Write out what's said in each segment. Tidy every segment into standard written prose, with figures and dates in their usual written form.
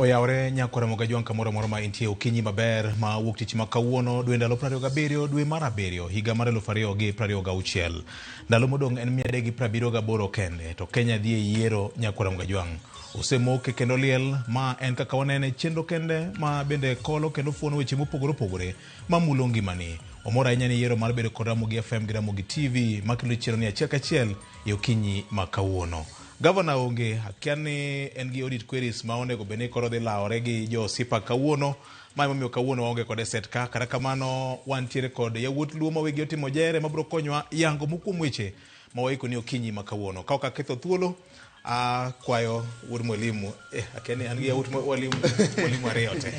Oyawore nyakora Mogajwang' kamoro amora ma intie okinyi maber ma wuok tich ma kawuono dwe ndalo 27 dwe mar abiriyo higa mar 2026. Ndalo modong' en 378 kende to Kenya dhi e yiero nyakwara Mogajwang'. Osemoke kendo liel ma en kaka wanene chenro kende ma bende kolo kendo fuono weche mopogore opogore mamulo ngimani. Omor ahinya ni yiero mar bedo kod Ramogi FM gi Ramogi TV makelo chenro ni achiel kachiel e okinyi ma kawuono. Gavana onge, akia ni en gi audit queries ma onego bed ni koro dhi lawore gi jo Sipa kawuono. Ma emomiyo kawuono waonge kode set ka. Kata kamano wantiere kod yawuot Luo ma wegi otimo jere mabiro konyowa yango moko kuom weche ma waiko ni okinyi ma kawuono. Ka ok aketho thuolo, akwayo wuod mwalimu, akia ni an gi yawuot mwalimu, mwalimu ariyo te.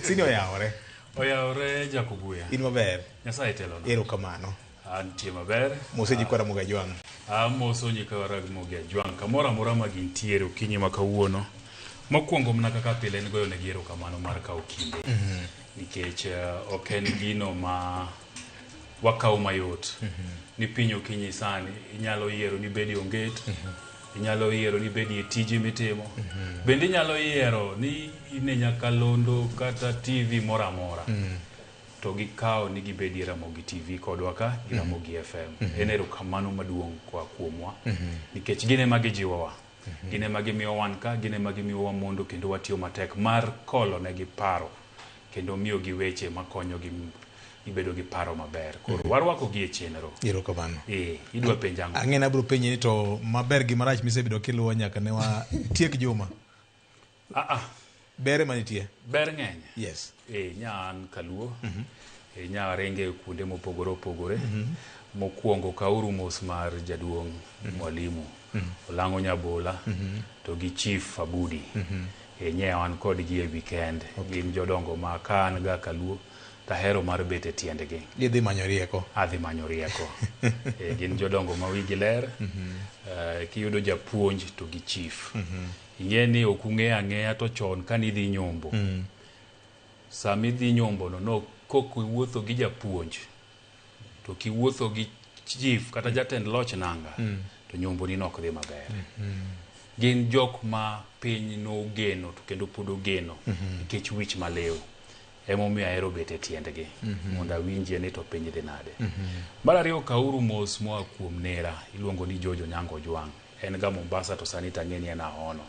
Sini oyawore. Oyawore Jakobuya. In maber. Nyasaye telona. Erokamano. Antie maber. Mose nyikwa Ramogi Ajwang'. Amoso nyikwa Ramogi Ajwang' kamoro amora ma gintiere okinyi ma kawuono. Mokwongo mana kaka pile en goyo negi erokamano mar kawo kinde. Nikech ok en gino ma wakawo mayot. Ni piny okinyi sani inyalo yiero ni ibed e onget, inyalo yiero ni ibed e tiji mitimo. Bende inyalo yiero ni in e nyakalondo kata TV moro amora. To gikawo ni gibedie Ramogi TV kodwa ka gi Ramogi FM. En erokamano maduong' koa kuomwa nikech gin ema gijiwowa. Gin ema gimiyo wan ka, gin ema gimiyowa mondo kendo watiyo matek mar kolo negi paro kendo miyogi weche makonyogi gibedo gi paro maber. Koro warwakogi e chenro. Erokamano. Idwa penjo ang'o? Ang'e ni abiro penji ni to maber gi marach misebedo kiluwo nyaka ne watiek juma. Ber ema nitie. Ber ng'eny. Yes. Nya an kaluo. Nya ringe kuonde mopogore opogore. Mokwongo kauru mos mar jaduong' mwalimu. Olang'o Nyabola to gi Chief Abudi. Nya wan kodgi e weekend. Gin jodongo ma ka an ga kaluo tahero mar bet e tiendgi. Idhi manyo rieko. Adhi manyo rieko. Gin jodongo ma wigi ler. Kiyudo japuonj to gi chief. Ing'e ni ok ung'eyo ang'eya to chon kane idhi nyombo. Sama idhi nyombo no, no kok iwuotho gi japuonj to kiwuotho gi chief kata jatend loch nanga to nyombo ni nok dhi maber. Gin jok ma piny nogeno to kendo pod ogeno nikech wich maliw. Emomiyo ahero bet e tiendgi mondo awinjie ni to piny dhi nade. Mar ariyo kauru mos moa kuom nera iluongo ni George Onyango Ojwang'. En ga Mombasa to sani tang'e ni en Ahono.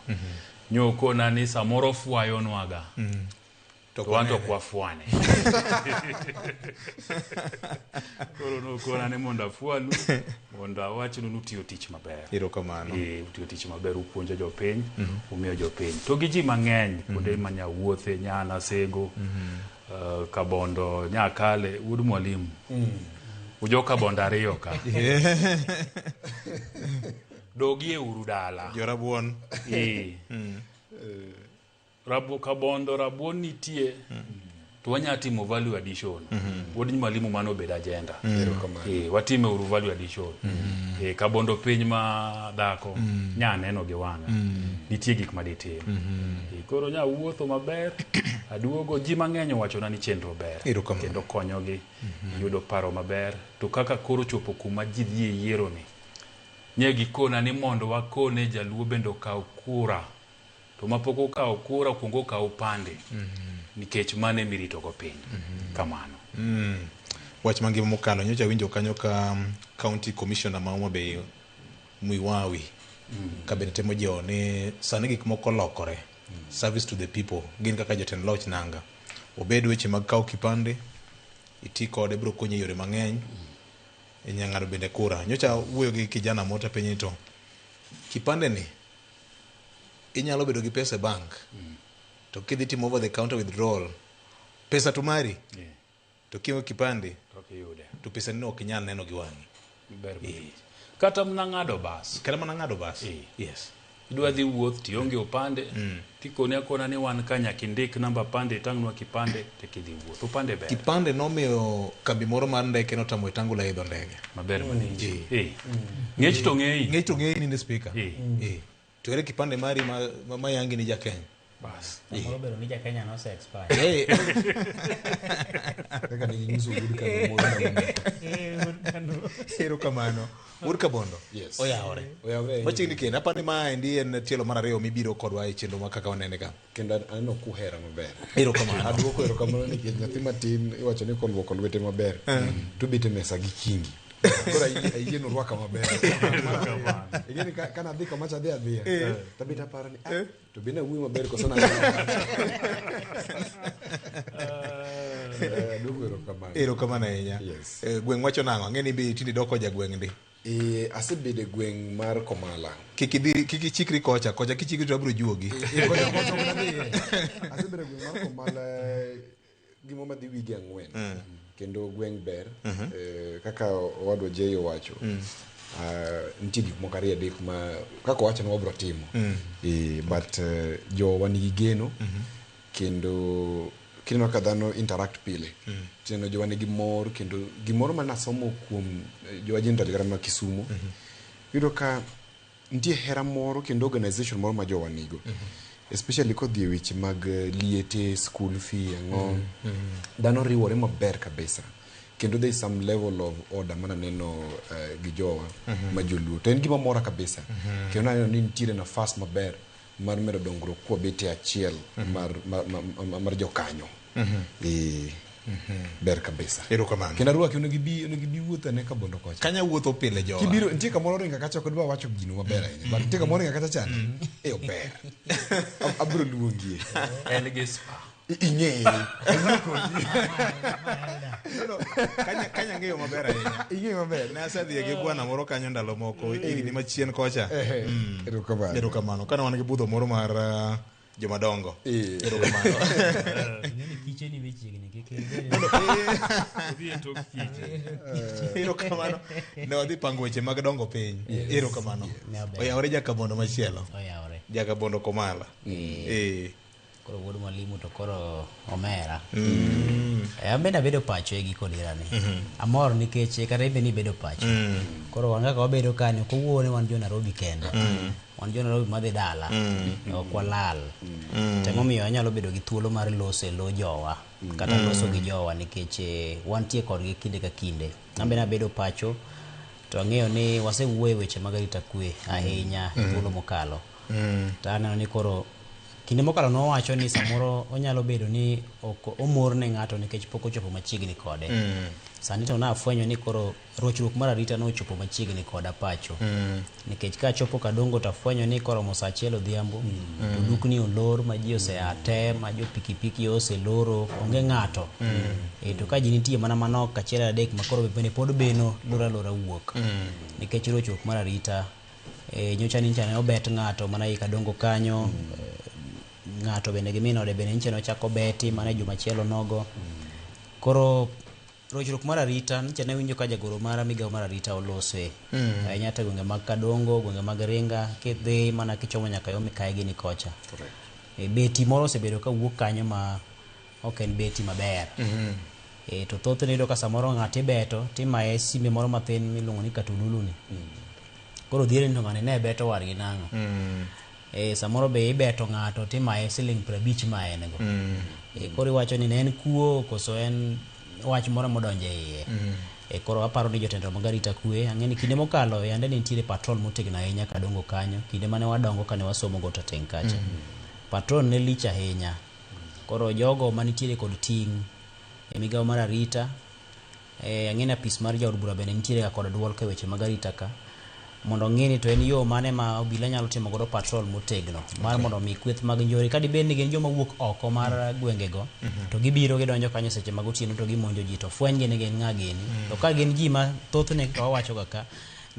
Nyokona ni samoro fwayonwaga. To wan to ok wafwane. Koro nokona ni mondo afwanu, mondo awachnu ni utiyo tich maber. Erokamano. Utiyo tich maber, upuonjo jopiny, umiyo jopiny. To gi ji mang'eny, kuonde ma nyawuothe, Nyana, Sego, Kabondo, Nyakale, wuod mwalimu. Ujo Kabondo ariyo ka. Dogie uru dala. Jorabuon. Kabondo rabuon nitie. To wanya timo value addition. Wuod mwalimu mano obed agenda. Watime uru value addition. Kabondo piny ma dhako nya neno gi wang'a. Nitie gik ma ditim. Koro nya wuotho maber, aduogo ji mang'eny owachona ni chenro ber. Kendo konyogi yudo paro maber. To kaka koro chopo kuma ji dhi e yiero ni, nye gikona ni mondo wakone jaluo bende okaw kura. To mapok okawo kura okuongo okaw opande. Nikech mano ema irito go piny. Kamano. Wach mangima mokalo nyocha awinjo kanyo ka County Commissioner ma Homa Bay Mwiwawi ka bende temo jiwo ni sani gik moko olokore. Service to the people gin kaka jotend loch nanga. Obed weche mag kawo kipande, iti kode biro konyi e yore mang'eny. Inya ng'ado bende kura. Nyocha wuoyo gi kijana moro tapenje ni to kipande ni inyalo bedo gi pesa e bank to kidhi timo over the counter withdrawal pesa to mari to kionge kipande to pesa ni ok inyal neno gi wang'i. Ber malich. Kata mana ng'ado bas. Kata mana ng'ado bas. Yes. Idwa dhi wuoth tionge opande tikoni akona ni wan ka nyaka indik namba pande itang'nwa kipande to kidhi wuoth. Opande ber. Kipande nomiyo kambi moro mar ndeke notamo Wetangula idho ndege. Maber malich. Ng'ech to ng'eyi. Ng'ech to ng'eyi ni speaker. To ere kipande mari ma yangi ni ja Kenya? Bas. Samoro bedo ni ja Kenya nose expire. Kaka ne ginyiso wuod Kano moro na wuod. Erokamano. Wuod Kabondo. Yes. Oyawore. Oyawore. Machiegni kendo apani ma endi en tielo mar ariyo mibiro kodwa e chenro ma kaka wanene ka. Kendo aneno kuhera maber. Erokamano. Aduoko erokamano nikech nyathi matin iwacho ni koluoko lwete maber to obet e mesa gi kingi. Koro ayie nurwaka maber. Ing'e ni ka nadhi kamacha adhi adhiya. Tabet aparo ni ah, to be nawuoyo maber koso nadhi marach. Aduoko erokamano. Erokamano ahinya. Yes. Gweng' wacho nang'o? Ang'e ni be tinde doko jagweng' ndi. Asebedo e gweng' mar Komala. Kik idhi, kik ichikri kocha, kocha kichikri to abiro juogi. Kocha kocha ok nadhiye. Asebedo e gweng' mar Komala gimo madhi wige 4. Kendo gweng' ber. Kaka owadwa Jay owacho. Nitie gik moko ariyo adek ma kaka owacho ni wabro timo. But jowa nigi geno. Kendo kineno ka dhano interact pile. Tineno jowa nigi mor kendo gimoro ma nasomo kuom jowa generally kata ma Kisumo. Iyudo ka nitie hera moro kendo organization moro ma jowa nigo. Especially kodhi e weche mag liete, school fee, ang'o. Dhano riwore maber kabisa. Kendo there is some level of order mana neno gi jowa ma joluo. To en gima mora kabisa. Kendo naneno ni nitiere nafas maber mar medo dongruok kwabet e achiel mar jokanyo. Ber kabisa. Erokamano. Kendo arwaki onego ibi wuoth ane Kabondo kocha. Kanya wuotho pile jowa. Kibiro nitie kamoro ringa kacha ok adwa wacho gino maber ahinya. But nitie kamoro ringa kacha chande. Ober. Abiro luongie. En gi spa. Ing'eye. No, kanya ng'eyo maber ahinya. Ing'eyo maber. Ne asedhi gi bwana moro kanyo ndalo moko higni machien kocha. Erokamano. Erokamano. Kane wan gi budho moro mar jomadongo. Erokamano. Ing'eni kiche ni machiegni kik ibed. Odhi e tok kiche. Erokamano. Ne wadhi pango weche mag dongo piny. Erokamano. Oyawore Jakabondo machielo. Oyawore. Jakabondo Komala. Koro wuod mwalimu to koro omera. An bende abedo pacho e giko dirani. Amor nikech kata ibe ni ibedo pacho. Koro wan kaka wabedo kani ok owuo ni wan jo Nairobi kende. Wan jo Nairobi madhi dala. Ok walal. To emomiyo anyalo bedo gi thuolo mar loso e lo jowa. Kata loso gi jowa nikech wantie kodgi kinde ka kinde. An bende abedo pacho to ang'eyo ni wasewuoyo e weche mag arita kwe ahinya e thuolo mokalo. To aneno ni koro kinde mokalo nowacho ni samoro onyalo bedo ni ok omor ne ng'ato nikech pok ochopo machiegni kode. Sani to nafwenyo ni koro rochruok mar arita nochopo machiegni koda pacho. Nikech kachopo Kadongo tafwenyo ni koromo saa 1 odhiambo to dukni olor ma ji osea te, ma jo pikipiki oseloro, onge ng'ato. To ka ji nitie mana manok 1 3 ma koro bende pod beno lora lora wuok. Nikech rochruok mar arita nyocha ni ne obet ng'ato mana ei Kadongo kanyo. Ng'ato bende gi min ode bende nyicha nochako beti mana e juma chielo nogo. Koro rochruok mar arita nyicha ne winjo ka jagoro mar migawo mar arita olose. Ahinya to gwenge mag Kadongo, gwenge mag Ringa, kidhi mana kichomo nyaka yo Mikayi gini kocha. Beti moro osebedo ka wuok kanyo ma ok en beti maber. To thothne iyudo ka samoro ng'ato ibeto timaye sime moro mathin miluongo ni katululu ni. Koro dhiere ni to ng'ani ne beto wargi nang'o. Samoro be ibeto ng'ato timaye siling 50 ma en go. Koro iwacho ni ne en kuo koso en wach moro modonjo e iye. Koro aparo ni jotelo mag arita kwe, ang'e ni kinde mokalo yande ne nitiere patrol motegno ahinya Kadongo kanyo, kinde mane wadongo kane wasomo go Tateng' kacha. Patrol ne lich ahinya. Koro jogo manitiere kod ting' e migawo mar arita, ang'e ni apis mar jaod bura bende nitiere ga kod duol ka weche mag arita ka, mondo ong'e ni to en yo mane ma obila nyalo timo godo patrol motegno mar mondo mi kweth mag njore ka dibed ni gin joma wuok oko mar gwengego to gibiro gidonjo kanyo seche mag otieno to gimonjo ji to fwenygi ni gin ng'a gini. To ka gin ji ma thothne kaka wawacho ga ka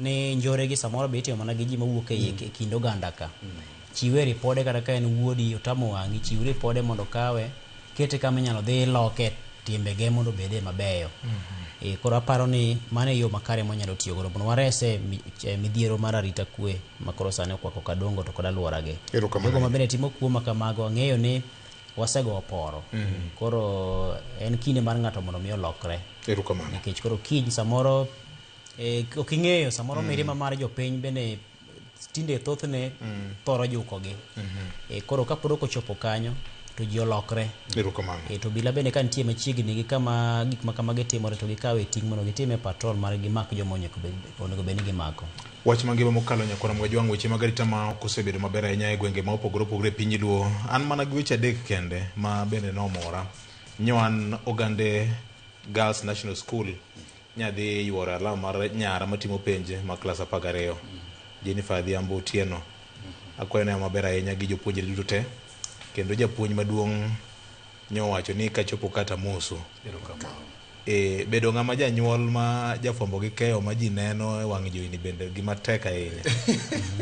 ni njore gi samoro be itimo mana gi ji mawuok e kind oganda ka. Chiwe ripode kata ka en wuodi otamo wang'i, chiw ripode mondo kawe kete kama inyalo dhi loke timbege mondo obede mabeyo. Koro aparo ni mano e yo makare mwanyalo tiyo godo mondo warese midhiero mar arita kwe ma koro sani okwako Kadongo to kod alworage. Jogo ma bende timo kuo ma kamago ang'eyo ni wasego poro. Koro en kinde mar ng'ato mondo mi olokre. Nikech koro kiny samoro ok ing'eyo samoro mirima mar jopiny bende tinde thothne thoro jukogi. Koro kapod ok ochopo kanyo To ji olokre. Erokamano. To obila bende ka nitie machiegni gi kama gik ma kamagi timore to gikawe ting' mondo gitime patrol mar gimak joma onego bed ni gimako. Wach mangima mokalo nyakwar Mgajwang' weche mag arita ma ok osebedo maber ahinya e gwenge ma opogore opogore e piny Luo. An mana gi weche adek kende ma bende nomora. Nyo an Ogande Girls National School nyadhi yuoro alam mar nyara matimo penj ma klas 12. Jennifer Adhiambo Otieno. Akwayo ne maber ahinya gi jopuonjre duto te. Kendo japuonj maduong' nyowacho ni kachopo kata moso. Erokamano. Bedo ng'ama janyuol ma jafwambo gi keyo ma ji neno e wang' jowi bende gima tek ahinya.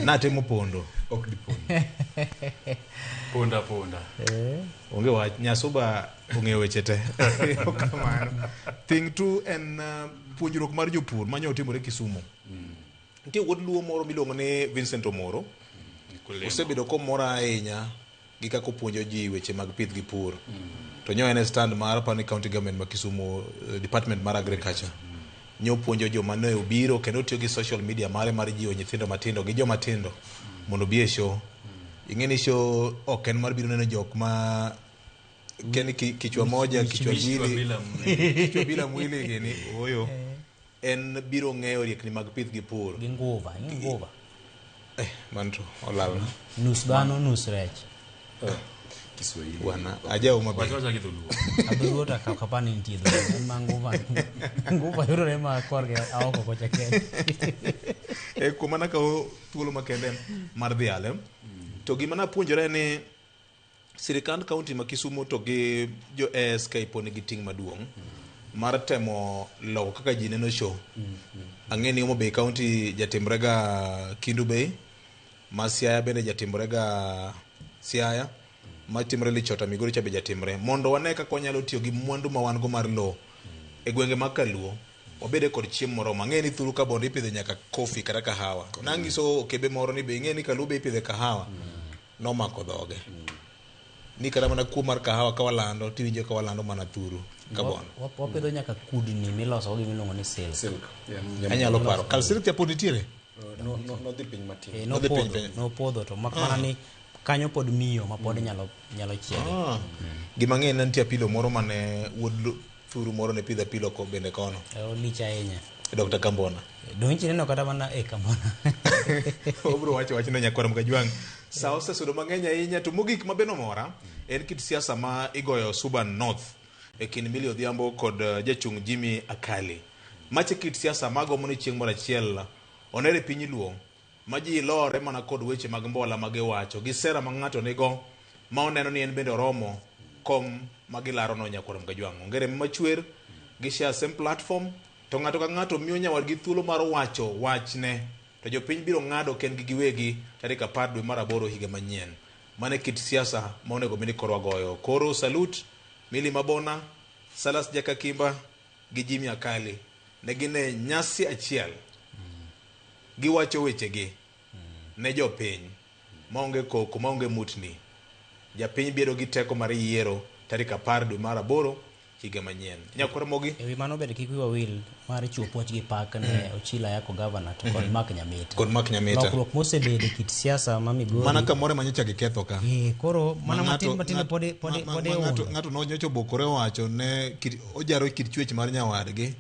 Natemo pondo. Ok dipondo. Ponda ponda. Onge wach. Nyasuba ong'eyo weche te. Kamano. Thing tu en puonjruok mar jopur manyo otimore Kisumu. Nitie wuod Luo moro miluongo ni Vincent Omoro. Osebedo komora ahinya gi kaka opuonjo ji weche mag pith gi pur. To nyo en e stand mar apani county government ma Kisumu, department mar agriculture. Nyo puonjo joma ne obiro kendo otiyo gi social media mare mar jiwo nyithindo matindo gi joma tindo mondo obi e show. Ing'e ni show ok en mar biro neno jok ma ken kichwa moja, kichwa mbili, kichwa bila mwili gini, oyo. En biro ng'eyo riekni mag pith gi pur. Gi nguva, gi nguva. Manto, olal. Nus dhano, nus rech. Kiswahili. Bwana, ajao maber. Wacha wacha Dholuo. Adholuo to ok apar ni nitie Dholuo. En ma nguva. Nguva yudore ma korgi aoko kocha kende. Kuom mana kawo thuolo makende mar dhi ale. To gima napuonjore ni sirikand county ma Kisumu to gi jo ASK pod nigi ting' maduong' mar temo loko kaka ji neno show. Ang'e ni Homa Bay County jatimre ga Kindu Bay, ma Siaya bende jatimre ga Siaya, ma timre Lichota Migori cha be jatimre. Mondo wane kaka wanyalo tiyo gi mwandu ma wan go mar lowo e gwenge mag Kaluo, wabede kod chiemo moromo. Ang'e ni thuru ka bondo ipidhe nyaka kofi kata kahawa. Nang'iso okebe moro ni be ing'e ni Kaluo be ipidhe kahawa. Nomako dhoge. Ni kata mana kuo mar kahawa ka walando, tiwinjo ka walando mana thuru ka bondo. Wapidho nyaka kudni miloso go gimiluongo ni silk. Silk. Yeah. Anyalo paro. Kal silk cha pod nitiere? Nodhi piny matin. Nodhi piny piny. Nopodho to mak mana ni kanyo pod miyo ma pod nyalo chiege. Gima ng'e en nitie apilo moro mane wuod thuru moro ne pidho apilo ko bende kono. Olich ahinya. Dr. Kambona. Donji neno kata mana e Kambona. Obro wacho wachno nyakwar Mgajwang'. Sa osesudo mang'eny ahinya to mogik ma bende omora en kit siasa ma igoyo Suba North e kind Millie Odhiambo kod jachung' Jimmy Akali. Mache kit siasa magombo ni chieng' moro achiel onere piny Luo ma ji lore mana kod weche mag mbola ma giwacho gi sera ma ng'ato nigo ma oneno ni en bende oromo kom ma gilaro no nyakwar Mgajwang'. Onge remo machwer, gi share same platform to ng'ato ka ng'ato miyo nyawadgi thuolo mar wacho wachne to jopiny biro ng'ado kendgi giwegi tarik 10 dwe mar 8 higa manyien. Mane kit siasa ma onego bed ni koro wagoyo. Koro salute Millie Mabona, Salas Jakakimba gi Jimmy Akali ne gin e nyasi achiel. Giwacho wechegi ne jopiny maonge koko, maonge mutni. Japiny bedo gi teko mar yiero tarik 10 dwe mar 8 higa manyien. Nyakwar Mogi. Ewi mano bende kik wiwa wil mar chiwo puoch gi pak ne Ochila Yako governor to kod Mark Nyamita. Kod Mark Nyamita. Lokruok mosebedo e kit siasa ma Migori. Mana kamoro ema nyocha giketho ka. Koro mana matin matin pod ng'ato nyocha obokore owacho ne ojaro kit chwech mar nyawadgi.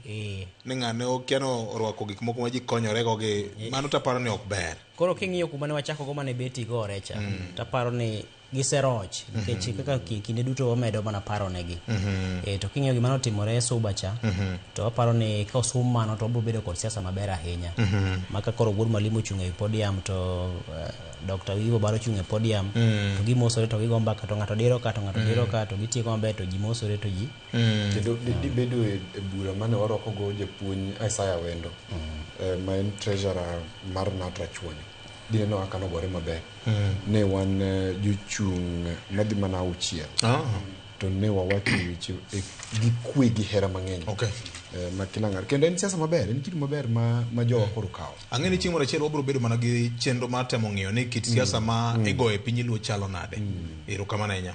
Ni ng'ane okia no orwako gik moko ma ji konyore go gi mano taparo ni ok ber. Koro king'iyo kuma ne wachako go mane beti go orecha, taparo ni giseroch nikech kaka kinde duto wamedo mana paro negi. To king'iyo gima notimore e Suba cha, to aparo ni ka osum mano to wabiro bedo kod siasa maber ahinya. Ma ka koro Wuod Mwalimu ochung' e podium to Dr. Wivo Baro ochung' e podium, to gimosore to gigo mbaka to ng'ato diro ka to ng'ato diro ka to gitieko maber to ji mosore to ji. Kendo dibedo e bura mane warwako go japuonj Isaiah Wendo, ma en treasurer mar Nat Rachuonyo. Dineno kaka nogore maber. Ne wan jochung' madhi mana 6. To ne wawacho weche gi kwe gi hera mang'eny. Ma kila ng'ato. Kendo en siasa maber, en kitu maber ma jowa koro kawo. Ang'e ni chieng' moro achiel wabiro bedo mana gi chenro mar temo ng'iyo ni kit siasa ma igoyo e piny Luo chalo nade. Erokamano ahinya.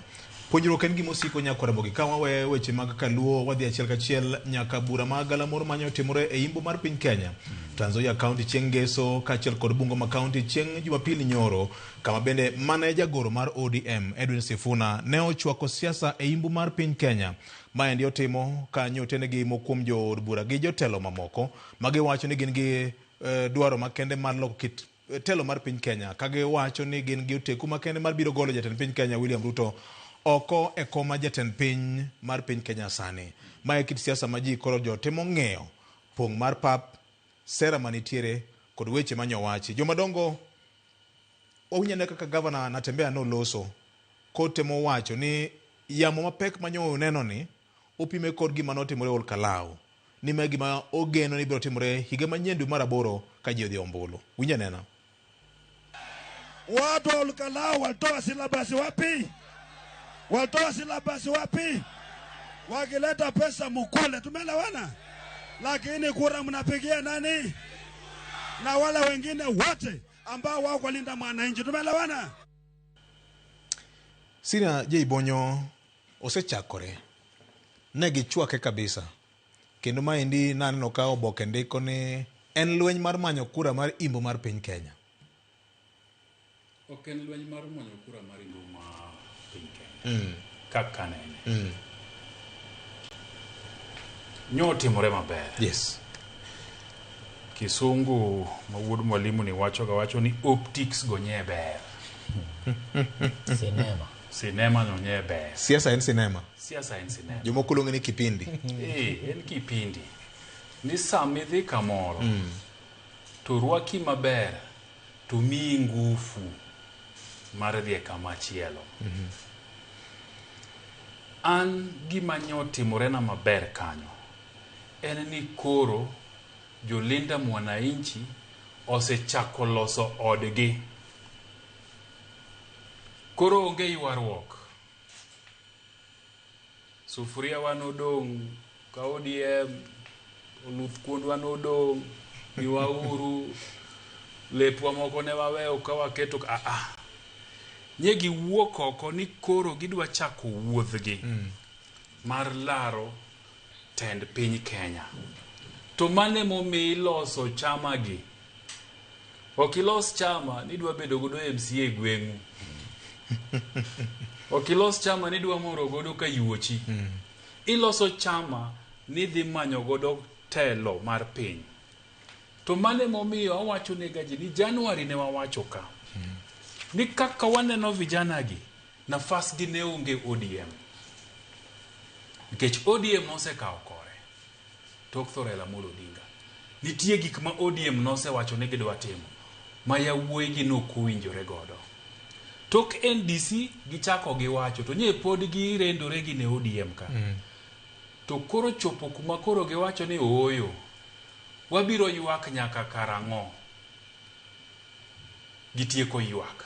Puonjruok en gima osiko nyaka Ramogi. Ka wawe weche mag kaluo, wadhi achiel kachiel nyaka bura mag galamoro manye otimore e imbo mar piny Kenya. Trans Nzoia County chieng' Ngeso kaachiel kod Bungoma County chieng' Jumapil nyoro, kama bende mane jagoro mar ODM Edwin Sifuna ne ochwako siasa e imbo mar piny Kenya. Maendi otimo ka nyotenegi moko kuom jood bura gi jotelo mamoko magiwacho ni gin gi dwaro makende mar loko kit telo mar piny Kenya ka giwacho ni gin gi oteku makende mar biro golo jatend piny Kenya William Ruto oko e kom mar jatend piny mar piny Kenya sani. Mae kit siasa ma ji koro jotimo ng'eyo pong' mar pap, sera manitiere kod weche manyowachi. Jomadongo wawinj ane kaka gavana Natembeya noloso kotemo wacho ni yamo mapek manyo uneno ni opime kod gima notimore Ol Kalou ni mae gima ogeno ni biro timore higa manyien dwe mar aboro ka ji odhi ombulu. Winj anena. Watu wa Olkalou walitoa syllabus wapi? Walitoa syllabus wapi? Wakileta pesa mukule, tumeelewana? Lakini kura mnapigia nani? Na wale wengine wote ambao wako linda mwananchi, tumeelewana? Sina J Bonyo osechakore. Ne gichwake kabisa. Kendo maendi naneno ka oboke ndiko ni en lweny mar manyo kura mar imbo mar piny Kenya. Ok en lweny mar manyo kura mar imbo mar piny Kenya. Kaka nene. Nyo otimore maber. Yes. Kisungu ma wuod mwalimu ni wacho ga wacho ni optics go nye ber. Sinema. Sinema no nye ber. Siasa en sinema. Siasa en sinema. Jomoko luonge ni kipindi. En kipindi. Ni sama idhi kamoro, to rwaki maber, to miyi ngufu mar dhi e kama chielo. An gima nyo timorena maber kanyo, en ni koro jolinda mwananchi osechako loso odgi. Koro onge ywaruok. Sufuria wa nodong' ka ODM, oluth kuondwa nodong', miwauru, lepwa moko ne waweyo ka waketo Nye giwuok oko ni koro gidwa chako wuodhgi mar laro tend piny Kenya. To mane momiyo iloso chama gi? Ok ilos chama ni idwa bedo godo MCA e gweng'u. Ok ilos chama ni idwa moro godo ka yuochi. Iloso chama ni idhi manyo godo telo mar piny. To mane momiyo awacho ne gaji ni January ne wawacho ka. Ni kaka waneno vijana gi, nafas gi ne onge ODM. Nikech ODM nosekawo kore. Tok tho Raila Amolo Odinga. Nitie gik ma ODM nosewacho ni gidwa timo, ma yawuoyi gi nok owinjore godo. Tok NDC gichako giwacho, to nye pod girendore gi ne ODM ka. To koro chopo kuma koro giwacho ni ooyo, wabiro ywak nyaka karang'o? Gitieko ywak.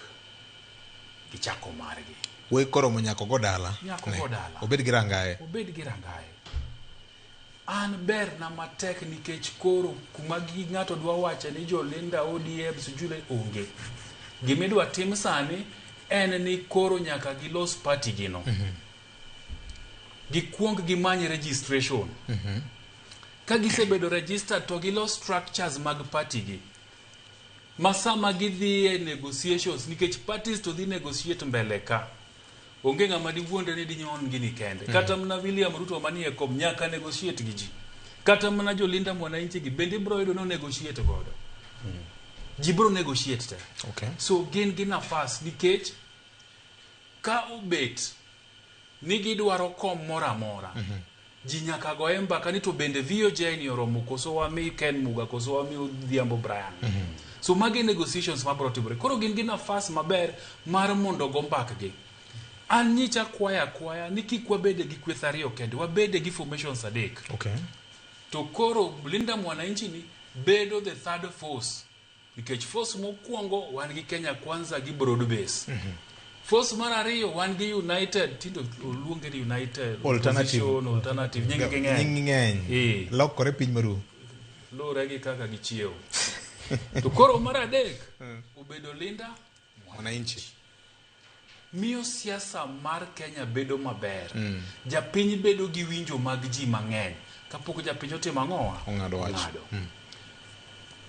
Gichako margi. Wuoyi koromo nyaka ogo dala. Nyaka ogo dala. Obed gi rangaye. Obed gi rangaye. An berna matek nikech koro kuma gi ng'ato dwa wache ni jolinda ODM sijui onge. Gimidwa tim sani en ni koro nyaka gilos party gino. Gikuong gimany registration. Ka gisebedo registered to gilos structures mag party gi. Ma sama gidhi e negotiations, nikech parties to dhi negotiate mbele ka. Onge ng'ama diwuondre ni dinyon gini kende. Kata mana William Ruto manie kom nyaka negotiate gi ji. Kata mana jolinda mwananchi gi bende ibro yudo no negotiate godo. Ji bro negotiate te. So gin gi nafas nikech ka obet ni gidwaro kom moro amora, ji nyaka goye mbaka ni to bende VOJ ni oromo koso wami Ken Muga koso wami Odhiambo Brian. So magi negotiations mabro timore. Koro gin gi nafas maber mar mondo go mbakgi. An nyicha kwaya kwaya ni kik wabede gi kweth ariyo kende, wabede gi formations adek. To koro Linda Mwananchi ni bedo the third force. Nikech force mokwongo wan gi Kenya Kwanza gi broad base. Force mar ariyo wan gi United, tindo oluonge ni United, Alternative. Opposition, Alternative, nying gi ng'eny. Nying gi ng'eny. Lokore piny maru. Luwore gi kaka gichiewo. To koro mar adek, obedo Linda Mwananchi. Miyo siasa mar Kenya bedo maber. Japiny bedo gi winjo mag ji mang'eny kapok japiny otimo ang'owa? Ong'ado wach. Ong'ado.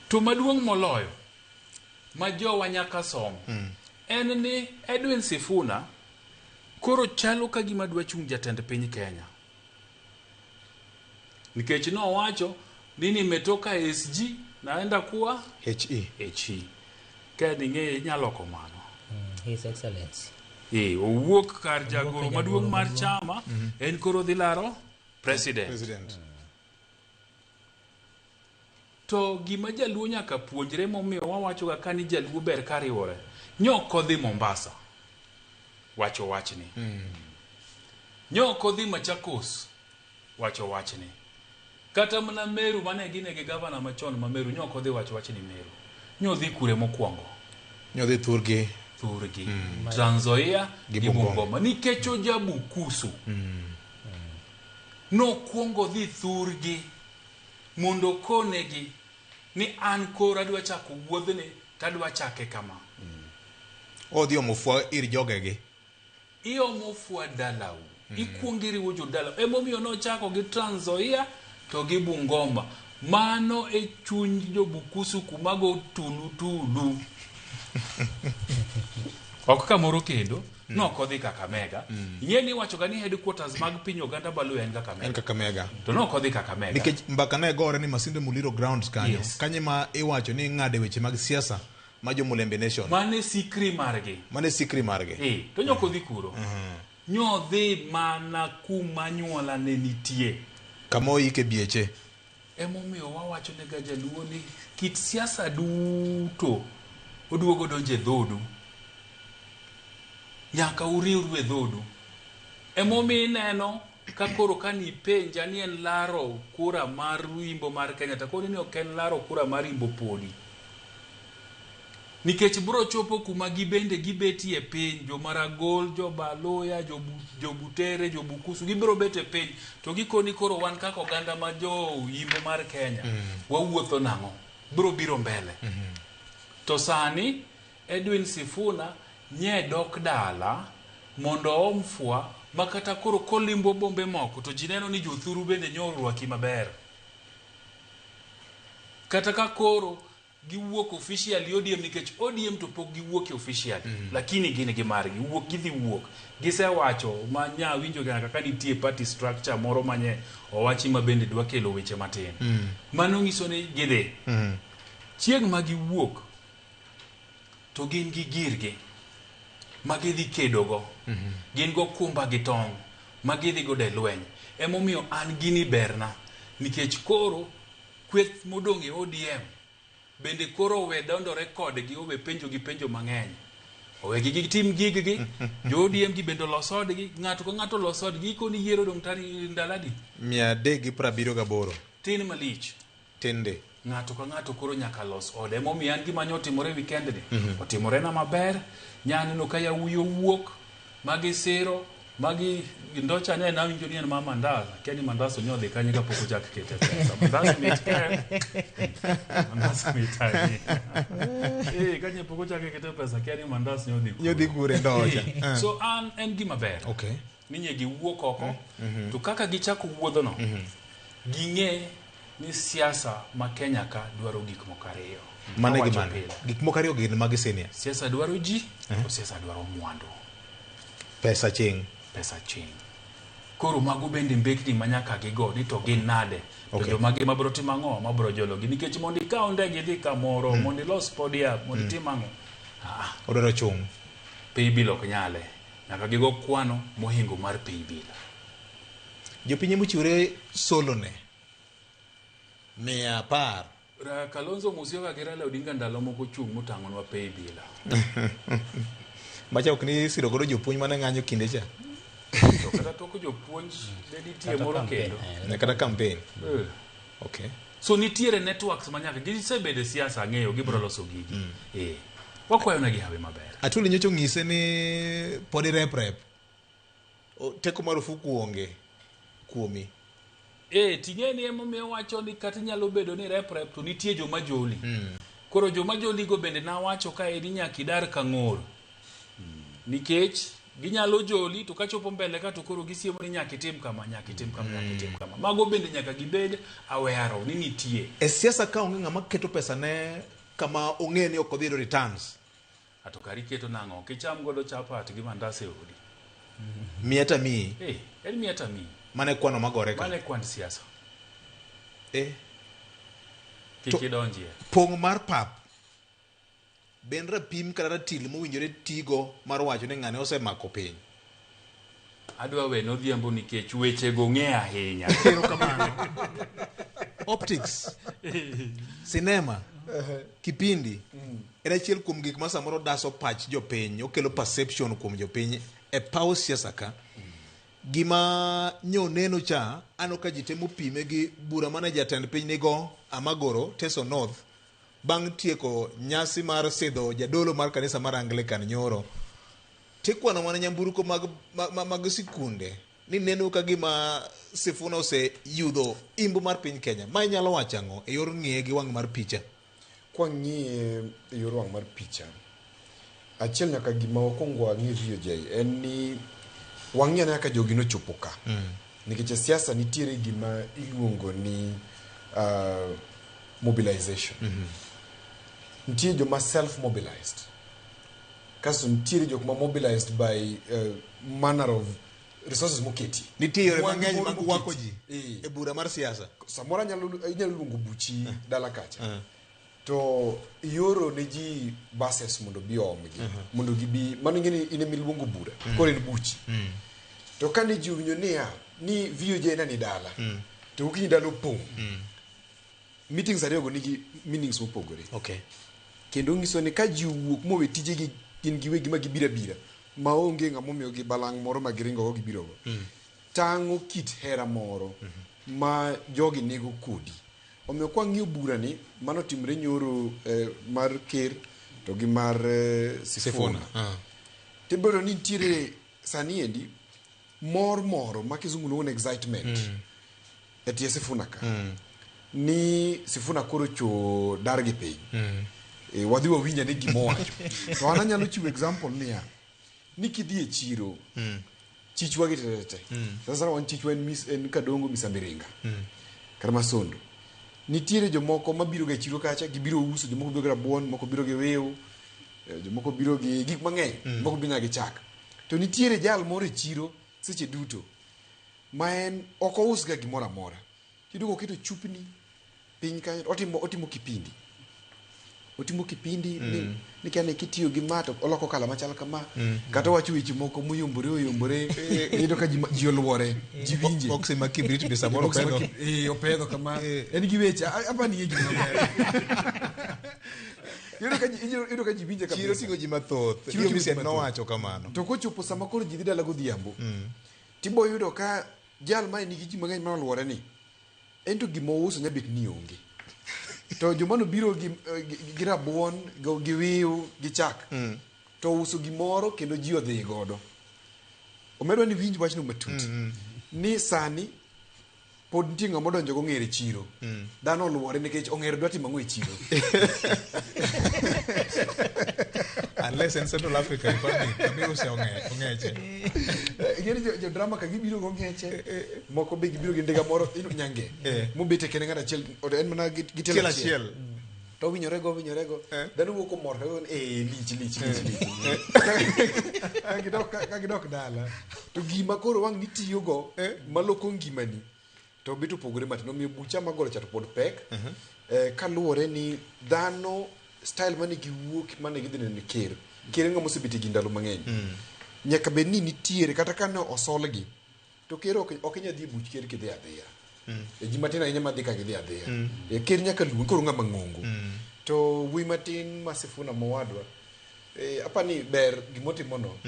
To maduong' moloyo ma jowa nyaka som en ni Edwin Sifuna koro chalo ka gima dwa chung' jatend piny Kenya. Nikech nowacho ni nimetoka SG naenda kuwa HE. HE. Ka ding'e inyalo loko mano. His Excellency. Owuok kar jagoro maduong' mar chama, en koro dhi laro president. President. To gima jaluo nyaka puonjre momiyo wawacho ga ka ni jaluo ber ka riwore. Nyok odhi Mombasa wacho wachni. Nyok odhi Machakos wacho wachni. Kata mana Meru mane gine gi gavana machon ma Meru nyok odhi wacho wachni Meru. Nyodhi kure mokwongo? Nyodhi thurgi. Thurgi. Trans Nzoia Gi gi Bungoma. Bungoma. Nikech ojabukusu. Nokwongo dhi thurgi mondo okonegi ni an koro adwa chako wuodhni to adwa chake kama. Odhi omo fwa ir jogegi. Iomo fwa dalau. Ikuongo iriwo jodalau. Emomiyo nochako gi Trans Nzoia to gi Bungoma. Mano e chuny jobukusu kuma go tulu tulu. Ok kamoro kendo, nok odhi Kakamega. Ing'e ni iwacho ga ni headquarters mag piny oganda Baluya en En Kakamega. Kakamega. To nok odhi Kakamega. Nikech mbaka ne gore ni Masinde Muliro grounds kanyo. Yes. Kanyo ma iwacho ni ing'ade weche mag siasa ma jo Mulembe Nation. Mano e sikri margi. Mano e sikri margi. To nyok odhi kuro. Nyodhi mana kuma nyuola ne nitie. Kama oike bieche. Emomiyo wawacho ne ga jaluo ni kit siasa duto oduogo donjo e dhodu. Nyaka uriwru e dhodu. Emomiyo ineno ka koro ka nipenja ni en laro kura mar Imbo mar Kenya, to akoni ni ok en laro kura mar Imbo podi. Nikech bro chopo kuma gibende gibetie piny, jomaragol, jobaluya, jobutere, jobukusu, gibiro bet e piny. To gikoni koro wan kaka oganda ma jo Imbo mar Kenya, wawuotho nang'o? Bro biro mbele. To sani, Edwin Sifuna nye dok dala mondo oom fwa ma kata koro kolimbo bombe moko to ji neno ni jothuru bende nyo orwaki maber. Kata ka koro giwuok officially ODM, nikech ODM to pok giwuok officially, lakini gin gi margi, wuok gidhi wuok. Gisewacho ma nya winjo nyaka ka nitie party structure moro manye owachi ma bende dwa kelo weche matin. Mano nyiso ni gidhi. Chieng' ma giwuok to gin gi girgi ma gidhi kedogo. Gin go kumba gi tong' ma gidhi godo e lweny. Emomiyo an gini berna nikech koro kweth modong' e ODM bende koro owe dondore kodgi, owe penjo gi penjo mang'eny. Owegi gitim giggi, jo ODM gi bende olos odgi, ng'ato ka ng'ato olos odgi, ikoni yiero dong' tari ndalo adi? 378. Tin malich. Tinde. Ng'ato ka ng'ato koro nyaka los ode. Emomiyo an gima nyo otimore weekend ni. Otimore na maber. Nya aneno ka yawuoyi owuok, magi siro, magi ndocha ne nawinjo ni en ma mandas. Akia ni mandas onyo odhi kanye kapok ochak kete pesa. Mandas mit ke. Mandas mit ahinya. Kanye pok ochak kete pesa, akia ni mandas nyo odhi kure. Nyo dhi kure ndocha. So an en gima ber. Okay. Ni nye giwuok oko. To kaka gichako wuodhono, ging'e ni siasa ma Kenya ka dwaro gik moko ariyo. Mane gi Awacho mane? pile. Gik moko ariyo gin magi senior. Siasa dwaro ji, to siasa dwaro mwandu. Pesa ching. Pesa ching. Koro mago bende mbekni ma nyaka gigo ni to gin nade. To Okay. jomage mabro timo ang'o, mabro jologi. Nikech mondo ikaw ndege idhi kamoro, mondo ilos podium, mondo itim ang'o. Odwaro chung. Paybill ok nyale. Nyaka gigo kwano mohingo mar paybill. Jopiny mochiwore solo ne 110. Kalonzo Musyoka gi Raila Odinga ndalo moko chung' motang'onwa paybill. Macha ok ni siro godo jopuonj mane ng'anyo kinde cha. To kata tok jopuonj ne nitie moro kendo. Ne kata campaign. Okay. So nitiere networks ma nyaka gisebedo e siasa ang'eyo gibiro loso gigi. Wakwayo negi hawi maber. Atuli nyocha onyise ni pod irep rep. Teko mar ofuku onge kuomi. Ting'e ni emomiyo wacho ni kata inyalo bedo ni rep rep to nitie joma joli. Koro joma joli go bende nawacho ka en nyaka idar ka ng'or. Nikech ginyalo joli to kachopo mbele ka to koro gisiemo ni nyaka itim kama, nyaka itim kama, nyaka itim kama. Mago bende nyaka gibed aware of ni nitie. E siasa ka onge ng'ama keto pesa ne kama ong'e ni ok odhi yudo returns. Ato kari iketo nang'o? Ok icham godo chapat gi mandas e odi. Miya to amiyi. Eh, en miya to amiyi. Mano e kwano magore ka. Mano e kwand siasa. Eh. Kik idonjie. Pong' mar pap be en rapim kata ratil mowinjore tigo mar wacho ni ng'ane osemako piny? Adwa wene Odhiambo nikech wechego ng'e ahinya. Erokamano. Optics, sinema, kipindi en achiel kuom gik ma samoro daso pach jopiny, okelo perception kuom jopiny e paw siasa ka. Gima nyo neno cha, aneno ka ji temo pime gi bura mane jatend piny nigo Amagoro, Teso North, bang' tieko nyasi mar sidho jadolo mar kanisa mar Anglican nyoro. Tikwano mana nyamburko mag, mag, mag sikunde ni neno ka gima Sifuna oseyudho imbo mar piny Kenya. Ma inyalo wacho ang'o e yor ng'iye gi wang' mar picha? Kwang'iye e yor wang' mar picha, achiel nyaka gima wakwong wang'e VOJ en ni wang'i ane kaka jogi nochopo ka. Nikech e siasa nitiere gima iluongo ni mobilization. Nitie joma self mobilized. Kasto nitiere jok ma mobilized by manner of resources moketi. Nitie yore Mwandu mang'eny moro mag wako moketi. ji Eh. e bura mar siasa. Samoro inyalo luongo buchi dala kacha. To ioro ne ji buses mondo obi oomgi. Mondo gibi, mano ing'e ni in ema iluongo bura. Koro en buchi. To kane ji owinjo niya, ni VOJ ne ni dala. To okinyi dala opong'. Meetings ariyogo nigi meanings mopogore. Kendo nyiso ni ka ji owuok mowe tijegi gin giwegi ma gibiro abira, maonge ng'ama omiyogi balang' moro ma giringogo gibirogo. Tang'o kit hera moro ma jogi nigo kodi. Omiyo kwa ng'iyo burani, mano timre nyoro mar ker to gi mar Sifuna. Tibiro ni nitiere sani endi mor moro ma kizungu luongo ni excitement e tie Sifuna ka. Ni Sifuna koro cho dar gi piny. Wadhi wawinj ane gima owacho. To an anyalo chiwo example niya, ni kidhi e chiro, chichwa gi te. Sasa wan chichwa en, en Kadongo Misamiringa. Kata Masondo. Nitiere jomoko mabiro ga e chiro kacha, gibiro uso, jomoko biro gi rabuon, moko biro gi wiu, jomoko biro gi gik mang'eny, moko biro nyaka gi chak. To nitiere jal moro e chiro seche duto ma en ok ous ga gimoro amora. Iyudo koketo chupni piny kanyo, otimo kipindi. Otimo kipindi ni kia ni kitiyo gi ma to oloko kala machal kama. Kata owacho weche moko moyombore oyombore, iyudo ka ji oluore, ji winje. Boxi ma kibrit be samoro Boxi ma opedho. Opedho kama. En gi weche, apa ni gima maber. Iyudo ka ji, iyudo ka ji winje kabisa. Chiro ting'o ji mathoth. Chiro ting'o ji Dio Misen mathoth. nowacho kamano. To kochopo sama koro ji dhi dala godhiambo, tibo yudo ka jal ma nigi ji mang'eny ma oluore ni, en to gima ouso nya bet ni onge. To joma nobiro gi rabuon, gi wiu, gi chak, to ouso gimoro kendo ji odhi godo. Omedwa ni winj wachno matut. Ni sani pod nitie ng'ama odonjo gong'er e chiro. Dhano oluore nikech ong'er dwa timo ang'o e chiro. Unless en Central Africa Republic, kama iuse ong'eche. Ing'eni jo drama ka gibiro gong'eche, moko be gibiro gi ndiga moro, ino nyange. Mobete kende ng'ato achiel, en mana gi tielo Tielo achiel. achiel. To owinjore go, owinjore go. Dhano wuok komor, to lich, lich, lich, lich. Ka gidok dala, to gima koro wang' nitiyogo, maloko ngimani, to bet opogore matin. Omiyo bucha magoro cha to pod pek. Kaluwore ni dhano style mane giwuok, mane gidhi neno ker. Ker en ng'ama osebet e gi ndalo mang'eny. Nyaka bed ni nitiere, kata ka ne osolgi, to ker ok inyal dhi e buch ker kidhi adhiya. Ji matin ahinya madhi ka gidhi adhiya. Ker nyaka luong, koro ng'ama ng'ongo. To wuoyi matin ma Sifuna mowadwa, apani ber gimotimono.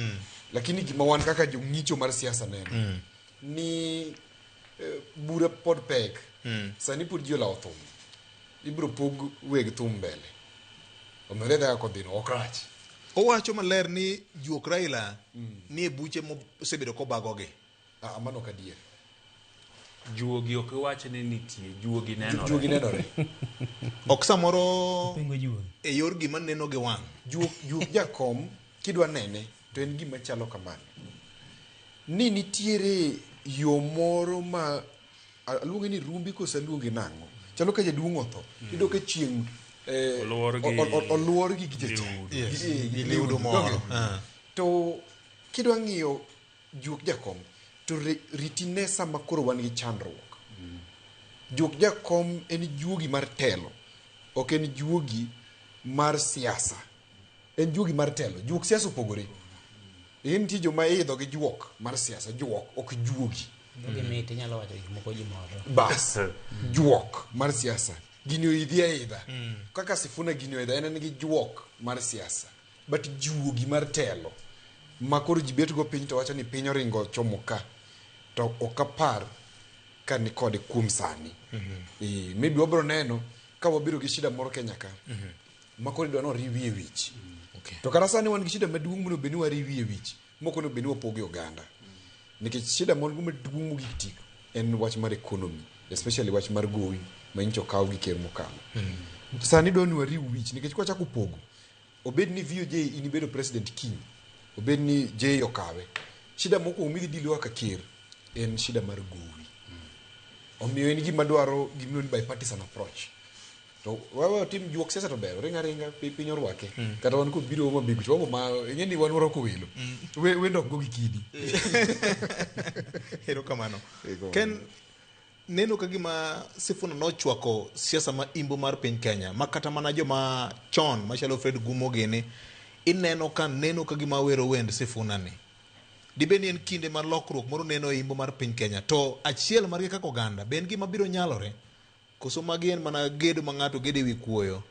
Lakini gima wan kaka jong'icho mar siasa neno, ni bura pod pek. Sani pod ji olawo thum. Ibiro pog weg thum mbele. Omiyo dhi adhiya kodhino, ok rach. Owacho maler ni juok Raila ni e buche mosebedo kobagogi. Mano ok adier. Juogi ok iwach ni nitie, juogi nenore. Juogi nenore. Ok samoro Pingo juogi. e yor gima neno gi wang'. Juok jakom kidwa nene to en gima chalo kamano. Ni nitiere yo moro ma aluonge ni rumbi koso aluonge nang'o? Chalo ka jaduong' otho, iyudo ka chieng' Oluor gi oluor gi jachan. liudu. Yes, Gi gi liudu moro. Donge? Ah. To kidwa ng'iyo juok jakom to ritine sama koro wan gi chandruok. Juok jakom en juogi mar telo, ok en juogi mar siasa. En juogi mar telo. Juok siasa opogore. En nitie joma idho gi juok mar siasa, juok ok juogi. Dhogi mit inyalo wacho gik moko ji moro. Bas, juok mar siasa. Gini oidhi aidha. Kaka Sifuna gini oidha, en gi juok mar siasa. But juogi mar telo, ma koro ji bet go piny to wacho ni piny oringo chomo ka, to ok apar ka ni kode kuom sani. Maybe wabiro neno ka wabiro gi shida moro Kenya ka, ma koro idwa ni oriwie wich. Okay. To kata sani wan gi shida maduong' monego bed ni wariwie wich, mok onego bed ni wapoge oganda. Nikech shida ma wan go maduong' mogik tik en wach mar economy, especially wach mar gowi ma nyocha okaw gi ker mokalo. Sani dwa ni wariw wich nikech kwachako pogo, obed ni VOJ in ibedo president kiny, obed ni J okawe, shida mokwongo midhi deal go kaka ker en shida mar gowi. Omiyo en gima dwaro gimiluongo ni bipartisan approach. To wawe tim juok siasa to ber, ringa ringa piny orwake. Kata wan kobiro Homa Bay kucho, wago ma ing'e ni wan warwako welo. Wendo ok go gi kidi. Erokamano. Erokamano. Ken, neno ka gima Sifuna nochwako siasa ma imbo mar piny Kenya, ma kata mana joma chon machalo Fred Gumo gini, ineno ka neno ka gima wero wend Sifuna ni. Dibed ni en kinde mar lokruok moro neno e imbo mar piny Kenya, to achiel margi kaka oganda, be en gima biro nyalore? Koso magi en mana gedo ma ng'ato gedo ewi kuoyo?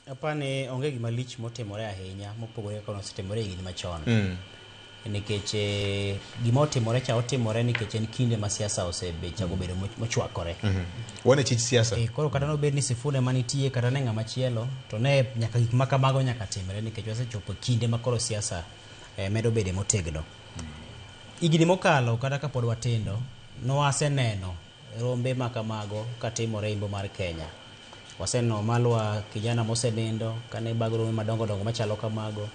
Apani onge gima lich motimore ahinya mopogore kaka nosetimore higni machon. Nikech gima otimore cha otimore nikech en kinde ma siasa osechako bedo mochwakore. Wan e chich siasa. Koro kata nobed ni Sifuna ema nitie kata ne ng'ama chielo, to ne nyaka gik ma kamago nyaka timre nikech wasechopo kinde ma koro siasa medo bede motegno. Higni mokalo kata kapod watindo, nwaseneno rombe ma kamago katimore imbo mar Kenya. Waseneno Malwa kijana mosenindo kane bago rombe madongo dongo machalo kamago.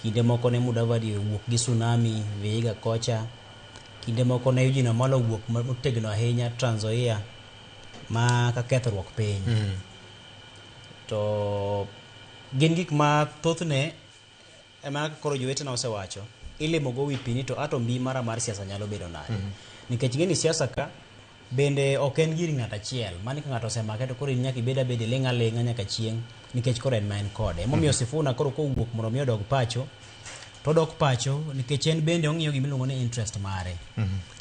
Kinde moko ne Mudavadi owuok gi tsunami Vihiga kocha. Kinde moko ne Eugene Wamalwa owuok motegno ahinya Trans Nzoia ma ka kethruok piny. To gin gik ma thothne ema koro jowetena osewacho, ilimo go wi pi ni to ato mbi mara mar siasa nyalo bedo nade. Nikech ing'e ni siasa ka bende ok en gir ng'ato achiel, mani ka ng'ato osemake to koro in nyaka ibed abeda iling' aling'a nyaka chieng' nikech koro en ma en kode. Emomiyo Sifuna koro kowuok mondo mi odog pacho, to odok pacho nikech en bende ong'iyo gima iluongo ni interest mare.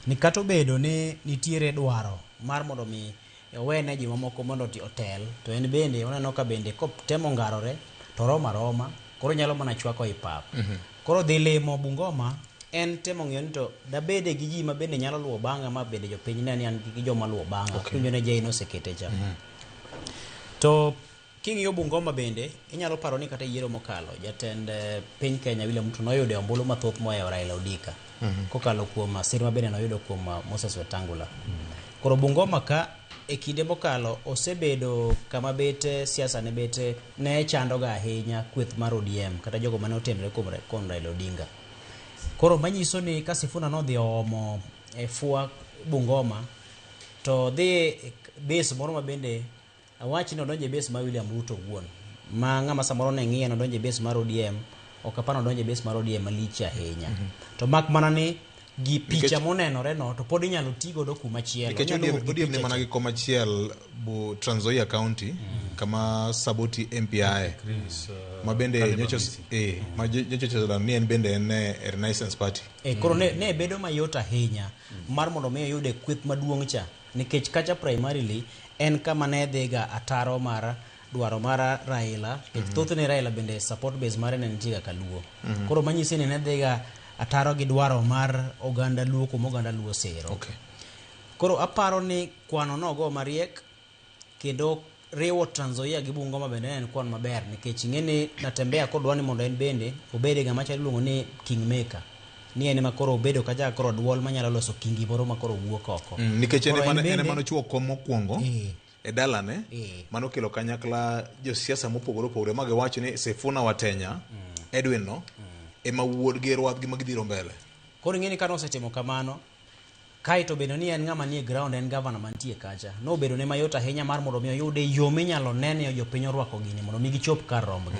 Ni kata obedo ni nitiere dwaro mar mondo mi owene jomamoko mondo otel, to en bende oneno ka bende kotemo ngarore to roma aroma, koro nyalo mana chwako i pap. Koro dhi limo Bungoma en temo ng'iyo ni to dabede gi ji ma bende nyalo luwo bang'a ma bende jopiny ne ni an gi joma luwo bang'a. Kiwinjo ne Jane osekete cha. To king'iyo Bungoma bende inyalo paro ni kata yiero mokalo jatend piny Kenya William Ruto noyudo ombulu mathoth mohewo Raila Odinga kokalo kuom sir ma bende noyudo kuom Moses Wetangula. Koro Bungoma ka e kinde mokalo osebedo kama bet siasa ne bet ne chandoga ahinya kweth mar ODM kata jogo mane otenore kuom Raila Odinga. Koro manyiso ni ka Sifuna nodhi oomo e fua Bungoma to dhi base moro ma bende awach ni odonjo e base mar William Ruto owuon ma ng'ama samoro ne ng'iye nodonjo e base mar ODM ok apar nodonjo e base mar ODM malich ahinya. To mak mana ni gi picha monenore no to pod inyalo ti godo kuma chielo. Nikech Onyalo wuok gi ODM ne picha mana cha. gi kom achiel bu Trans Nzoia County kama Saboti MP ae. Chris, Ma bende Caleb nyocha Amisi. ma nyocha oselando ni en bende en e Renaissance Party. Koro ne bedo mayot ahinya mar mondo mi oyude kweth maduong' cha nikech kacha primarily en kama ne dhiga ataro mar dwaro mar Raila nikech thothne Raila bende support base mare ne nitie ga kaluo. Koro manyisi ni ne dhiga ataro gi dwaro mar oganda Luo kuma oganda Luo sero. Koro aparo ni kwano nogo mariek kendo riwo Trans Nzoia gi Bungoma bende ne en kwan maber nikech ing'e ni Natembeya kodwa ni mondo en bende obede ng'ama chalo iluongo ni kingmaker. Ni en ema koro obedo kacha koro duol manyalo loso kingi moro ma koro wuok oko. Nikech en Koro en ema bende- ema nochiwo kom mokwongo e dalane mano kelo kanyakla josiasa mopogore opogore ma giwacho ni Sifuna Watenya Edwin no. ema wuodgi e rwadhgi ma gidhiro mbele. Koro ing'e ni kane osetimo kamano, kaeto bedo ni en ng'ama nie ground en gavana mantie kacha, nobedo ne mayot ahinya mar mondo mi oyude yo minyalo nene jopiny orwako gini mondo mi gichop kar rombgi.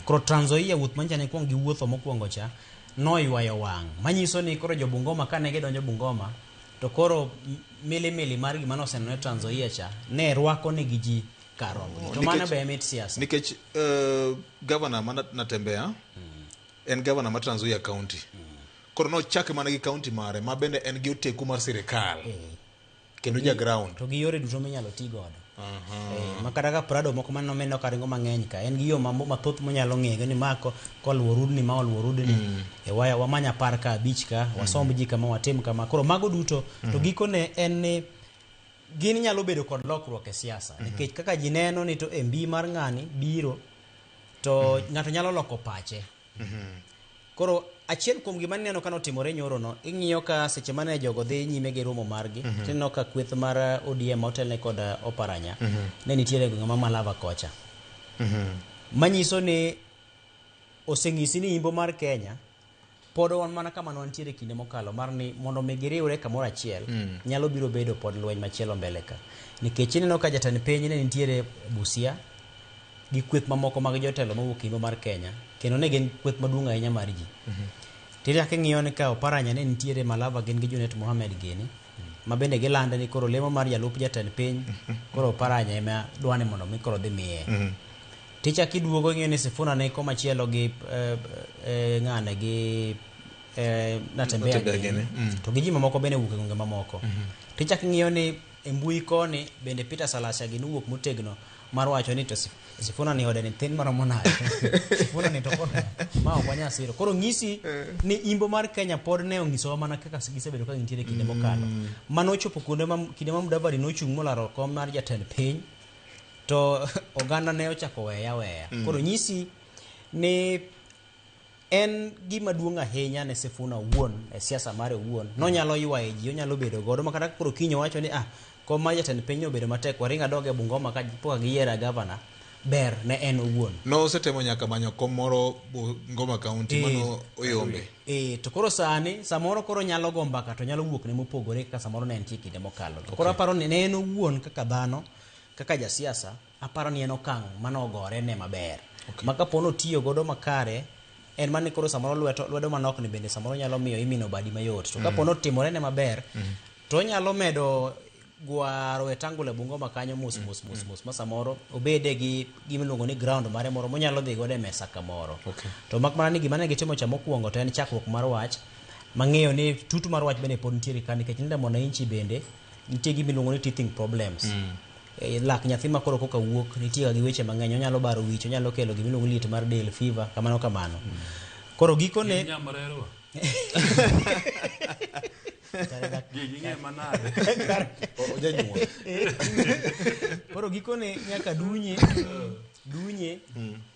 Koro Trans Nzoia wuoth manyicha ne kuong giwuotho mokwongo cha, noywayo wang'. Manyiso ni koro jo Bungoma kane gidonjo Bungoma, to koro milimili mar gima noseneno e Trans Nzoia cha, ne rwako negi ji kar rombgi. To mano be e mit siasa. Nikech gavana ma Natembeya en gavana ma Trans Nzoia County. Koro nochake mana gi county mare ma bende en gi oteku mar sirikal. Kendo ja ground. To gi yore duto minyalo ti godo. Ma kata ka Prado moko mane omeneno ka ringo mang'eny ka, en gi yo mathoth monyalo ng'eyo ni ma koluwo rudni, ma oluwo rudni. Wamany 10 ka 5 ka, wasomb ji kama, watim kama. Koro mago duto, to gikone en ni gin nyalo bedo kod lokruok e siasa. Nikech kaka ji neno ni to e mbi mar ng'ani biro, to ng'ato nyalo loko pache. Koro achiel kuom gima nineno ka notimore nyoro no, ing'iyo ka seche mane jogo dhi nyime gi romo margi, tineno ka kweth mar ODM otelne kod Oparanya, ne nitiere e gwenge ma Malava kocha. Manyiso ni oseng'isi ni imbo mar Kenya pod wan mana kama ne wantiere kinde mokalo mar ni mondo mi giriwre kamoro achiel, nyalo biro bedo pod lweny machielo mbele ka. Nikech ineno ka jatend piny ne nitiere Busia gi kweth mamoko mag jotelo mowuok imbo mar Kenya, kendo ne gin kweth maduong' ahinya mar ji. Tichako ing'iyo ni ka Oparanya ne nitiere Malava gin gi Junet Mohamed gini, ma bende gilande ni koro lemo mar jalup jatend piny, koro Oparanya ema dwa ni mondo mi koro dhi miye. Tichako iduogo ing'iyo ni Sifuna ni komachielo gi ng'ane gi Natembeya gini, to gi ji mamoko bende wuok e gwenge mamoko. Tichako ing'iyo ni e mbui koni bende Peter Salasya gini owuok motegno mar wacho ni to Sifuna ni ode ni thin maromo nade. Sifuna ni to koro ma ok wanyal siro. Koro ng'isi ni imbo mar Kenya pod ne onyisowa mana kaka gisebedo ka gintiere kinde mokalo. Mano ochopo kuonde ma kinde ma Mudavadi nochung' molaro kom mar jatend piny, to oganda ne ochako weya weya. Koro nyisi ni en gima duong' ahinya ne Sifuna owuon e siasa mare owuon. Nonyalo ywayo ji, onyalo bedo godo ma kata koro kiny owacho ni kom mar jatend piny obedo matek, waring adog e Bungoma ka pok giyiera gavana, ber ne en owuon. Nosetemo nyaka manyo kom moro Bungoma County mano oyombe. To koro sani samoro koro nyalo go mbaka to nyalo wuok ne mopogore kaka samoro ne entie kinde mokalo. To koro aparo ni ne en owuon kaka dhano, kaka jasiasa, aparo ni en okang' manogore ne maber. Ma kapo notiyo godo makare, en mani koro samoro lwedo manok ni bende samoro nyalo miyo imino badi mayot. To kapo notimore ne maber, to onyalo medo gwaro Wetangula Bungoma kanyo mos mos mos mos ma samoro obede gi gima iluongo ni ground mare moro monyalo dhi godo e mesa kamoro. To mak mana ni gima ne gitimo cha mokwongo to en chakruok mar wach, mang'eyo ni tut mar wach bende pod nitiere ka, nikech Linda Mwananchi bende nitie gima iluongo ni teething problems. Lak nyathi ma koro koka wuok nitie gi weche mang'eny, onyalo baro wich, onyalo kelo gima iluongo ni liet mar del, fever, kamano kamano. Koro gikone Nyamrerwa. Gigi ng'e manade. Ojanyuol. Koro gikone nyaka dunye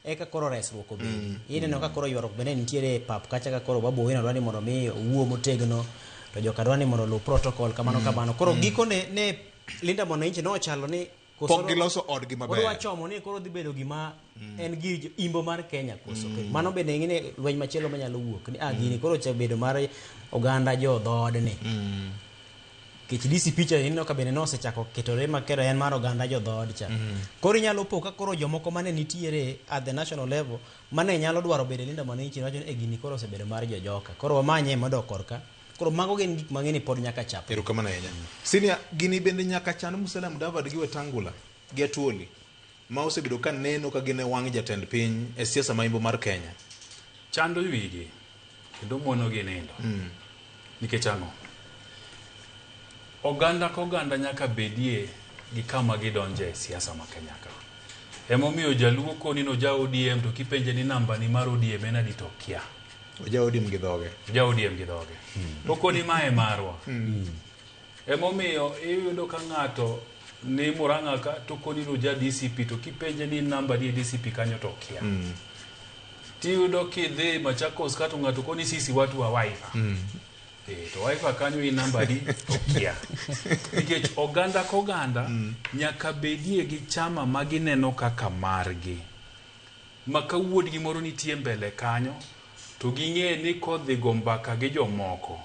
eka koro resruok obedi. Ineno ka koro ywaruok bende nitiere e pap kacha ka koro Babu Owino dwa ni mondo mi owuo motegno, to joka dwa ni mondo oluw protocol kamano kamano. Koro gikone ne Linda Mwananchi nochalo ni pok giloso odgi maber. Odwa chomo ni koro dhi bedo gima en gir imbo mar Kenya koso. Mano bende ing'e lweny machielo manyalo wuok ni gini koro osebedo mar oganda jo dhoodni. Nikech DCP cha ineno ka bende nosechako ketore makero en mar oganda jo dhood cha. Koro inyalo po ka koro jomoko mane nitiere at the national level mane nyalo dwaro bedo Linda Mwananchi wacho ni gini koro osebedo mar jojoka. Koro wamanye modok korka. Koro mago gin gik mang'eny pod nyaka chap. Erokamano ahinya. Senior, gini bende nyaka chan Musalia Mudavadi gi Wetangula gi Atwoli ma osebedo ka neno ka gin e wang' jatend piny e siasa ma imbo mar Kenya. Chando wigi kendo mono gi nindo. Nikech ang'o? Oganda ka oganda nyaka bedie gi kama gidonje e siasa ma Kenya ka. Emomiyo jaluo koni no ja ODM to kipenje ni namba ni mar ODM en adi to kia. Oja ODM gi dhoge. Oja ODM gi dhoge. Okoni mae marwa. Emomiyo iyudo ka ng'ato ni Murang'a ka to koni no ja DCP to kipenje ni namba ni e DCP kanyo to kia. Tiyudo kidhi Machakos ka to ng'ato koni sisi watu wa Wiper. To Wiper kanyo in namba di to kia. Nikech oganda ka oganda nyaka bedie gi chama ma gineno kaka margi. Ma ka wuodgi moro nitie mbele kanyo To ging'e ni kodhi go mbaka gi jomoko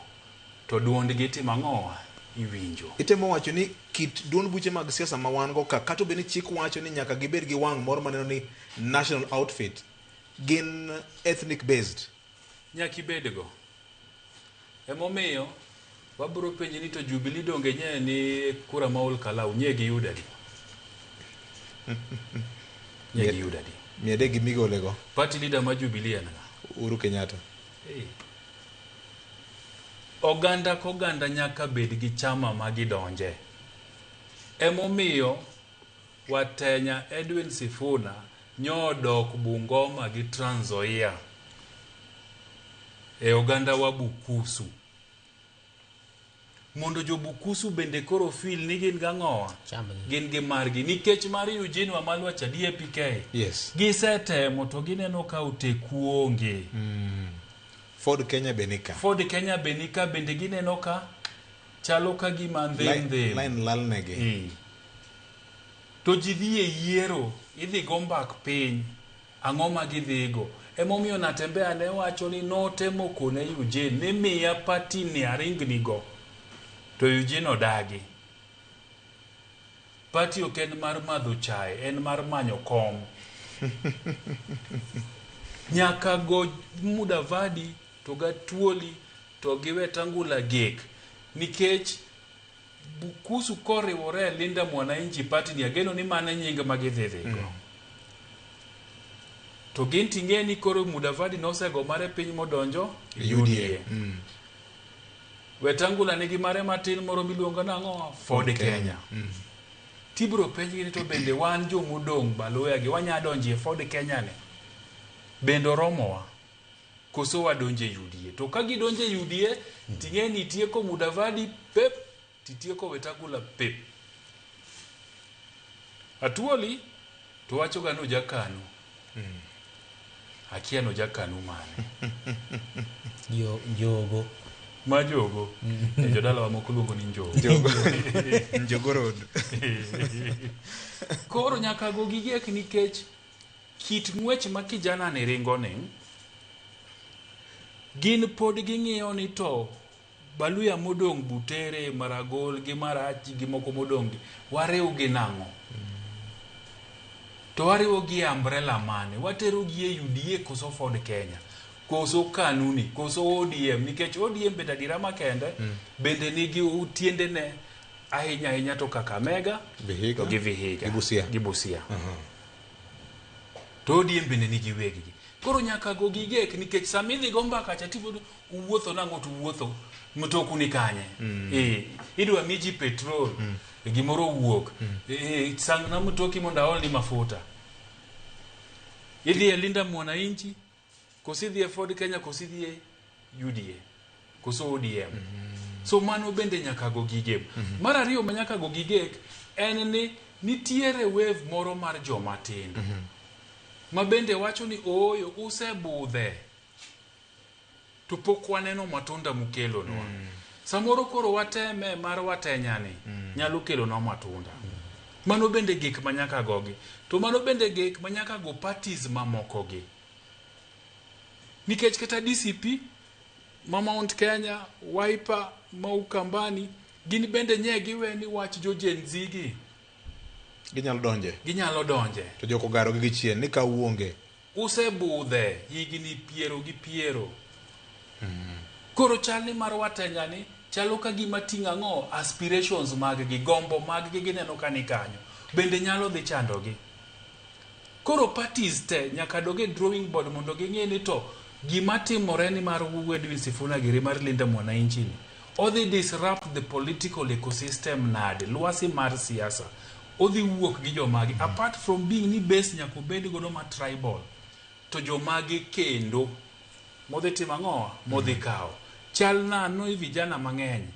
to duondgi timo ang'owa? Iwinjo. Itemo wacho ni kit duond buche mag siasa ma wan go ka, kata obed ni chik wacho ni nyaka gibed gi wang' moro maneno ni national outfit, gin ethnic based. Nyaka ibedgo. Emomiyo wabiro penji ni to Jubilee donge nye ni kura ma Ol Kalou nye giyudo adi? Nye giyudo adi? 300 gi migolego. Party leader ma Jubilee en ng'a? Uhuru Kenyatta. Hey. Oganda koganda nyaka bed gi chama ma gidonje. Emomiyo Watenya Edwin Sifuna nyodok Bungoma gi Trans Nzoia e oganda wa Bukusu. Mondo jo Bukusu bende koro feel ni gin gang'owa. Chambgi. Gin gi margi. Nikech mar Eugene Wamalwa cha DAPK. Yes. Gisetemo to gineno ka oteku onge. Ford Kenya be nika. Ford Kenya be nika bende gineno ka chalo ka gima ndhem ndhem. Line lalnegi. To ji dhi e yiero, idhi go mbak piny. Ang'o ma gidhigo? Emomiyo Natembeya ne wacho ni notemo kone Eugene ni miya party ni aringni go. To Eugene odagi. Party ok en mar madho chae, en mar manyo kom. Nyaka go Mudavadi to Gatuoli to gi Wetangula gek. Nikech Bukusu koriwore e Linda Mwananchi Party ni ageno ni mano e nying ma gidhi dhigo. To gin ting'e ni koro Mudavadi nosego mare piny modonjo UDA. Wetangula nigi mare matin moro miluongo nang'o? Ford Kenya. Tibiro penjgi ni to bende wan jomodong' Baluya gi wanya donjo e Ford Kenya ni. Bende oromowa? Koso wadonjo e UDA? To ka gidonjo e UDA, ting'e ni itieko Mudavadi pep, titieko Wetangula pep. Atuoli to wachoga ni ojakanu. Akia ni ojakanu mane. Njogo. Ma jogo. E jodalawa moko luongo ni njogo. Njogo Road. Koro nyaka go gigek nikech kit ng'wech ma kijana ni ringo ni, gin pod ging'iyo ni to Baluya modong' Butere, Maragol gi Marachi gi moko modong' gi, wariw gi nang'o? To wariwo gi e umbrella mane? Watero gi e UDA koso Ford Kenya? Koso Kanuni? Koso ODM? Nikech ODM bende adiera makende, bende nigi tiendene ahinya ahinya to Kakamega Vihiga. to gi Vihiga. Gi Busia. Gi Busia. To ODM bende nigi weggi. Koro nyaka go gigek nikech sama idhi go mbaka cha tibodo uwuotho nang'o to uwuotho mtoku ni kanye. Idwa mi ji petrol, gimoro owuok. Sangna mtoki mondo aolni mafuta. Idhi e Linda Mwananchi, koso idhi e Ford Kenya, koso idhi e UDA, koso ODM. So mano bende nyaka go gige. Mar ariyo ma nyaka go gigek en ni nitiere wave moro mar joma tindo. Ma bende wacho ni ooyo usebudhe to pok waneno matunda mukelonwa. Samoro koro wateme mar watenyani nyalo kelonwa matunda. Mano bende gik ma nyaka gogi. To mano bende gik ma nyaka go parties mamoko gi. Nikech kata DCP ma Mount Kenya, Wiper ma Ukambani, gin bende nye giwe ni wach jo Gen Z gi. Ginyalo donje. Ginyalo donje. To joko garo gi chien ni ka uonge. Usebudhe higni piero gi piero. Koro chal ni mar Watenya ni chalo ka gima ting'o ang'o? Aspirations mag gi, gombo mag gi gineno ka ni kanyo. Bende nyalo dhi chandogi. Koro parties te nyaka dog e drawing board mondo ging'e ni to gima timore ni mar Edwin Sifuna giri mar Linda Mwananchi ni odhi disrupt the political ecosystem nade, lwasi mar siasa. Odhi wuok gi jomagi. Apart from being ni base nyaka obed godo ma tribal, to jomagi kendo modhi timo ang'o? Modhi kawo. Chal nano e vijana mang'eny.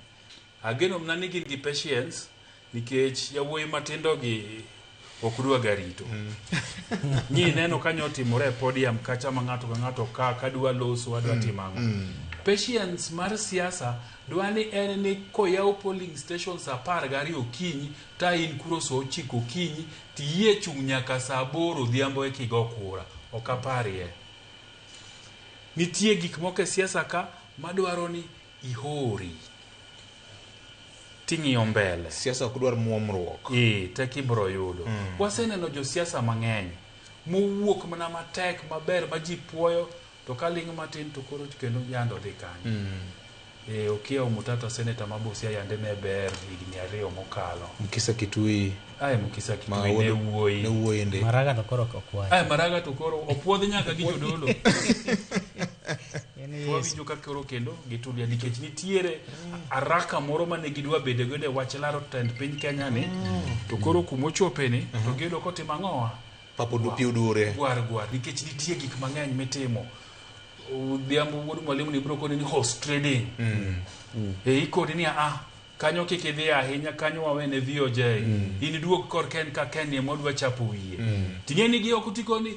Ageno mana ni gin gi patience nikech yawuoyi matindo gi ok dwa ga rito. Nyi neno ka nyotimore e podium kacha ma ng'ato ka ng'ato ka kadwa loso adwa timo ang'o. Patience mar siasa dwa ni en ni koyaw polling stations 12 okinyi ta in kuro sa 9 okinyi tiyie chung' nyaka sa 8 odhiambo eka igo kura. Ok aparie. Nitie gik moko e siasa ka madwaro ni ihori ting'iyo mbele. Siasa ok dwar muomruok. Ee, tek ibro yudo. Waseneno josiasa mang'eny mowuok mana matek maber ma ji puoyo to ka ling' matin to koro kendo yando dhi kanyo. E, Okiya Omutata seneta ma Busia yande ne ber higni 2 mokalo. Mukisa Kitui. Ae Mukisa Ma Kitui ne wuod- wuoyi. Ne wuoyi ndi. Maraga to koro ok wach. Ae Maraga to koro opuodh nyaka gi jodolo. En Yesu. Wawinjo ka koro kendo gitulia nikech nitiere araka moro mane gidwa bede godo e wach laro tend piny Kenya ni to koro kumochope ni to giyudo kotimo ang'owa Papo dupi udure. gwar gwar nikech nitie gik mang'eny mitimo. Odhiambo wuod mwalimu ni biro koni ni horse trading. E ikoni ni a kanyo kik idhi ahinya kanyo wawene VOJ. In iduog kor Ken ka Ken ema odwa chapo wiye. Ting'e ni gi ok tikoni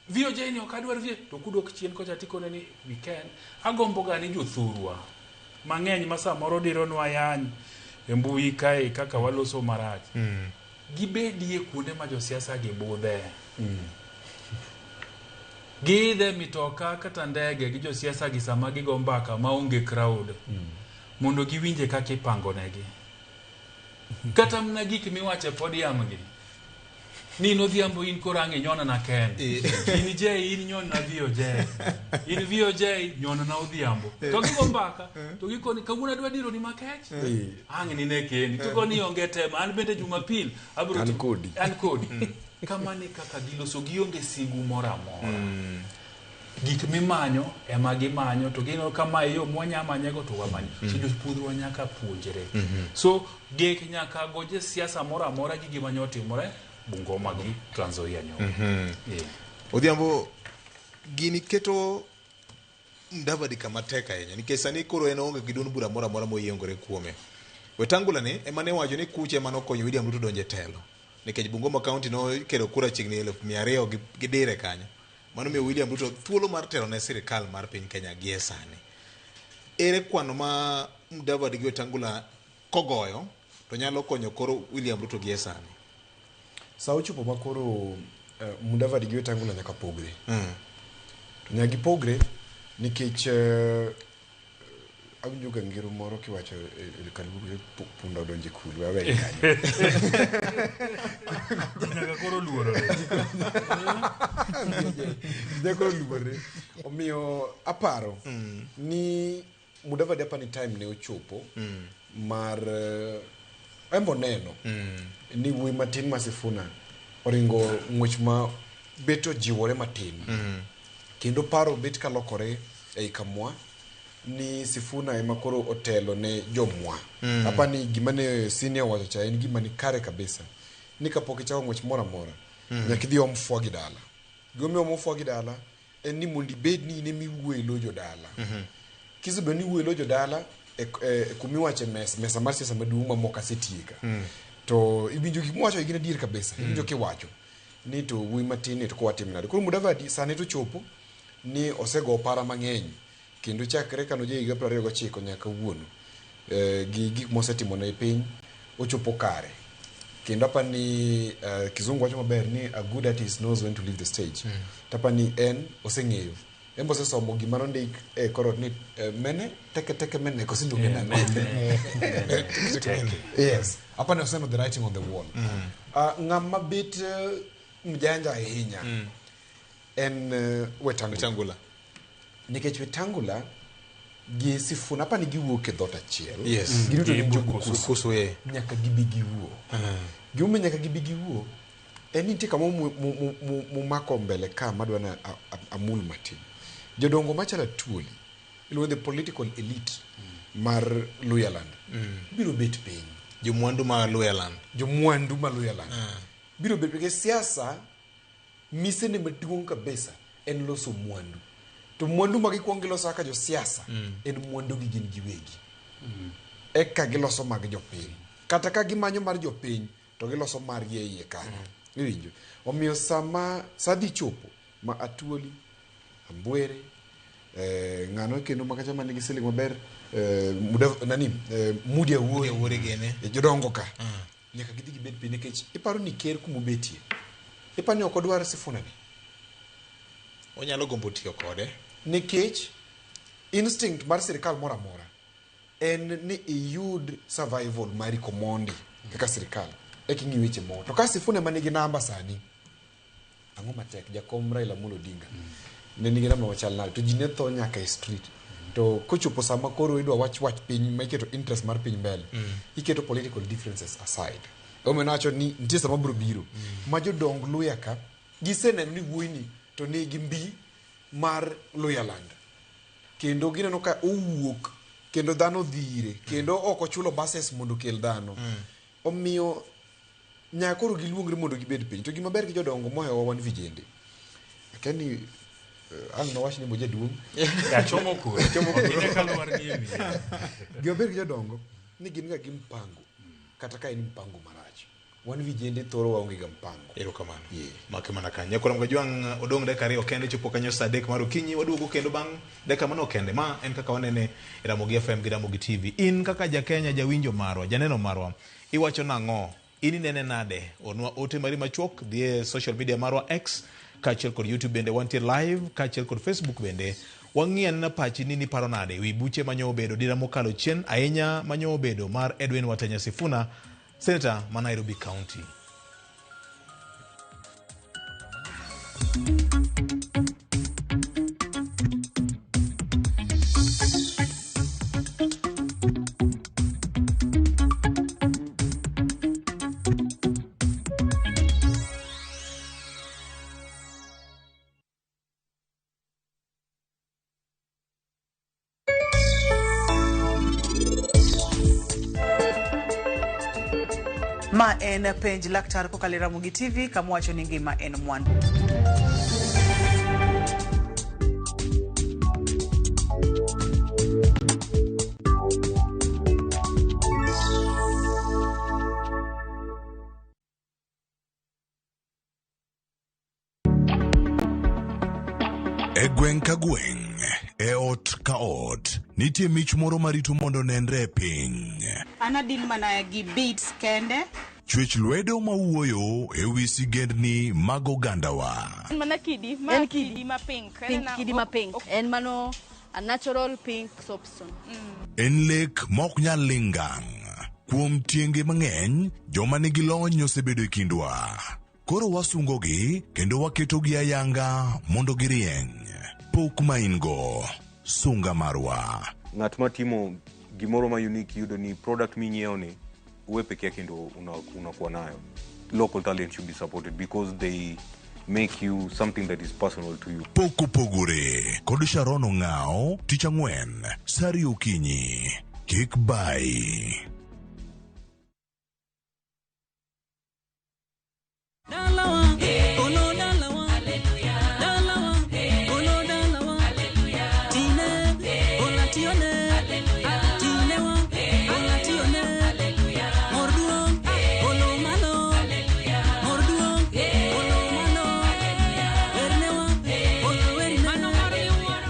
VOJ ni ok adwar VOJ to kudok chien kocha tikone ni we can. Agombo ga ni jothurwa mang'eny ma samoro dironwa yany e mbui kae kaka waloso marach. Gibedie kuonde ma josiasa gi budhe. Giidhe mitoka kata ndege gi josiasa gi sama gigo mbaka maonge crowd. Mondo giwinje kaka ipango negi. Kata mana gik miwacho e podium gi. Ni in Odhiambo in koro ang' inyona na Ken. In J in nyona VOJ. In VOJ nyona na Odhiambo. To gigo mbaka to gikoni kawuono adwa diro ni makech. Ang' nine kendi. To koni onge tema an bende Jumapil abiro An kodi. An kodi. Kamano e kaka giloso gionge sigu moro amora. Gik mimanyo ema gimanyo to gineno ka mae yo mwanya manyego to wamanyo. So jopuonjwa nyaka puonjre. So gek nyaka goje siasa moro amora gi gima nyotimore Bungoma gi Trans Nzoia nyoro. Yeah. Odhiambo gini keto Mudavadi kama tek ahinya nikech sani koro en oonge gi duond bura moro amora moyiengore kuome. Wetangula ni ema ne wacho ni kuche ema nokonyo William Ruto donjo e telo nikech Bungoma County nokelo kura chiegni 200,000 gi dire kanyo. Mano miyo William Ruto thuolo mar telo ne sirikal mar piny Kenya gie sani. Ere kwano ma Mudavadi gi Wetangula kogoyo to nyalo konyo koro William Ruto gie sani? Sa ochopo ma koro Mudavadi gi Wetangula nyaka pogre. To nyaka gipogre nikech awinjo ga ngero moro kiwacho e kaluo punda odonjo e kul we awe kanyo. Nyaka koro luorore. Nyaka koro luorore. Omiyo aparo ni Mudavadi apa ni time ne ochopo mar embo neno ni wuoyi matin ma Sifuna oringo ng'wech ma bet ojiwore matin kendo paro bet kalokore ei kamwa ni Sifuna ema koro otelo ne jomwa. Apa ni gima ne senior owacho cha en gima ni kare kabisa ni kapok ichako ng'wech moro amora nyaka idhi om fwa gi dala. Gimomiyo omo fwa gi dala en ni mondo ibed ni in ema iwuoyo e lo jodala. Kisebedo ni iwuoyo e lo jodala e kumiwache mesa mar siasa maduong' ma moko asetieka. To iwinjo gik miwacho gin adier kabisa. Iwinjo kiwacho ni to wuoyi matin ni to kowatim nade. Koro Mudavadi sani to chopo ni osego opara mang'eny kendo chakre kane oja higa 29 nyaka kawuono gi gik mosetimo ne piny ochopo kare. Kendo apa ni kizungu wacho maber ni a good artist knows when to leave the stage. To apa ni en oseng'eyo. En be osesomo gima nondik e korot ni mene teke teke mene koso iluonge nang'o? Yes. Apa ni oseneno the writing on the wall. Ng'ama bet mjanja ahinya en Wetangula. Wetangula. Nikech Wetangula gi Sifuna apa ni giwuok e dhoot achiel. Yes. Giduto gin jo Bukusu. Bukusu. Nyaka gibi giwuo. Gimomiyo nyaka gibi giwuo en ni nitie kama mumako mbele ka madwa ni amul matin. Jodongo machalo Atuoli iluongo the political elite mar Luhyaland biro bet piny. Jomwandu ma Luhyaland. Jomwandu ma Luhyaland. Biro bet piny. Siasa misene maduong' kabisa en loso mwandu. To mwandu ma gikwongo giloso kaka josiasa en mwandu gi gin giwegi. Eka giloso mag jopiny. Kata ka gimanyo mar jopiny to giloso margi e iye kanyo. Iwinjo? Omiyo sama sa dhi chopo ma Atuoli, Ambwere, ng'ano kendo makacha manigi siling maber, nani, Mudi Awuori, Awuori gini. Jodongo ka. Nyaka gidhi gibed piny nikech iparo ni ker kumobetie. Iparo ni ok odwar Sifuna ni? Onyalo gombo tiyo kode. Nikech instinct mar sirikal moro amora en ni iyud survival mari komondi kaka sirikal eka ing'i weche moko. To ka Sifuna ema nigi namba sani, ang'o matek? Jakom Raila Amolo Odinga ne nigi namba machal nade? To ji ne tho nyaka e street. To kochopo sama koro idwa wach wach piny ma iketo interest mar piny mbele, iketo political differences aside. Emomiyo nawacho ni nitie sama biro biro ma jodong Luya ka giseneno ni wuoyini to nigi mbi mar Luyaland. Kendo gineno ka owuok kendo dhano dhi ire kendo ok ochulo buses mondo okel dhano. Omiyo nyaka koro giluongre mondo gibed piny. To gima ber gi jodongo mohewowa wan vijende. Akia ni ang' nowach ni bojaduong'. Achomo kure. Ok ine ka lwar ni e wiye. Gima ber gi jodongo ni gin ga gi mpango kata ka en mpango marach. Wan vijende thoro waonge ga mpango. Erokamano. Yeah. Make mana kanyo. Nyakwar Mgajwang' odong' dakika 2 kende chopo kanyo saa 3 mar okinyi. Waduogo kendo bang' dakika manok kende. Ma en kaka wanene e Ramogi FM gi Ramogi TV. In kaka ja Kenya, jawinjo marwa, janeno marwa, iwacho nang'o? In inene nade? Ornwa ote mari machuok, dhi e social media marwa X, kaachiel kod YouTube bende wantie live, kaachiel kod Facebook bende. Wang'i anena pachi ni niparo nade wi buche manyo obedo dira mokalo chien ahinya manyo obedo mar Edwin Watenya Sifuna, Senator ma Nairobi County. Ma en penj laktar kokalo e Ramogi TV kama wacho ni ngima en mwandu. E gweng' ka gweng', e ot ka ot, nitie mich moro marito mondo onenre e piny. An adil mana gi beats kende. Chwech lwedo mawuoyo e wi sigendni mag ogandawa. En mana kidi, ma En kidi ma pink. En Pink, na- kidi ma pink. En mano a natural pink soapstone. En lek ma ok nyal ling' ngang'. Kuom tienge mang'eny, joma nigi lony osebedo e kindwa. Koro wasungogi kendo waketogi ayanga mondo girieny. Pok ma in go, sunga marwa. Ng'at matimo gimoro ma unique yudo ni product minyiewo ni uwe peke yake ndo unakuwa nayo. Local talent should be supported because they make you something that is personal to you. Pok opogore kod Sharon Ong'ao tich ang'wen saa ariyo okinyi. Kik bai.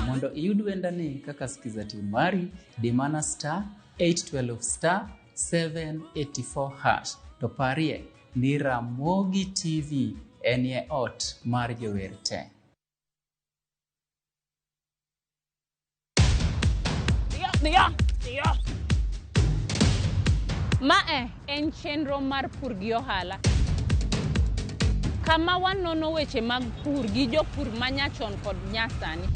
Mondo iyud wendani kaka skiza tune mari, di mana star 812 star 784 hash. To parie ni Ramogi TV enie ot mar jower te. Mae en chenro mar pur gi ohala. Kama wanono weche mag pur gi jopur manyachon kod nyasani.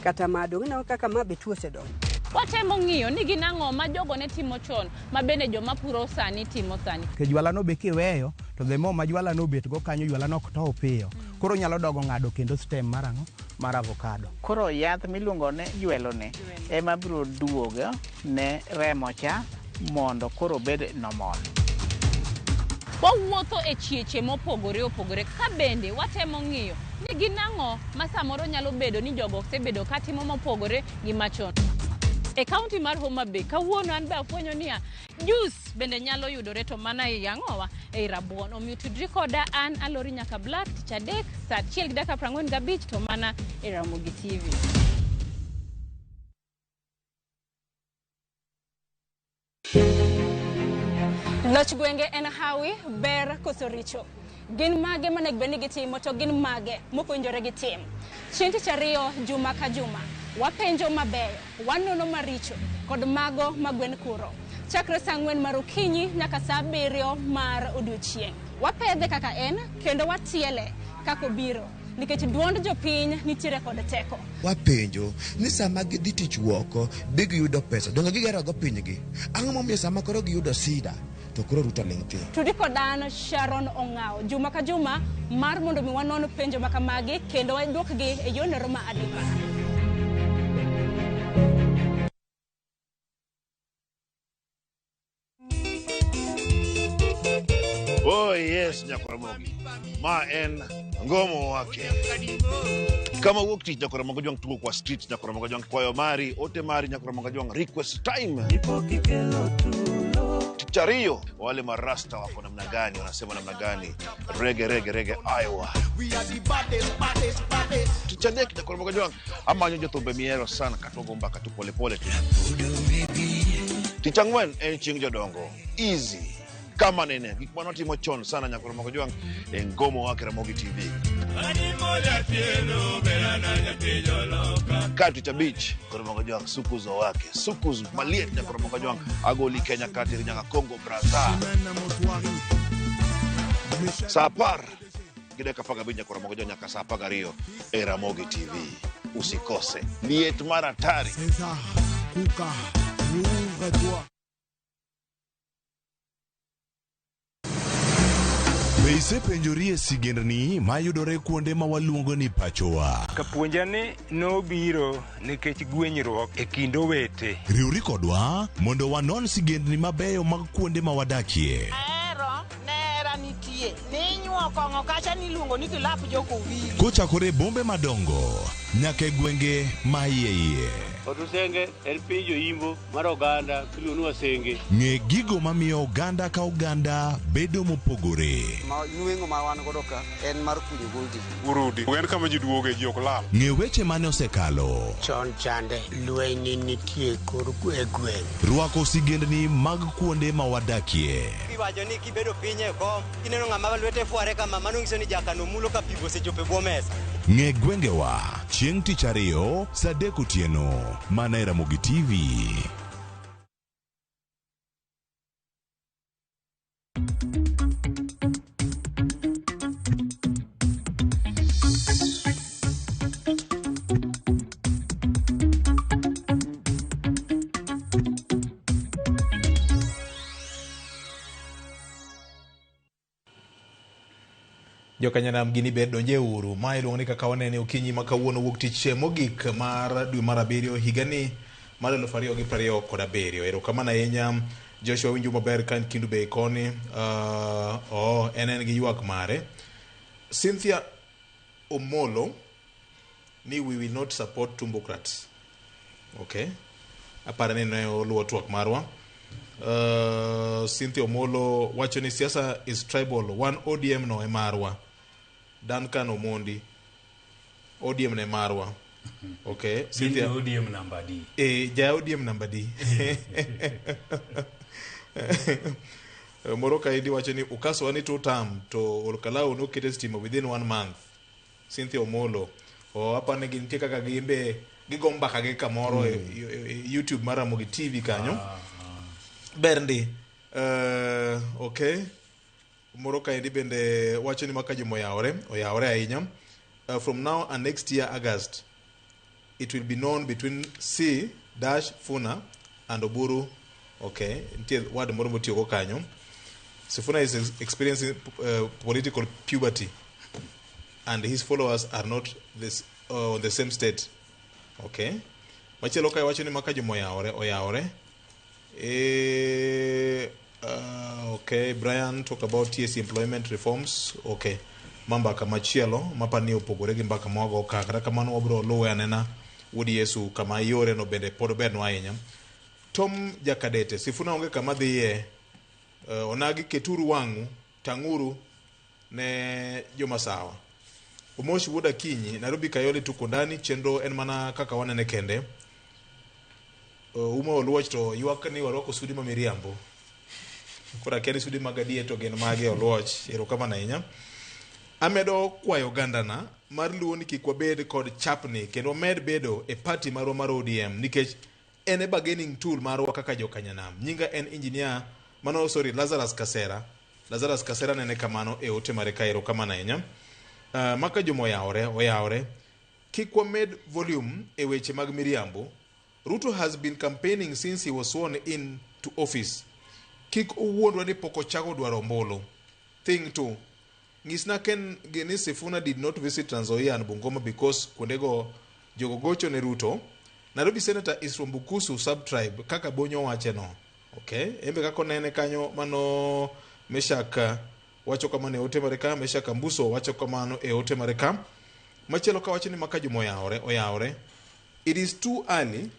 Kata ma dong' ineno kaka ma be tuo osedonjo. Watemo ng'iyo ni gin ang'o ma jogo ne timo chon ma bende joma puro sani timo sani. Ke jwala no be kiweyo to the more ma jwala no obet go kanyo jwala no ok tow piyo. Koro nyalo dogo ng'ado kendo stem mar ang'o? Mar avocado. Koro yath miluongo ni jwelo ni ema biro duogo ne remo cha mondo koro obed normal. Wawuotho e chieche mopogore opogore ka bende watemo ng'iyo ni gin ang'o ma samoro nyalo bedo ni jogo osebedo katimo mopogore gi machon. E kaunti mar Homa Bay, kawuono an be afwenyo niya, juice bende nyalo yudore to mana ei ang'owa, ei rabuon. Omiyo tudri koda an Alori Nyaka Black tich adek saa 1:45 to mana e Ramogi TV. Loch gwenge en hawi, ber koso richo. Gin mage monego bed ni gitimo to gin mage mok owinjore gitim? Chieng' tich ariyo juma ka juma, wapenjo mabeyo, wanono maricho kod mago ma gwen kuro. Chakre saa 4 mar okinyi nyaka saa 7 mar odiochieng'. Wapedhe kaka en kendo watiele kaka obiro nikech duond jopiny nitiere kod teko. Wapenjo ni sama gidhi tich woko bi giyudo pesa, donge gigerogo pinygi? Ang'o momiyo sama koro giyudo sida to koro Ruto ling' thi? Tudi kod an Sharon Ong'awo juma ka juma mar mondo mi wanon penjo ma kamagi kendo waduokgi e yorno ma adimba. Oh yes, Nyakoramogi. Ma en ngomo wake. Kama wuok tich Nyakoramogi Jwang' tugo kwa street Nyakoramogi Jwang' kwayo mari, ote mari Nyakoramogi Jwang' request time. Tich ariyo wale marasta wako namna gani, wanasema namna gani? Rege rege rege Iowa. Tich adek Nyakoramogi Jwang' amanyo jothumbe mihero sana katogo mbaka tu polepole tu. Tich ang'wen en chieng' jodongo. Easy. Kama nene gik manotimo chon sana Nyakoramogi Jwang' e ngomo wake Ramogi TV. Ka tich abich Nyakoramogi Jwang' sukuzo wake sukuz maliet Nyakoramogi Jwang' agoli Kenya kateri nyaka Congo Brazza. Saa 10 gi dakika 15 Nyakoramogi Jwang' nyaka saa 12 e Ramogi TV. Usikose liet mar hatari. César, Kuka, ouvre-toi. Be isepenjori e sigendni mayudore kuonde ma waluongo ni pachowa? Kapuonja ni nobiro nikech gwenyruok e kind owete. Riwri kodwa mondo wanon sigendni mabeyo mag kuonde ma wadakie. Ahero nera nitie ninyuo kong'o kacha niluongo ni kilap jokowili. Kochakore e bombe madongo nyaka e gwenge ma iye iye. Otusenge en piny joimbo mar oganda miluongo ni Wasenge. Ng'e gigo mamiyo oganda ka oganda bedo mopogore. Ma nweng'o ma wan godo ka en mar kunyo goldi. Urudi en kama ji duoge ji ok lal. Ng'e weche mane osekalo. Chon chande lweny nitie kor e gweng'. Rwako sigendni mag kuonde ma wadakie. Iwacho ni kibedo piny e kom kineno ng'ama lwete fware kama mano nyiso ni jakano mulo ka pi osechopo e bwo mesa. Ng'e gwengewa chieng' tich ariyo saa 3 otieno mana e Ramogi TV. Jokanyanam gini ber donje uru. Ma iluongo ni kaka wanene okinyi ma kawuono wuok tich mogik mar dwe mar 7 higani mar 2027. Erokamano ahinya Joshua, winjo maber ka en Kendu Bay koni. En gi ywak mare. Cynthia Omolo ni we will not support Tumbocrats. Okay. Aparo ni ne oluwo twak marwa. Cynthia Omolo wacho ni siasa is tribal. Wan ODM no e marwa. Duncan Omondi. ODM ne marwa. Okay. Cynthia ODM namba D. Ja ODM namba D. Moro kaendi wacho ni ukaswa ni two term to Olkalau nokete stima within 1 month. Cynthia Omolo. Apani gintie kaka gimbe gigo mbaka gi kamoro e YouTube mar Ramogi TV kanyo. Ber ndi. Okay. Moro kaendi bende wacho ni maka juma oyawore ahinya. From now and next year August, it will be known between C-Funa and Oburu. Okay, nitie word moro motiyogo kanyo. Sifuna is experiencing political puberty and his followers are not this on the same state. Okay. Machielo kae wacho ni maka juma oyawore. Okay, Brian talk about TSC employment reforms. Okay. Mambaka machielo mapani opogore gi mbaka mwago ka kata kamano wabro luwe anena wuod Yesu kama yore no bende pod bernwa ahinya. Tom Jakadete, Sifuna onge kama dhiye. Onagi keturu wang'u tang'uru ne jomasawa. Omosh wuod Akinyi, Nairobi Kayole tuko ndani, chenro en mana kaka wanene kende. Uma Oluoch to ywak ni warwako sudi ma miriambo. Koro akia ni sudi mag adier to gin mage Oluoch. Erokamano ahinya. Amedo kwayo ogandana mar Luo ni kik wabed kod chapni kendo wamed bedo e party marwa mar ODM nikech en e bargaining tool marwa kaka jokanyanam. Nyinga en engineer mano sorry Lazarus Kasera. Lazarus Kasera nene kamano e ote mare ka erokamano ahinya. Maka juma oyawore oyawore. Kik wamed volume e weche mag miriambo. Ruto has been campaigning since he was sworn in to office. Kik owuondwa ni pok ochako dwaro ombulu. Thing to nyisna ken ni Sifuna did not visit Trans Nzoia and Bungoma because kuondego jogo gocho ne Ruto. Nairobi senator is from Bukusu sub-tribe kaka Bonyo wache no. Okay, embe kako nene kanyo mano Meshak wacho kamano e ote mare ka, Meshak Ambuso wacho kamano e ote mare ka. Machielo ka wacho ni maka juma oyawore, oyawore. It is too early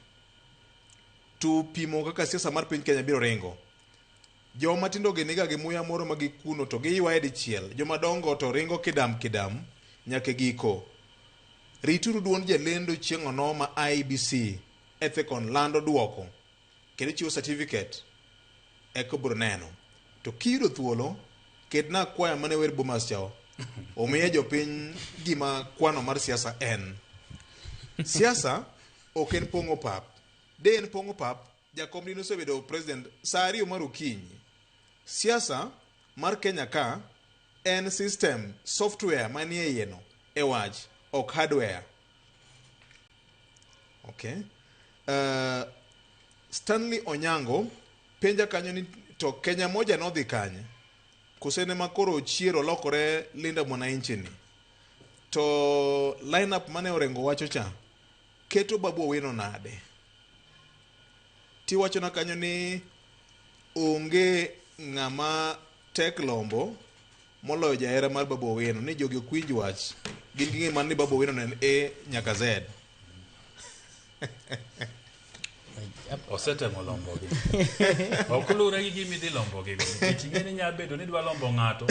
to pimo kaka siasa mar piny Kenya biro ringo. Joma tindo gi niga gi muya moro ma gikuno to giywaye dichiel. Joma dongo to ringo kidam kidam nyaka e giko. Rituru duond jalendo chieng' ono ma IEBC Ethekon lando duoko kendo chiwo certificate eka obiro neno. To kiyudo thuolo, ketna akwaya mane wer Bomas cha omiye jopiny gima kwano mar siasa en. Siasa ok en pong'o pap. De en pong'o pap, jakom dine osebedo president saa ariyo mar okinyi. Siasa mar Kenya ka en system, software manie iye no e wach, ok hardware. Okay. Stanley Onyango penja kanyo ni to Kenya moja nodhi kanye? Kose ne makoro ochier olokore Linda Mwananchi ni? To line up mane Orengo wacho cha keto Babu Owino nade? Tiwachona kanyo ni onge ng'ama tek lombo moloyo jahera mar Babu Owino ni jogi ok winj wach. Gin ging'e mana ni Babu Owino ne en A nyaka Z. Osetemo lombogi. Ok luwre gi gima idhi lombogi go. Nikech ing'e ni nyalo bedo ni idwa lombo ng'ato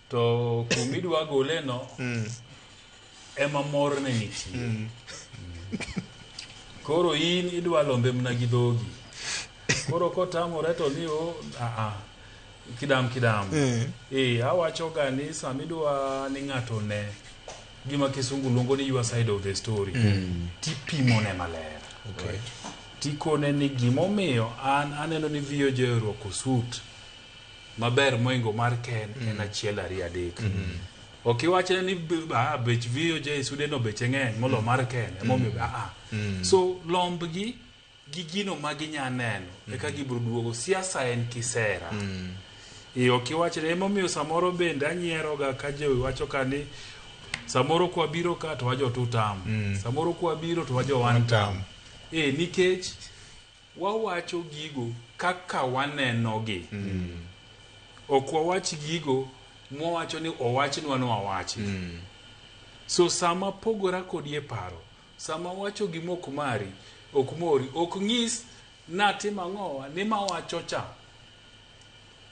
to kuma idwa gole no ema morne nitie. Koro in idwa lombe mana gi dhogi. Koro kotamore to ni o a kidam kidam. Eh awacho ga ni sama idwa ni ng'ato ne gima kisungu luongo ni your side of the story tipimone maler. Okay. Tikone ni gimomiyo an aneno ni VOJ orwako suit maber moingo mar Ken en achiel ariyo adek. Ok iwachne ni bech VOJ sude no beche ng'eny molo mar Ken emomiyo So lombgi gi gino ma ginya neno eka gibiro duogo. Siasa en kisera. E ok iwachne emomiyo samoro bende anyieroga ka ji wacho ka ni samoro kwabiro ka to wajo two term. Samoro kwabiro to wajo one term. E nikech wawacho gigo kaka wanenogi. Ok wawach gigo mwawacho ni owachnwa ni wawachi. So sama pogora kodi e paro, sama wacho gima ok mari, ok mori, ok nyis natimo ang'owa ni mawacho cha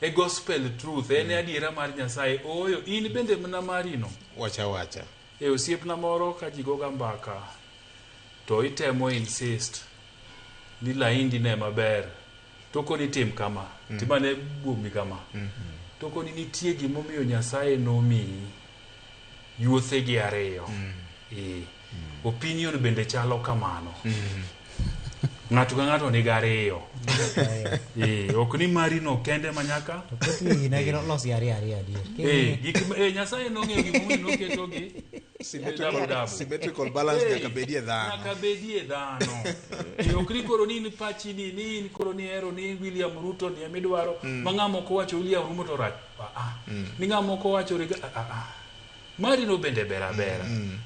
e gospel truth, en adiera mar Nyasaye. Ooyo, in bende mana mari no. Wacha wacha. E osiepna moro ka ji goga mbaka to itemo insist ni laindi ne maber to koni tim kama, timane buomi kama. To koni nitie gimomiyo Nyasaye nomiyi yuothegi ariyo. Opinion bende chalo kamano. Ng'ato ka ng'ato nigi ariyo. Ok ni mari no kende manyaka. Thothgi ne gilosi ariyo ariyo adier. Gik Nyasaye nong'eyo gimomiyo noketogi Symmetrical, symmetrical balance nyaka bedie dhano. Nyaka bedie dhano. Ok ni koro ni in pachi ni ni in koro ni hero ni William Ruto ni emidwaro ma ng'ama ok owacho William Ruto to rach. Ni ng'ama ok owacho Mari no bende ber abera.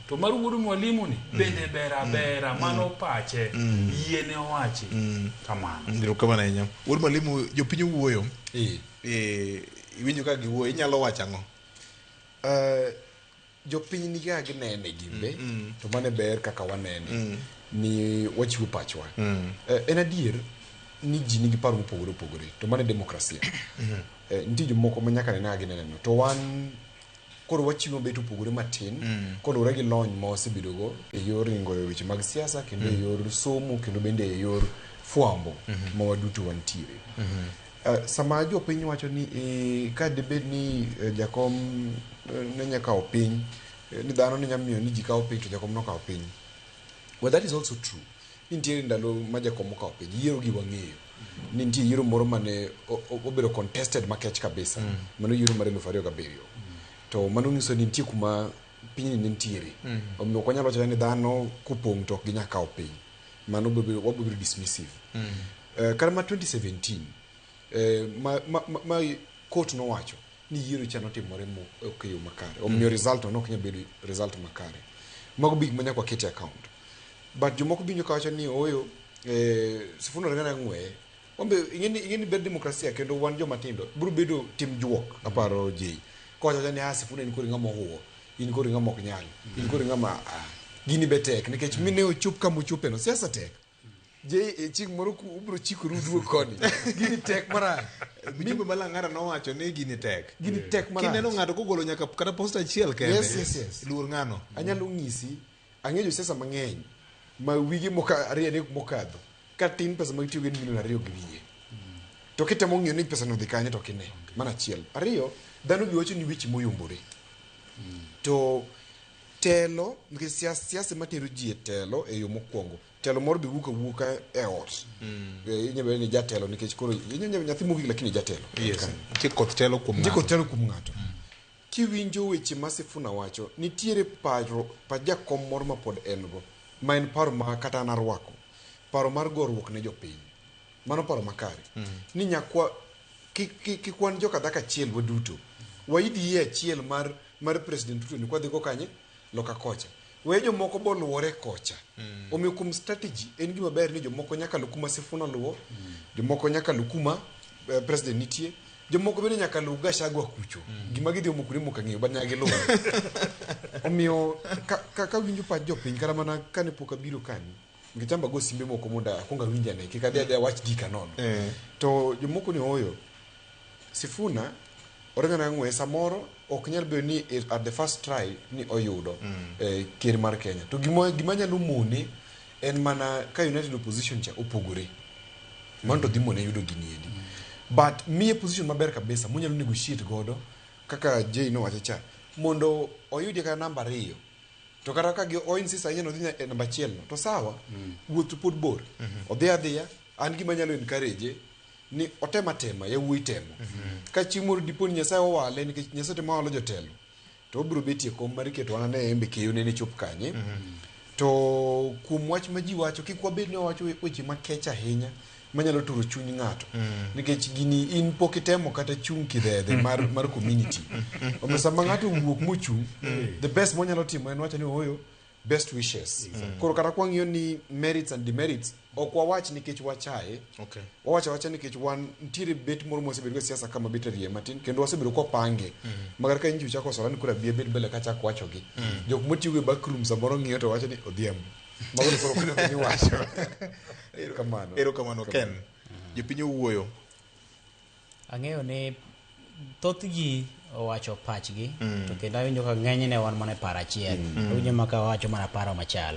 To mar wuod mwalimu ni bende ber abera. Mano pache. Yie ne owachi. Kamano. Erokamano ahinya. Wuod mwalimu jopiny owuoyo. Iwinjo ka giwuoyo inyalo wacho ang'o? Jopiny nigi kaka ginene gimbe to mano e ber kaka wanene ni wachiwo pachwa. En adier ni ji nigi paro mopogore opogore to mano e demokrasia. Nitie jomoko ma nyaka ne kaka ginene no to wan koro wachiwo bet opogore matin koluwore gi lony ma wasebedogo e yor ringo e weche mag siasa kendo e yor somo kendo bende e yor fwambo ma waduto wantiere. Sama jopiny wacho ni ka dibed ni jakom ne nya kawo piny, ni dhano ne nya miyo ni ji kawo piny to jakom nokawo piny. Well, that is also true. Ni nitiere ndalo ma jakom okawo piny, yiero gi wang'eyo. Ni nitie yiero moro mane obedo contested makech kabisa. Mano yiero mar 2007. To mano nyiso ni nitie kuma pinyni ne nitiere. Omiyo ok wanyal wacho ni dhano kopong' to ok ginyal kawo piny. Mano wabiro bedo dismissive. Kata ma 2017 ma court nowacho ni yiero cha notimore ok e yo makare. Omiyo result no ok nyal bedo result makare. Mago gik ma nyaka waket e account. But jomoko binjo kawacho ni ooyo, Sifuna Orengo ng'weye. Wambe ing'eni ber demokrasia kendo wan joma tindo biro bedo tim juok aparo Jay. Kowacho ni ah Sifuna in koro ng'ama ohuwo, in koro ng'ama ok nyal, in koro ng'ama gini be tek nikech mine ochop kama ochope no siasa tek. Jay chieng' moro ubiro chikoru uduog koni. Gini tek marach. Mjumbe Malang'ara nowacho ni gini tek. Gini tek marach. Kineno ng'ato kogolo nyaka kata posta achiel kende. Yes. Luor ng'ano. Anyalo ng'isi, ang'eyo josiasa mang'eny ma wige ariyo adek mokadho ka tin pesa ma gitiyogo en milion 2 gi wiye. To kitemo ng'iyo ni pesa no odhi kanye to ok ine. Mano achiel. Ariyo, dhano bi wacho ni weche moyombore. To telo, nikech siasa matero ji e telo e yo mokwongo. Telo moro be wuok awuoka e ot. Inyalo bedo ni jatelo nikech koro inyalo nyathi mogik lakini jatelo. Yes. Nitie koth telo kuom Nitie ng'ato. koth telo kuom ng'ato. Kiwinjo weche ma Sifuna wacho, nitiere paro pa jakom moro ma pod en go, ma en paro ma kata an arwako. Paro mar goruok ne jopiny. Mano paro makare. Ni nyakwa kik wan joka dhako achiel waduto. Waidh yie achiel mar President Ruto ni kwadhi go kanye? Loka kocha. We jomoko boluore kocha. Omiyo kuom strategy en gima ber ni jomoko nyaka luw kuma Sifuna luwo, jomoko nyaka luw kuma President nitie, jomoko bende nyaka luw Gachagua kucho. Gima gidhi omo kuonde mok ang'eyo, but nyaka giluw. Omiyo ka winjo pach jopiny kata mana kane pok abiro kani, nikech amba go simbe moko mondo akuong awinj ane, kik adhi adhiya awach gika nono. To jomoko ni ooyo, Sifuna Orengo Nang'we samoro ok nyal bedo ni at the first try ni oyudo ker mar Kenya. To gima nyalo mone en mana ka United Opposition cha opogore. Mano to dhi mone yudo gini endi. But miye position maber kabisa monyalo negotiate godo kaka Jay nowacho cha mondo oyudie kata namba 2. To kata ka gi o insist ahinya ni odhi e namba 1 no, to sawa, wuoth to pod bor. Odhi adhiya, an gima anyalo encourage ni otema tema, yawuoyi temo. Ka chieng' moro dipo ni Nyasaye owale, nikech Nyasaye temo walo jotelo, to obiro betie kom mar keto wan ane embe keyo ne chop kanye. To kuom wach ma ji wacho, kik wabed ni wawacho weche makech ahinya manyalo turo chuny ng'ato. Nikech gini in pok itemo kata chung' kidhedhe mar community. Omiyo sama ng'ato owuok mochung', the best monyalo timo en wacho ni ooyo, best wishes. Koro kata kwang'iyo ni merits and demerits, ok wawach nikech wachaye. Wawacho awacha nikech wan nitiere bet moro mwasebedo go e siasa kama bet rie matin kendo wasebedo kwapange. Makata ka nyicho chako sora ni koro abi abed mbele kachako wachogi. Jok motiyogo e back room samoro ng'iyo to wacho ni Odhiambo. Mago to koro ok onego ni wacho. Erokamano. Erokamano Ken. Jopiny owuoyo. Ang'eyo ni thoth ji owacho pachgi, to kendo awinjo ka ng'enyne wan mana e paro achiel. Awinjo ma ka wacho mana paro machal.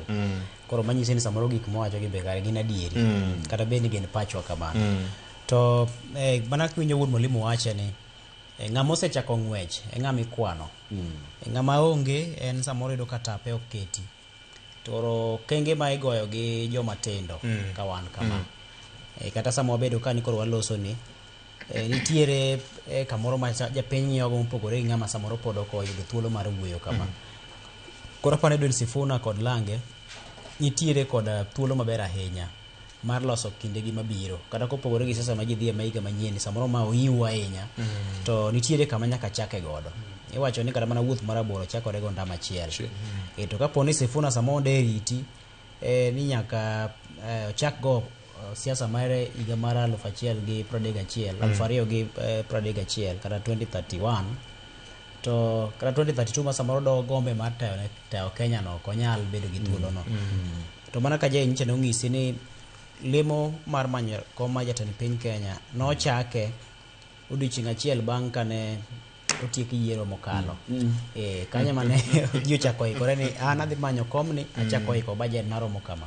Koro manyiso ni samoro gik mowacho gi be kare gin adieri. Kata bed ni gin pachwa kamano. To mana kiwinjo wuon mwalimu wache ni ng'ama osechako ng'wech e ng'ama ikwano. Ng'ama onge en samoro yudo ka tape ok keti. To kenge ma igoyo gi joma tindo ka wan kama. Kata sama wabedo ka ni koro waloso ni nitiere kamoro ma japiny ng'iyogo mopogore gi ng'ama samoro pod ok oyudo thuolo mar wuoyo kama. Koro aparo ni Edwin Sifuna kod Lange nitiere kod thuolo maber ahinya mar loso kindegi mabiro. Kata kopogore gi siasa ma ji dhiye ma higa manyien, samoro ma oyiw ahinya, to nitiere kama nyaka chake godo. Iwacho ni kata mana wuoth mar aboro chakore go ndama achiel. To kapo ni Sifuna samoro onde riti, ni nyaka ochak go siasa mare higa mar 1031, 2031, kata 2031, to kata 2032 ma samoro do gombe mar tayo Kenya no ok onyal bedo gi thuolo no. To mana ka Jay nyicha nong'isi ni lemo mar manyo kom mar jatend piny Kenya nochake odiochieng' achiel bang' kane otiek yiero mokalo. Kanyo mane ji ochako ikore ni an adhi manyo komni, achako iko budget maromo kama.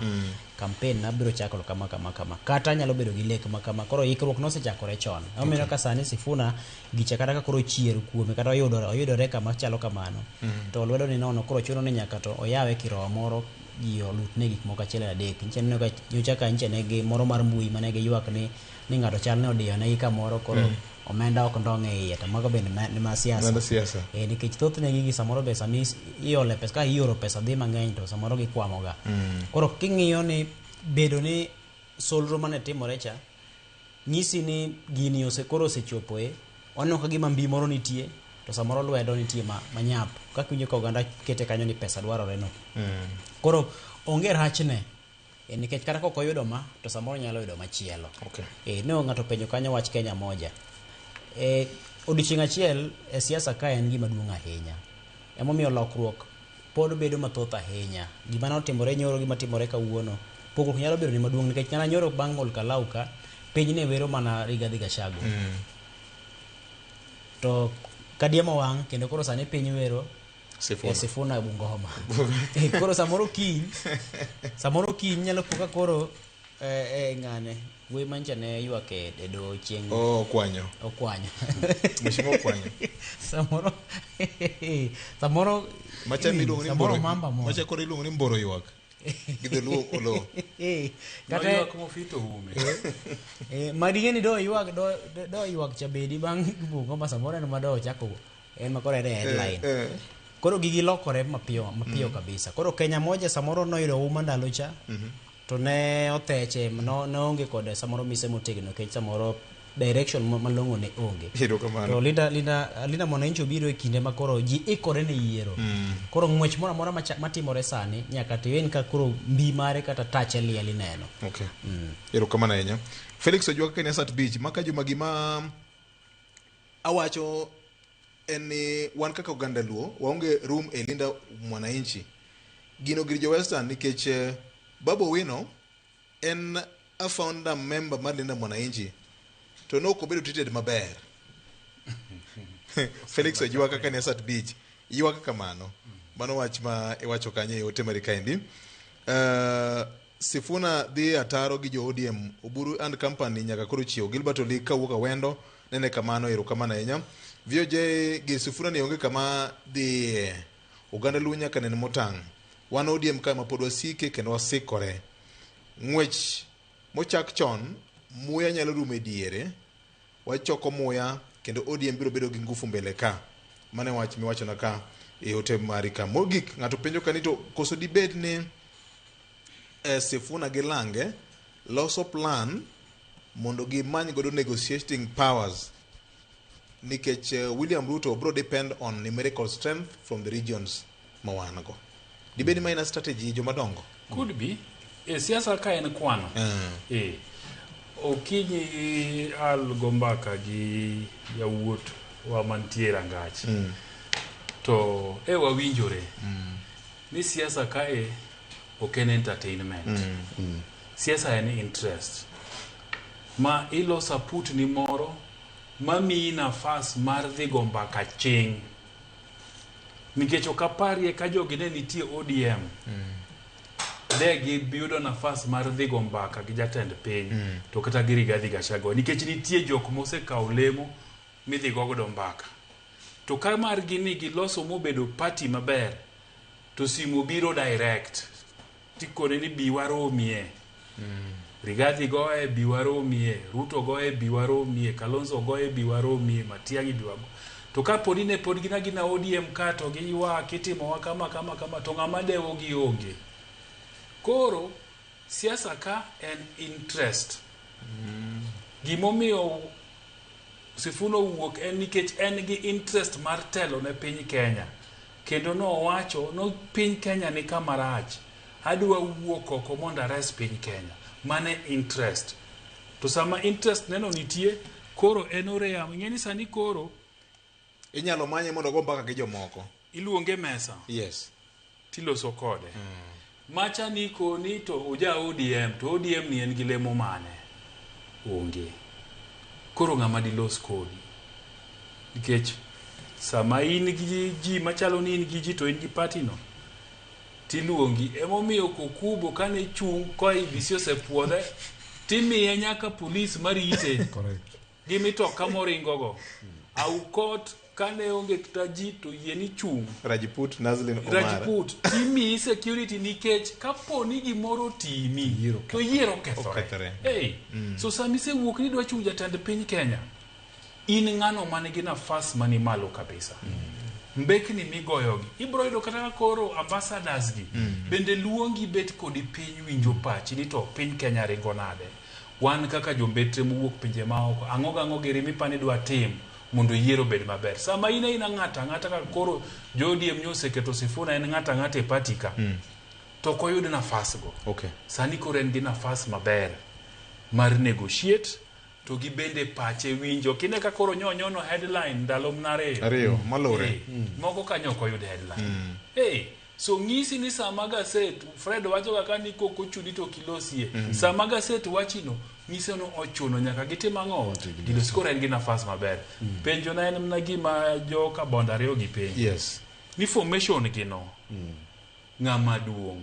Campaign nabiro chako kama kama kama. Kata anyalo bedo gi lek ma kama. Koro ikruok nosechakore chon. Omiyo ka sani Sifuna gicha kata ka koro chier kuome kata oyudore kama chalo kamano. To lwedo ni nono koro chuno ni nyaka to oyawe kirowo moro ji olutne gik moko achiel adek. Nyicha neno ka nyocha ka nyicha ne gi moro mar mbui mane giywak ni ng'ato chal ne odiyo negi kamoro koro omenda ok ndong' e iye to mago bende ni ma siasa. Mano siasa. Nikech thothne gigi samoro be sami iole pesa ka ioro pesa dhi mang'eny to samoro gikwamoga. Koro king'iyo ni bedo ni solro mane timore cha nyisi ni gini koro osechopo waneno ka gima mbi moro nitie to samoro lwedo nitie manyap kaka iwinjo ka oganda kete kanyo ni pesa dwarore no. Koro onge rachne nikech kata kok oyudo ma to samoro nyalo yudo machielo. Ne ng'ato penjo kanyo wach Kenya moja. Odiochieng' achiel e siasa ka en gima duong' ahinya. Emomiyo lokruok pod bedo mathoth ahinya. Gima notimore nyoro gima timore kawuono pogruok nyalo bedo ni maduong' nikech kana nyoro bang' Olkalau ka piny ne wero mana Rigathi Gachagua. To kadiemo wang' kendo koro sani piny wero Sifuna. Sifuna Bungoma. Koro samoro kiny nyalo po ka koro ng'ane wuoyi mancha ne ywak e doho chieng' Okwanyo. Okwanyo. Mheshimiwa Okwanyo. Samoro macha miluongo ni samoro mboro mamba moro. Macha koro iluongo ni mboro ywak. Gi dholuo olo. Kata Noywak mofito ume. Madigeni do ywak do ywak cha bedi bang' Bungoma samoro en ma do ochako en ma koro en e headline. Koro gigi lokore mapiyo kabisa. Koro Kenya moja samoro noyudo uma ndalo cha. To ne otheche no onge kod samoro mise motegno nikech samoro direction malong'o ne onge. To Linda Mwananchi obiro e kinde ma koro ji ikore ne yiero. Koro ng'wech moro amora matimore sani nyaka to en ka koro mbi mare kata tache liel ineno. Okay. Erokamano ahinya. Felix Ojwang Kenya Sat Beach maka juma gima awacho en ni wan kaka oganda Luo waonge room e Linda Mwananchi. Gino gir jo Western nikech Babu Owino en a founder member mar Linda Mwananchi to ne ok obedo treated maber. Felix Ojwang kaka ne Sat Beach ywak kamano. Mano wach ma iwacho kanyo e ote mari kaendi. Sifuna dhi ataro gi jo ODM Oburu and company nyaka koro chiew. Gilbert Oli kawuok Awendo nene kamano erokamano ahinya. VOJ gi Sifuna ni onge kama dhi. Oganda Luo nyaka nen motang'. Wan ODM ka ma pod wasike kendo wasikore. Ng'wech mochak chon muya nyalo rumo e diere. Wachoko muya kendo ODM biro bedo gi ngufu mbele ka. Mane wach miwachona ka e ote mari ka. Mogik ng'ato penjo ka ni to koso dibed ni Sifuna gi Lange loso plan mondo gimany godo negotiating powers nikech William Ruto bro depend on numerical strength from the regions ma wan go. Dibed ni ma en a strategy jomadongo? Could be. E siasa ka en kwano. Okinyi al go mbaka gi yawuot wa mantie rangach. To wawinjore. Ni siasa kae ok en entertainment. Siasa en interest. Ma iloso aput ni moro mamiyi nafas mar dhi go mbaka ching'. Nikech ok aparie ka jogi ne nitie ODM. De giyudo nafas mar dhi go mbaka gi jatend piny to kata gi Rigathi Gachagua nikech nitie jok mosekawo lemo midhi godo mbaka. To ka margi ni giloso mobedo party maber to simu biro direct tikone ni bi waromie. Rigathi goye bi waromie, Ruto goye bi waromie, Kalonzo goye bi waromie, Matiang'i bi waromie. To kapo ni ne pod gin agina ODM ka to giywak itimowa kama kama kama to ng'ama dewo gi onge. Koro siasa ka en interest. Gimomiyo Sifuna owuok en nikech en gi interest mar telo ne piny Kenya. Kendo nowacho no piny Kenya ni kama rach. Adwa wuok oko mondo ares piny Kenya. Mane interest. To sama interest neno nitie, koro en oreyamo. Ing'e ni sani koro inyalo manye mondo ogo mbaka gi jomoko. Iluonge mesa. Yes. Tiloso kode. Macha ni koni to oja ODM, to ODM ni en gi lemo mane? Onge. Koro ng'ama dilos kodi. Nikech Sama in gi ji machalo ni in gi ji to in gi party no, tiluongi. Emomiyo Kokubo kane chung' ka IEBC osepuodhe, timiye nyaka polis marite. Gi mitoka moringogo. Aukot kane onge kata ji to yie ni chung'. Rajput Nazlin Omar. Rajput timiyi security nikech kapo ni gimoro otimi to yiero okethore. Okethore. Hey. So sama isewuok ni idwa chung' jatend piny Kenya, in ng'ano man gi nafas mani malo kabisa. Mbekni migoyogi ibro yudo kata ka koro ambassadors gi bende luongi bet kodi piny winjo pachi ni to piny Kenya ringo nade. Wan kaka jombetre mowuok pinje maoko, ang'o gang'o giri mipani dwa tim mondo yiero obed maber. Sama in aina ng'ato ang'ata kaka koro jo ODM nyo oseketo Sifuna en ng'ato ang'ata e party ka, to ok oyud nafas go. Okay. Sani koro en gi nafas maber mar negotiate to gi bende pache winjo. Kine ka koro nyo nyono headline ndalo mna ariyo. Ariyo, malure. Eh, Moko kanyo ok oyud headline. Eh, so ng'isi ni sama gaset Fred wacho kaka ni koko chudi to kilosie. Sama gaset wachino nyiso ni ochuno nyaka gitim ang'o? Gilos koro en gi nafas maber. Penjo na en mana gima jo Kabondo ariyo gi penjo. Yes. Ni formation gi no. Ng'ama duong',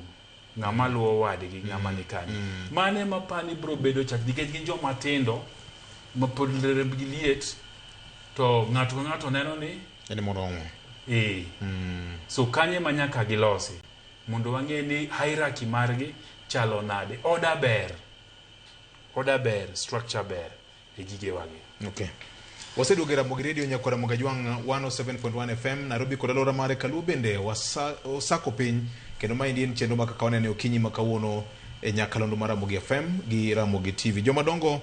ng'ama luwo wadgi, ng'ama ni kanye. Mano ema apani biro bedo chak nikech gin joma tindo ma pod rembgi liet to ng'ato ka ng'ato neno ni En moromo. Eh. So kanye ma nyaka gilosi mondo wang'e ni hierarchy margi chalo nade. Order ber. Order ber, structure ber e gigewagi. Okay. Waseduogo e Ramogi Radio nyakwa Ramogi Ajwang' 107.1 FM Nairobi kod alwora mare Kaluo bende osako piny kendo maendi en chenro ma kaka wanene okinyi ma kawuono e nyakalondo mar Ramogi FM gi Ramogi TV. Jomadongo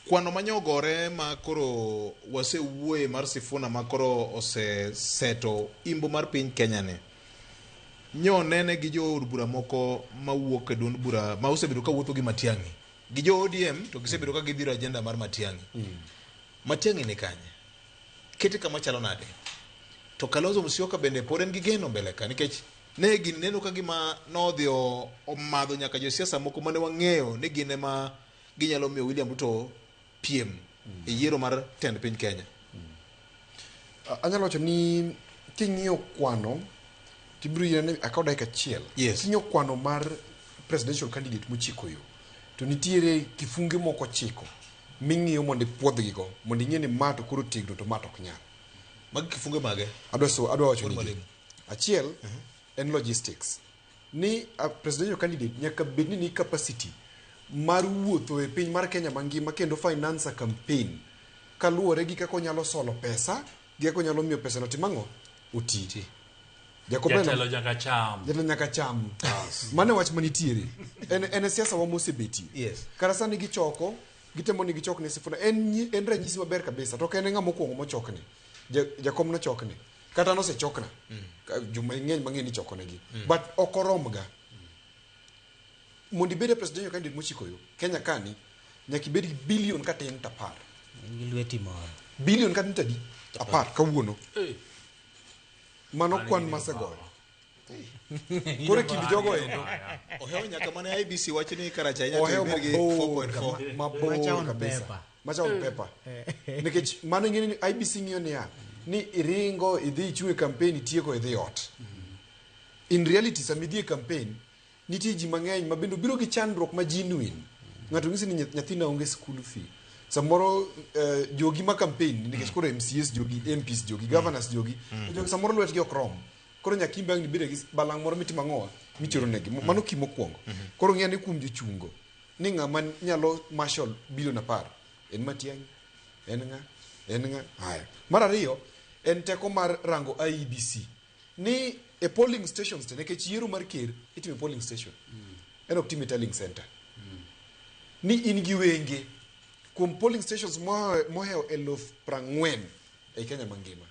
kwano manyogore ma koro wasewuoye mar Sifuna ma koro oseseto imbo mar piny Kenya ni nyo nene gi jood bura moko mawuok e duond bura ma osebedo ka wuotho gi Matiang'i gi jo ODM to gisebedo ka gidhiro agenda mar Matiang'i. Matiang'i ni kanye? Kete kama chalo nade? To Kalonzo Musyoka bende pod en gi geno mbele ka nikech ne gini neno ka gima nodhi omadho nyaka josiasa moko mane wang'eyo ni gin ema ginyalo miyo William Ruto piem e yiero mar tend piny Kenya. Anyalo wacho ni king'iyo kwano tibiro yie ni akaw dakika achiel. Yes. King'iyo kwano mar presidential candidate mochiko yo to nitiere kifunge moko ochiko ming'iyo mondo ipuodhgigo mondo ing'e ni ma to koro tegno to ma to ok nyal. Magi kifunge mage? Adwa so adwa wacho Wuod ni Mwalimu. achiel en logistics ni a presidential candidate nyaka bed ni ni capacity mar wuotho e piny mar Kenya mangima kendo finance a campaign kaluwore gi kaka onyalo solo pesa gi kaka onyalo miyo pesa no tim ang'o oti. Jakom Jatelo nyaka cham. Jatelo nyaka cham. Mano e wach manitiere. En e siasa wa mosebetie. Yes. Kata sani gichoko, gitemo ni gichok ne Sifuna. En ranyisi maber kabisa. To ok en e ng'ama okwongo mochokne. Jakom nochokne. Kata nosechokna. Joma ng'eny mang'eny ni chokonegi. But ok oromga. Mondo ibed e presidential candidate mochiko yo, Kenya kani, nyaka ibed gi billion katin to 10. In gi lweti moro. Billion katin to adi? 10 kawuono. Eh. Mano Mano kwan gini masegoyo. Koro e kind jogo endo. Ohewo nyaka mane IEBC wacho ni karacha ahinya to Ohewo ibed gi mabor 4.4. mabor Macha on kabisa. paper. Macha on paper. Nikech mano ing'e ni IEBC ng'iyo niya, ni iringo idhi ichung' e campaign itieko idhi ot. In reality sama idhi e campaign, nitie ji mang'eny ma bende obiro gi chandruok ma genuine. Ng'ato nyisi ni nyathina onge school fee. Samoro jogi ma campaign nikech koro MCAs jogi, MPs jogi, governors jogi, jogi samoro lwetgi ok rom. Koro nyaka in bang' ibed gi balang' moro mitimo ang'owa michoro negi. Mano kimo mokwongo. Koro ng'e ni kuom jochungo ni ng'ama nyalo marshal bilion 10 en Matiang'i, en ng'a, en ng'a. Haya. Mar ariyo en teko mar rango IEBC ni e polling stations te nikech yiero mar ker itimo e polling station. En ok tim e tallying center. Ni in gi wenge kuom polling stations mohewo 40,000 ei Kenya mangima.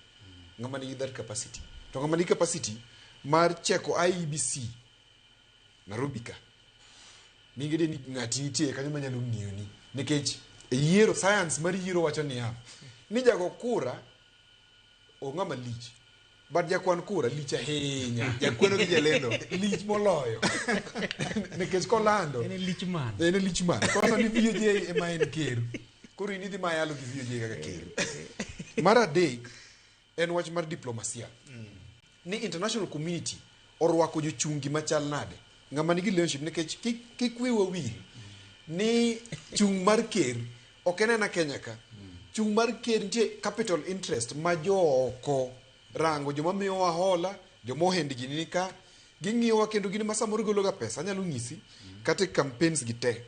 Ng'ama nigi that capacity. To ng'ama nigi capacity mar cheko IEBC Nairobi ka. Mingede ni ng'ati nitie kanyo manyalo ng'iyoni. Nikech e yiero, science mar yiero wacho niya, ni jago kura ong'ama lich. But jakwan kura lich ahinya. Jakweno gi jalendo. Lich moloyo. Nikech kolando. En e lich man. En e lich man. Kolando ni VOJ ema en ker. Koro in idhi mayalo gi VOJ kaka ker. Mar adek, en wach mar diplomasia. Ni international community orwako jochungi machal nade. Ng'ama nigi relationship nikech kik wiwa wil ni chung' mar ker ok en ena Kenya ka. Chung' mar ker nitie capital interest ma jooko rango joma miyowa hola, joma ohend gini ni ka, ging'iyowa kendo gin ma samoro gologa pesa. Anyalo nyisi kata e campaigns gi te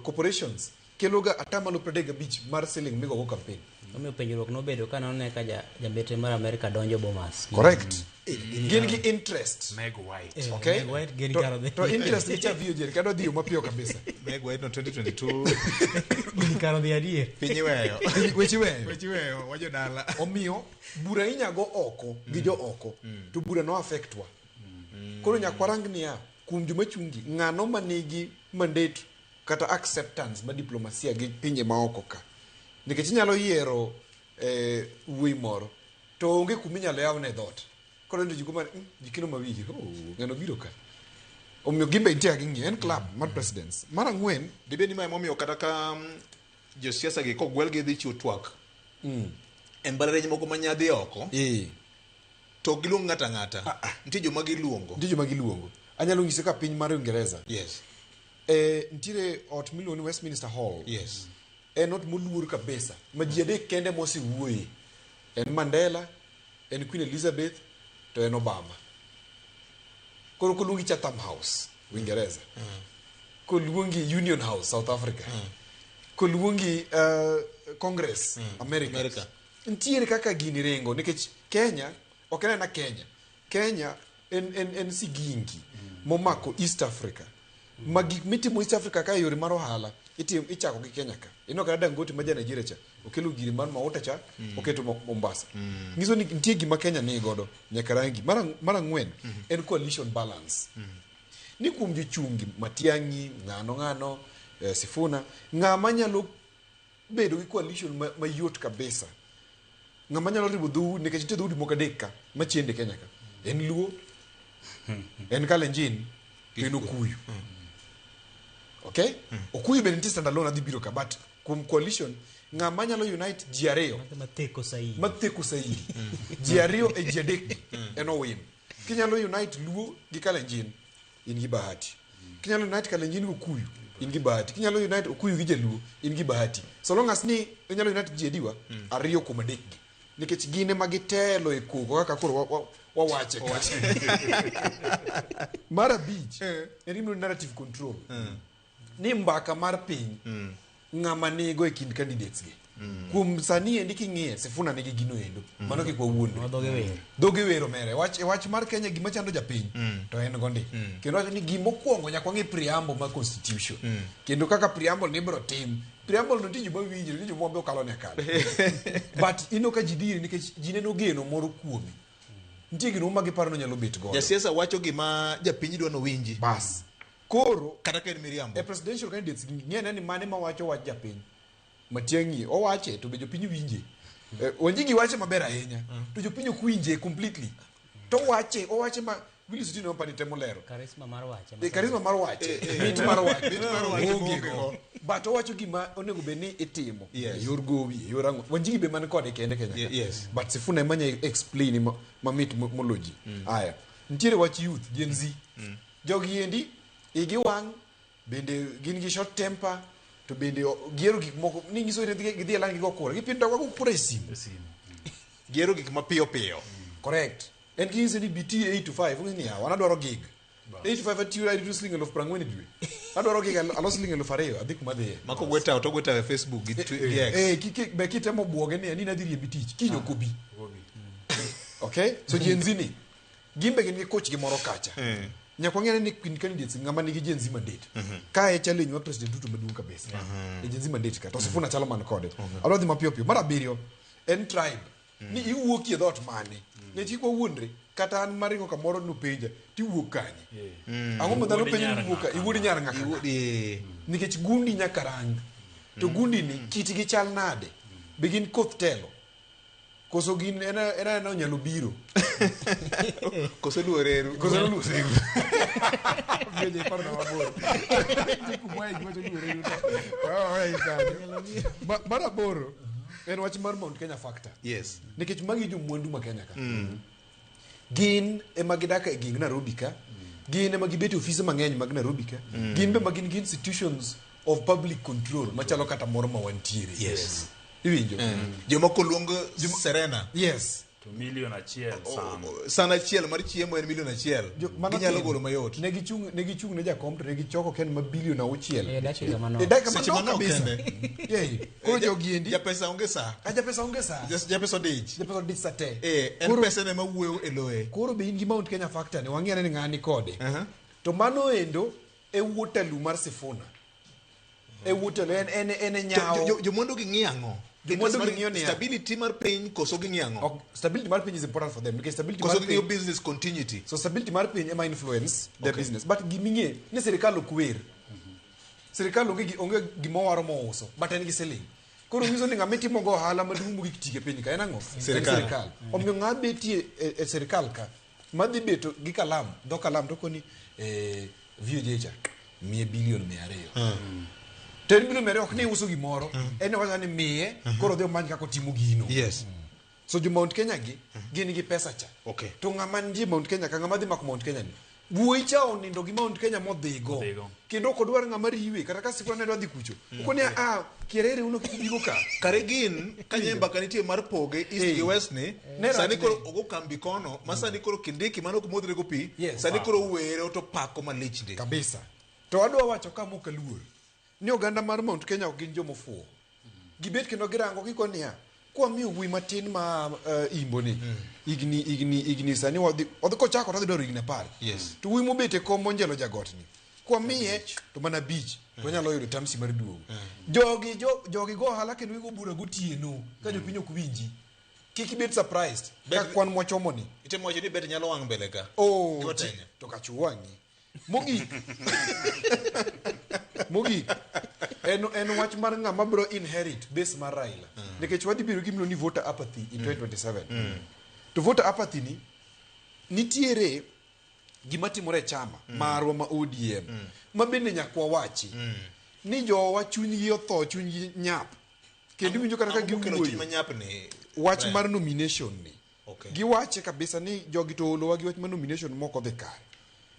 corporations keloga atamalo 35 mar siling migogo campaign. Omiyo penjruok nobedo ka none ka jambetre mar Amerika donjo Bomas. Correct. Gin gi interest. Meg White. Okay? Meg White gin To, kar odhi. to interest gi cha VOJ kadwa dhi yo mapiyo kabisa. Meg White no 2022 Gin kar odhi adier. piny iweyo. Weche iweyo. Weche iweyo, wajodala. Omiyo bura inyago oko gi jo oko to bura no affect wa. Koro nyaka warang niya kuom joma chungi ng'ano manigi mandate kata acceptance ma diplomasia gi pinje maoko ka. Nikech inyalo yiero wuoyi moro to onge kuma inyalo yawne dhoot. Koro ndio jikuma jikino mawigi, oh, ng'ano biro ka. Omiyo gimbe nitie kaka ing'iyo, en club mar presidents. Mar ang'wen, Dibed ni ma emomiyo kata ka josiasa gi kogwel gi dhi chiwo twak e mbalariany moko ma nyadhi oko to ok giluong ng'ato ang'ata. Nitie joma giluongo. Nitie joma giluongo. Anyalo nyisi ka piny mar Uingereza. Yes. Nitiere ot miluongo ni Westminster Hall. Yes. En ot moluor kabisa ma ji adek kende mosewuoye. En Mandela, en Queen Elizabeth, to en Obama. Koro koluongi Chatham House, Uingereza. Koluongi Union House, South Africa. Koluongi Congress, America. America. Nitiere kaka gini ringo nikech Kenya ok en ena Kenya. Kenya en sigingi momako East Africa. Ma gik mitimo East Africa ka e yore mar ohala ichako gi Kenya ka. Ineno kata Dangote ma ja Nigeria cha okelo gire mar mauta cha oketo Mombasa. Nyiso ni nitie gima Kenya ni godo nyaka rangi. Mar ang'wen en coalition balance. Ni kuom jochungi Matiang'i, ng'ano ng'ano, Sifuna, ng'ama nyalo bedo gi coalition mayot kabisa. Ng'ama nyalo riwo dhoudi nikech nitie dhoudi moko adek ka machende Kenya ka. En Luo, en Kalenjin, to en Okuyu. Okay? Okuyu bende nitie standalone adhi biro ka but kuom coalition ng'ama nyalo unite ji ariyo Matheko saidi. matheko saidi ji ariyo e ji adek gi en owin. Kinyalo unite Luo gi Kalenjin in gi bahati. Kinyalo unite Kalenjin gi Okuyu in gi bahati. Kinyalo unite Okuyu gi Jaluo in gi bahati. So long as ni inyalo unite ji adiwa ariyo kuom adek gi. Nikech gin ema gitelo e koko kaka koro wawache ka. Mar abich en gima narrative control. Ni mbaka mar piny ng'ama nigo e kind candidates gi. Kuom sani endi king'iye Sifuna nigi gino endo. Mano kik wawuondre. Dhoge wer. Dhoge wer omere. Wach mar Kenya gima chando japiny to en go ndi. Kendo wacho ni gimokwongo nyaka wang'i preamble mar constitution. Kendo kaka preamble ni ibiro tim. Preamble no nitie joma winjo, nitie joma be okalo ne akalo. But ineno ka ji dhire nikech ji neno geno moro kuome. Nitie gino ma giparo ni onyalo bet godo. Jasiasa wacho gima japiny dwa nowinji. Bas. Koro kata ka en miriambo. E presidential candidates ng'e ni mane mawacho wach japiny. Matiang'i owache to be jopiny winje. Wanjigi wache maber ahinya to jopiny ok winje completely. To owache ma Willis Otieno pani temo lero. Charisma mar wache. Charisma mar wache. Mit mar wache. Mit mar wache Onge onge go. go. But owacho gima onego bed ni itimo. Yes. E yor gowi, e yor ang'o. Wanjigi be man kode kende Kenya ka. Yes. But Sifuna ema nya explain mamit moloji. Aya. Nitiere wach youth, Gen Z. Jogi endi igi wang' bende gin gi short temper to bende gihero gik moko ni nyiso ni gidhi e line gigo kura gipindo go kura e simu. Gihero gik mapiyo piyo. Correct. En kinyiso ni BT 8 to 5 ong'e ni yawa an adwaro gig. 8 to 5 atiyo arito siling 40,000 e dwe. Adwaro gig alos siling 2,000 adhi kuma adhiye. Ma kogwe tawo to ogwe tawo e Facebook gi gi X. Be kitemo buoge ni nadhi riembi tich kiny ok obi. Okay? So Gen Z ni gin be gin gi coach gi moro kacha. Nyaka wang'e ni kind candidates ng'ama nigi Gen Z mandate. Ka e challenge mar President Ruto maduong' kabisa. E Gen Z mandate ka. To Sifuna chalo man kode. Adwa dhi mapiyo piyo. Mar abiriyo en tribe. Ni iwuok e dhoot mane. Nikech kik wawuondre kata an maringo kamoro nopenja tiwuok kanye. Ang'o ma dhano penjo ni iwuok ka? Iwuod nyar ng'a kaka? Nikech gundi nyaka rang. To gundi ni kitgi chal nade? Be gin koth telo? Koso gin en ena onyalo biro. Koso luwo reru. Koso luwo reru. Penjo iparo na mabor. Nitie kuma e giwacho luwo reru to. Mar aboro En wach mar Mount Kenya factor. Yes. Nikech magi jomwandu ma Kenya ka. Gin ema gidak e ging Nairobi ka. Gin ema gibet e ofise mang'eny mag Nairobi ka. Gin be ma gin gi institutions of public control machalo kata moro ma wantiere. Yes. Iwinjo? Jomoko luongo Serena. Yes. To milion achiel san. San achiel mar chiemo en milion achiel. Mano Ginyalo tin. golo mayot. Ne gichung' ne gichung' ne jakom to ne gichoko ken ma bilion auchiel. E dakika manok. E dakika Seche manok manok kabisa. kende. Yeah. Koro jogi endi. Japesa onge sa. Ah, japesa onge sa. Japesa odich. Japesa odich sa te. Eh, en Koro- pesa ne mawuoyo e loye. Koro be in gi Mount Kenya factor ni wang'e ni ng'ani kode. To mano endo e Waterloo mar Sifuna. E Waterloo en en en e nyawo. Jomwandu gi ng'iyo ang'o? Jomwandu Interest gi ng'iyo mar- niya. Stability mar piny koso ging'iyo ang'o? Ok, stability mar piny is important for them because stability Koso mar ging'iyo piny business continuity. So stability mar piny ema influence their business. But giming'e ni sirikal ok wer. Sirikal onge gi onge gima owaro mouso but en gi siling. Koro nyiso ni ng'ama itimo go ohala maduong' mogik tik e piny ka en ang'o? En Sirikal. Sirikal. Omiyo ng'ama betie e, e sirikal ka madhi beto gi kalam, dho kalam to koni eh, VOJ cha miye bilion 200. To en bilion 200 ok ni uso gimoro, en ni wacho ni miye koro odhi omany kaka otimo gino. Yes. So jo Mount Kenya gi gin gi pesa cha. Okay. To ng'ama nitie Mount Kenya ka ng'ama dhi mako Mount Kenya ni. Wuoyi cha onindo gi Mount Kenya modhigo. Modhigo. Kendo ok odwar ng'ama riwe kata ka Sifuna ne dwa dhi kucho. Okoni ah kierere uno kik ubigo ka. Kare gin kanye mbaka nitie mar poge east gi west ni Ne sani rach koro ogo kambi kono ma sani koro Kindiki mano ok modhre go pi Yes. sani koro were to pako malich ndi. Kabisa. To adwa wacho ka mok aluor ni oganda mar Mount Kenya ok gin jomofuwo. Gibet kendo girango giko niya kwamiyo wuoyi matin ma imbo ni higni higni higni sani wadhi odhi kochako to odhi dwaro higni 10. Yes. To wuoyi mobet e kom monjelo jagot ni kwamiye to mana abich to wanyalo yudo tamsi mar duogo. Jogi jo, jogi go ohala kendo gigo bura gotieno ka jopiny ok winji. Kik ibed surprised ka kwan mwachomo ni. Itemo wacho ni bet nyalo wang' mbele ka. Oh, Gi Watenya. to kachuwang'i. Mogik. Mogik. En, en wach mar ng'ama biro inherit base mar Raila. Nikech wadhi bedo gi gimiluongo ni voter apathy in 2027. To voter apathy ni nitiere gima timore e chama marwa ma ODM ma bende nyaka wawachi ni jowa chunygi otho chunygi nyap kendo iwinjo kata ka Ang'o mokelo chuny giwuoyo manyap ni? wach Brian? mar nomination ni Okay. giwache kabisa ni jogi to olowa gi wach mar nomination mok odhi kare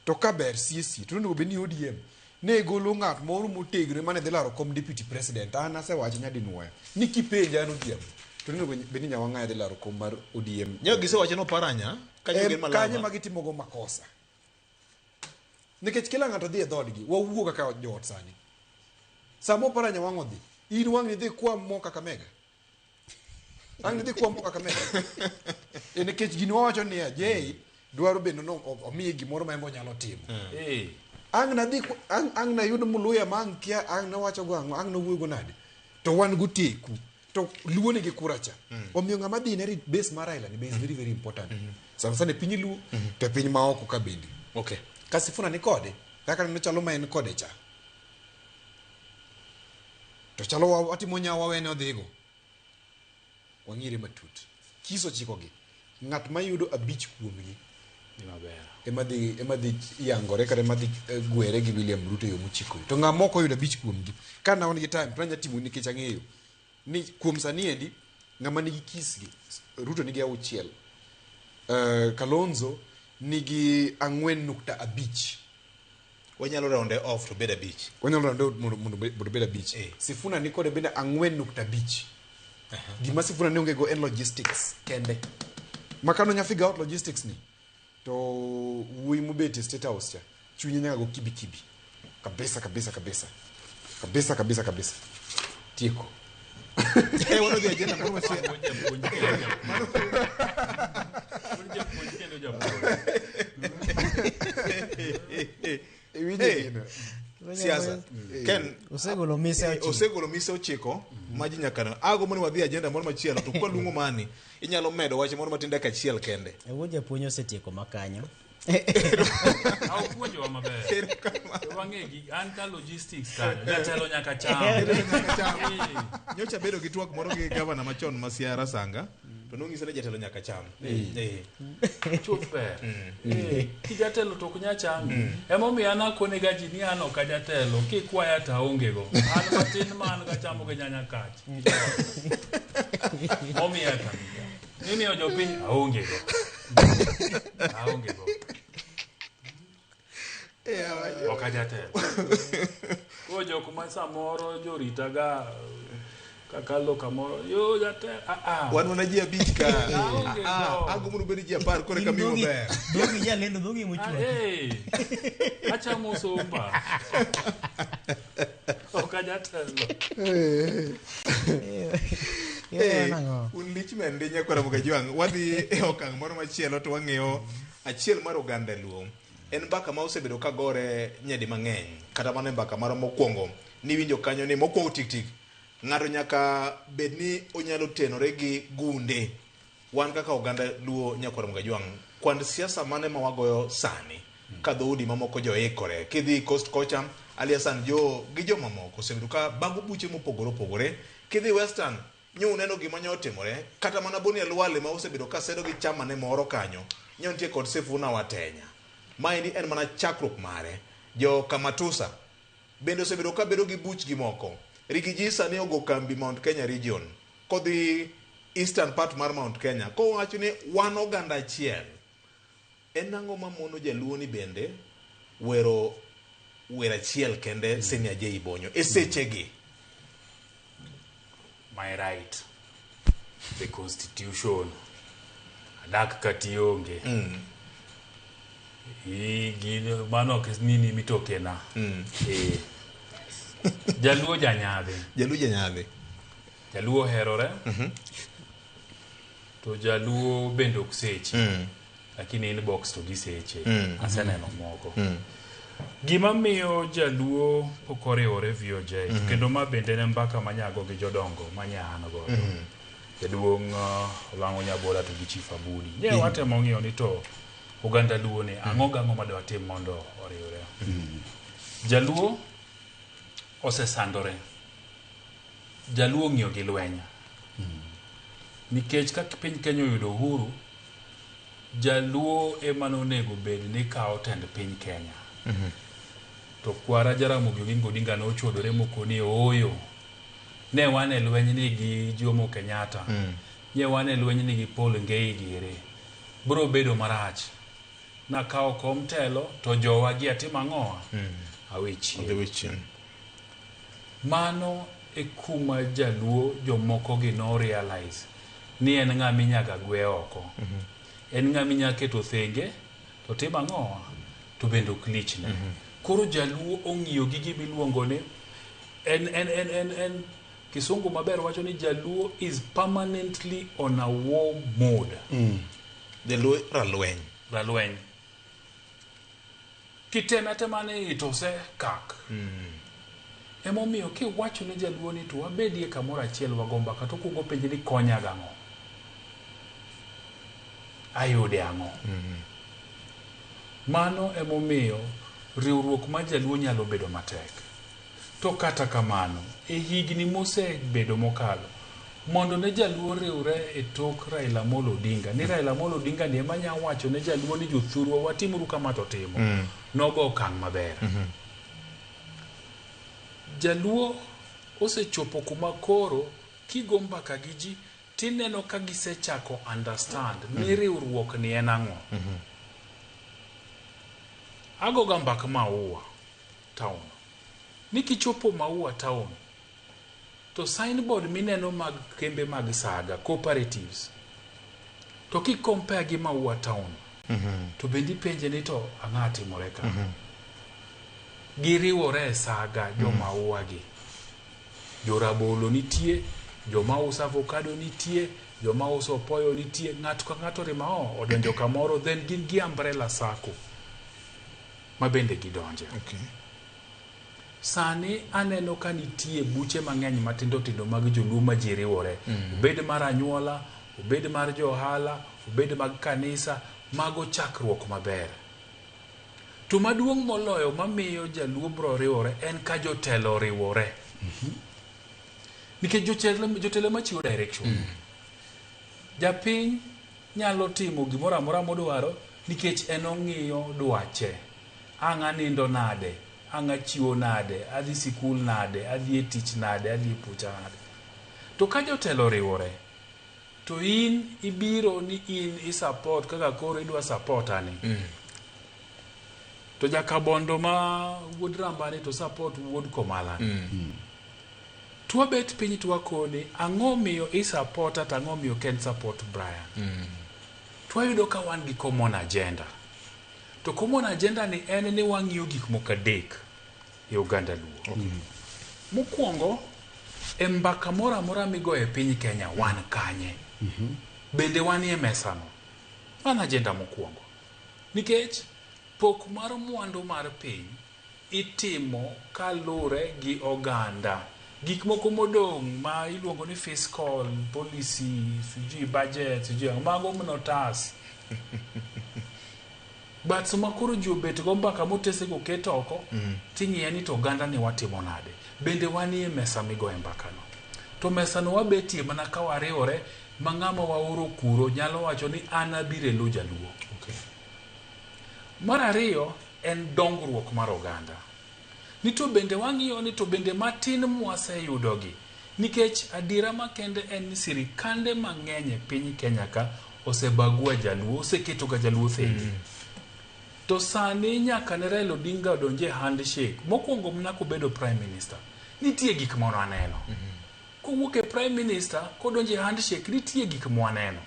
to ka ber CAC to onego bed ni ODM ne golo ng'at moro motegno mane dhi laro kom deputy president an asewache nyadinwoya ni kipenja an ODM to onego bed ni Nyawang'aya dhi laro kom mar ODM Nyo gisewacho ni Oparanya kanyo Em, gin malama. kanye ma gitimogo makosa nikech kila ng'ato dhi e dhoodgi wawuo kaka joot sani sama Oparanya wang' odhi in wang' idhi kwa mo Kakamega ang' idhi kwa mo Kakamega e nikech gini wawacho niya Jay dwaro bende no omiye gimoro ma en be onyalo timo Eh. ang' nadhi kwa- ang' ang' nayud muluya ma ang' kia ang' nawacho go ang'o ang' nawuoyo go nade to wan goteku to luo nigi kura cha omiyo ng'ama dhi inherit base mar Raila ni be is very very important sana sana e piny luo to e piny maoko ka bende Okay. ka Sifuna ni kode kaka neno chalo ma en kode cha to chalo watimo nyawo wawene odhigo wang'ire matut kiso chikogi ng'at mayudo abich kuomgi Ni maber. ema dhi ema dhi yangore kata ema dhi gwere gi William Ruto e yo mochiko. To ng'ama ok oyudo abich kuomgi ka na wan gi time to nanya timo nikech ang'eyo ni kuom sani endi ng'ama nigi kisgi Ruto nigi 6 Kalonzo nigi 4.5 Wanyalo round off to bed abich. Wanyalo round off mondo obed abich. Sifuna ni kode bende 4.5. Gima Sifuna ne onge go en logistics kende. Ma kano nya figure out logistics ni to wuoyi mobet e State House cha chunye nyaka go kibi kibi. Kabisa kabisa kabisa. Kabisa kabisa kabisa. Tieko. Eh, wadhi agenda moro machielo. Iwinjo gino? Siasa. Ken, Osegolo mise ochiko. Osegolo mise ochiko ma ji nyaka ne. Agombo ni wadhi agenda moro machielo to kwaluongo mani inyalo medo wach moro matin dakika achiel kende. Wuod japuonj osetieko makanyo. Aupuonjowa maber. Wang'e gi an ka logistics kanyo. Jatelo nyaka cham. Nyocha bedo gi twak moro gi gavana machon ma Siaya Rasanga. To nong'ise ni jatelo nyaka cham. Chuth ber. Kijatelo to ok nyal chami. Emomiyo an akone ga ji ni an ok ajatelo, kikwaya to aonge go. An matin ma an gachamo gi nyanya kach. Momiya ka. Nimiyo jopiny aonge go. Aonge go. Ok ajatelo. Koro jok ma samoro joritaga kakalo kamoro, yo jatelo, Wan mana ji 5 ka. Aonge go. Ago mondo ubed ji 10 koro eka miu maber. Dhogi jalendo, dhogi mochwaki. Achamo somba. Ok ajatelo. Un lich men ndi nyakwara Mugajwang'. Wadhi e okang' moro machielo to wang'iyo achiel mar oganda Luo. En mbaka ma osebedo ka gore nyadi mang'eny. Kata mana e mbaka moro mokwongo niwinjo kanyo ni mokwongo tik tik. Ng'ato nyaka bed ni onyalo tenore gi gunde. Wan kaka oganda Luo nyakwara Mugajwang', kwand siasa mane ma wagoyo sani ka dhoudi mamoko joikore. Kidhi Coast kocha, Ali Hassan Joho gi jomamoko osebedo ka bago buche mopogore opogore. Kidhi Western, nyo uneno gima nyo otimore. Kata mana Boni Khalwale ma osebedo ka sedo gi chama ne moro kanyo, nyo nitie kod Sifuna Watenya. Maendi en mana chakruok mare. Jo Kamatusa bende osebedo ka bedo gi buchgi moko. Rigiji sani ogo kambi Mount Kenya region kodhi eastern part mar Mount Kenya kowacho ni wan oganda achiel. En ang'o mamono jaluo ni bende wero wer achiel kende Senior J Bonyo e sechegi? My right. The constitution. Adak kationge. Mano ok nini mitokena. Jaluo janyadhi. Jaluo janyadhi. Jaluo oherore. To jaluo bende ok seche. Lakini inbox to giseche. Aseneno moko. Gima miyo jaluo pok oriwore VOJ, kendo ma bende en mbaka manyago gi jodongo manya an godo. Jaduong' Olang'o Nyabola to gi Chief Abudi. Ne watemo ng'iyo ni to oganda luo ni ang'o gang'o ma dwatim mondo oriwre. Jaluo osesandore. Jaluo ong'iyo gi lweny. Nikech kaka piny Kenya oyudo uhuru, jaluo ema nonego bed ni kawo tend piny Kenya. To kwara Jaramogi Oginga Odinga nochodore mokoni ooyo. Ne wan e lweny ni gi Jomo Kenyatta. Ne wan e lweny ni gi Paul Ngei diere. Bro bedo marach. Nakawo kom telo to jowa gi atimo ang'owa? Awe chien. Mano e kuma jaluo jomoko gi no realize ni en ng'ama inyaga gwe oko. En ng'ama inya keto thenge to timo ang'owa? To bende ok lichne. Koro jaluo ong'iyo gi gima iluongo ni en kisungu maber wacho ni jaluo is permanently on a war mode. Jaluo ralweny. Ralweny. Kiteme atema ni to osekak. Emomiyo kiwacho ne jaluo ni to wabedie kamoro achiel wago mbaka to okuongo penji ni konya gang'o? Ayude ang'o? Mano emomiyo riwruok mar jaluo nyalo bedo matek. To kata kamano, e higni mosebedo mokalo, mondo ne jaluo riwre e tok Raila Amolo Odinga, ni Raila Amolo Odinga ni ema nya wacho ne jaluo ni jothurwa watimuru kama to timo. Nogo okang' maber. Jaluo osechopo kuma koro kigo mbaka gi ji tineno ka gisechako understand ni riwruok ni en ang'o. Agoga mbaka Maua town. Ni kichopo Maua town to signboard mineno mag kembe mag saga cooperatives to ki compare gi Maua town to bende ipenje ni to ang'o timore ka. Giriwore e saga jo Maua gi. Jorabolo nitie, joma uso avocado nitie, joma uso opoyo nitie, ng'ato ka ng'ato rima odonjo kamoro, then gin gi umbrella sacco ma bende gidonje. Sani aneno ka nitie buche mang'eny matindo tindo mag joluo ma ji riwore. Obed mar anyuola, obed mar jo ohala, obed mag kanisa, mago chakruok maber. To maduong' moloyo mamiyo jaluo bro riwore en ka jotelo riwore. Nikech jotelo machiwo direction. Japiny nyalo timo gimoro amora modwaro nikech en ong'iyo dwache. Ang' anindo nade? Ang' achiwo nade? Adhi sikul nade? Adhi e tich nade? Adhi e pucha nade? To ka jotelo oriwore, to in ibiro ni in i support kaka koro idwa support ani. To jakabondo ma wuod Rambani to support wuod Komala. To wabet piny to wakoni ang'o miyo i supporta to ang'o miyo Ken support Brian. To wayudo ka wan gi common agenda. To common agenda ni en ni wang'iyo gik moko adek e oganda Luo. Mokwongo, e mbaka moro amora migoyo e piny Kenya, wan kanye? Bende wanie mesano? Mano agenda mokwongo. Nikech pok mar mwandu mar piny itimo kalure gi oganda. Gik moko modong' ma iluongo ni fiscal policy, sijui budget, sijui ang'o, mago mnotas. But sama koro ji obet go mbaka motese go ket oko, ting'iye ni to oganda ni watimo nade. Bende wanie mesa migoye mbaka no. To mesa no wabetie mana ka wariwore ma ng'ama waoro kuro nyalo wacho ni an abiro e lo jaluo. Mar ariyo en dongruok mar oganda. Ni to bende wang'iyo ni to bende matin mwaseyudogi. Nikech adiera makende en ni sirikande mang'eny e piny Kenya ka osebagua jaluo, oseketo ga jaluo thenge. To sani nyaka ne Raila Odinga odonje handshake, mokwongo mana kobedo prime minister, nitie gik moro aneno. Kowuok e prime minister, kodonjo e handshake, nitie gik mwaneno.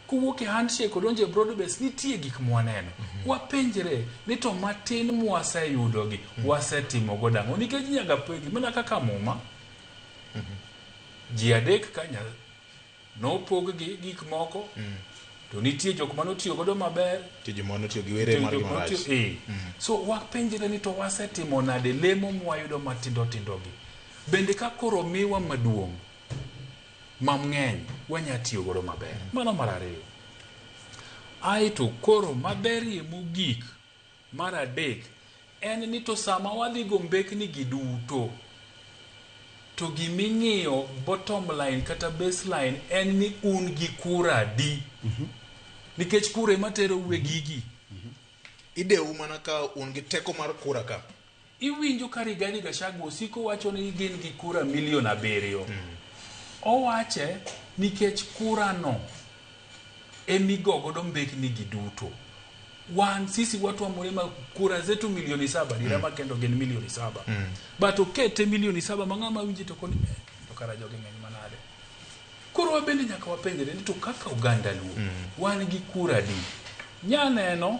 Kowuok e handshake odonjo e broad base, nitie gik mwaneno. Wapenjre ni to matin mwaseyudogi, wasetimo godo ang'o? Nikech nyaka penji, mana kaka muma, ji adek ka nopog gi gik moko, to nitie jok manotiyo godo maber, Nitie joma notiyo gi were margi marach. So wapenjre ni to wasetimo nade lemo mwayudo matindo tindo gi. Bende ka koro miwa maduong' mang'eny wanya tiyo godo maber. Mano mar ariyo. Aeto koro maberie mogik mar adek en ni to sama wadhi go mbekni gi duto to giming'iyo bottom line kata baseline en ni un gi kura adi. Nikech kura ema terou e gigi. Idewu mana ka un gi teko mar kura ka. Iwinjo ka Rigathi Gachagua osiko wacho ni gin gi kura milion 7. Owache nikech kura no emigo godo mbekni gi duto. Wan sisi watu wa Mlima kura zetu milioni 7 dira makendo gin milioni 7. But okete milioni 7 ma ng'ama winje to koni to kara jogi ng'eny manade. Koro wabende nyaka wapenjre ni to kaka oganda Luo wan gi kura adi. Nyaneno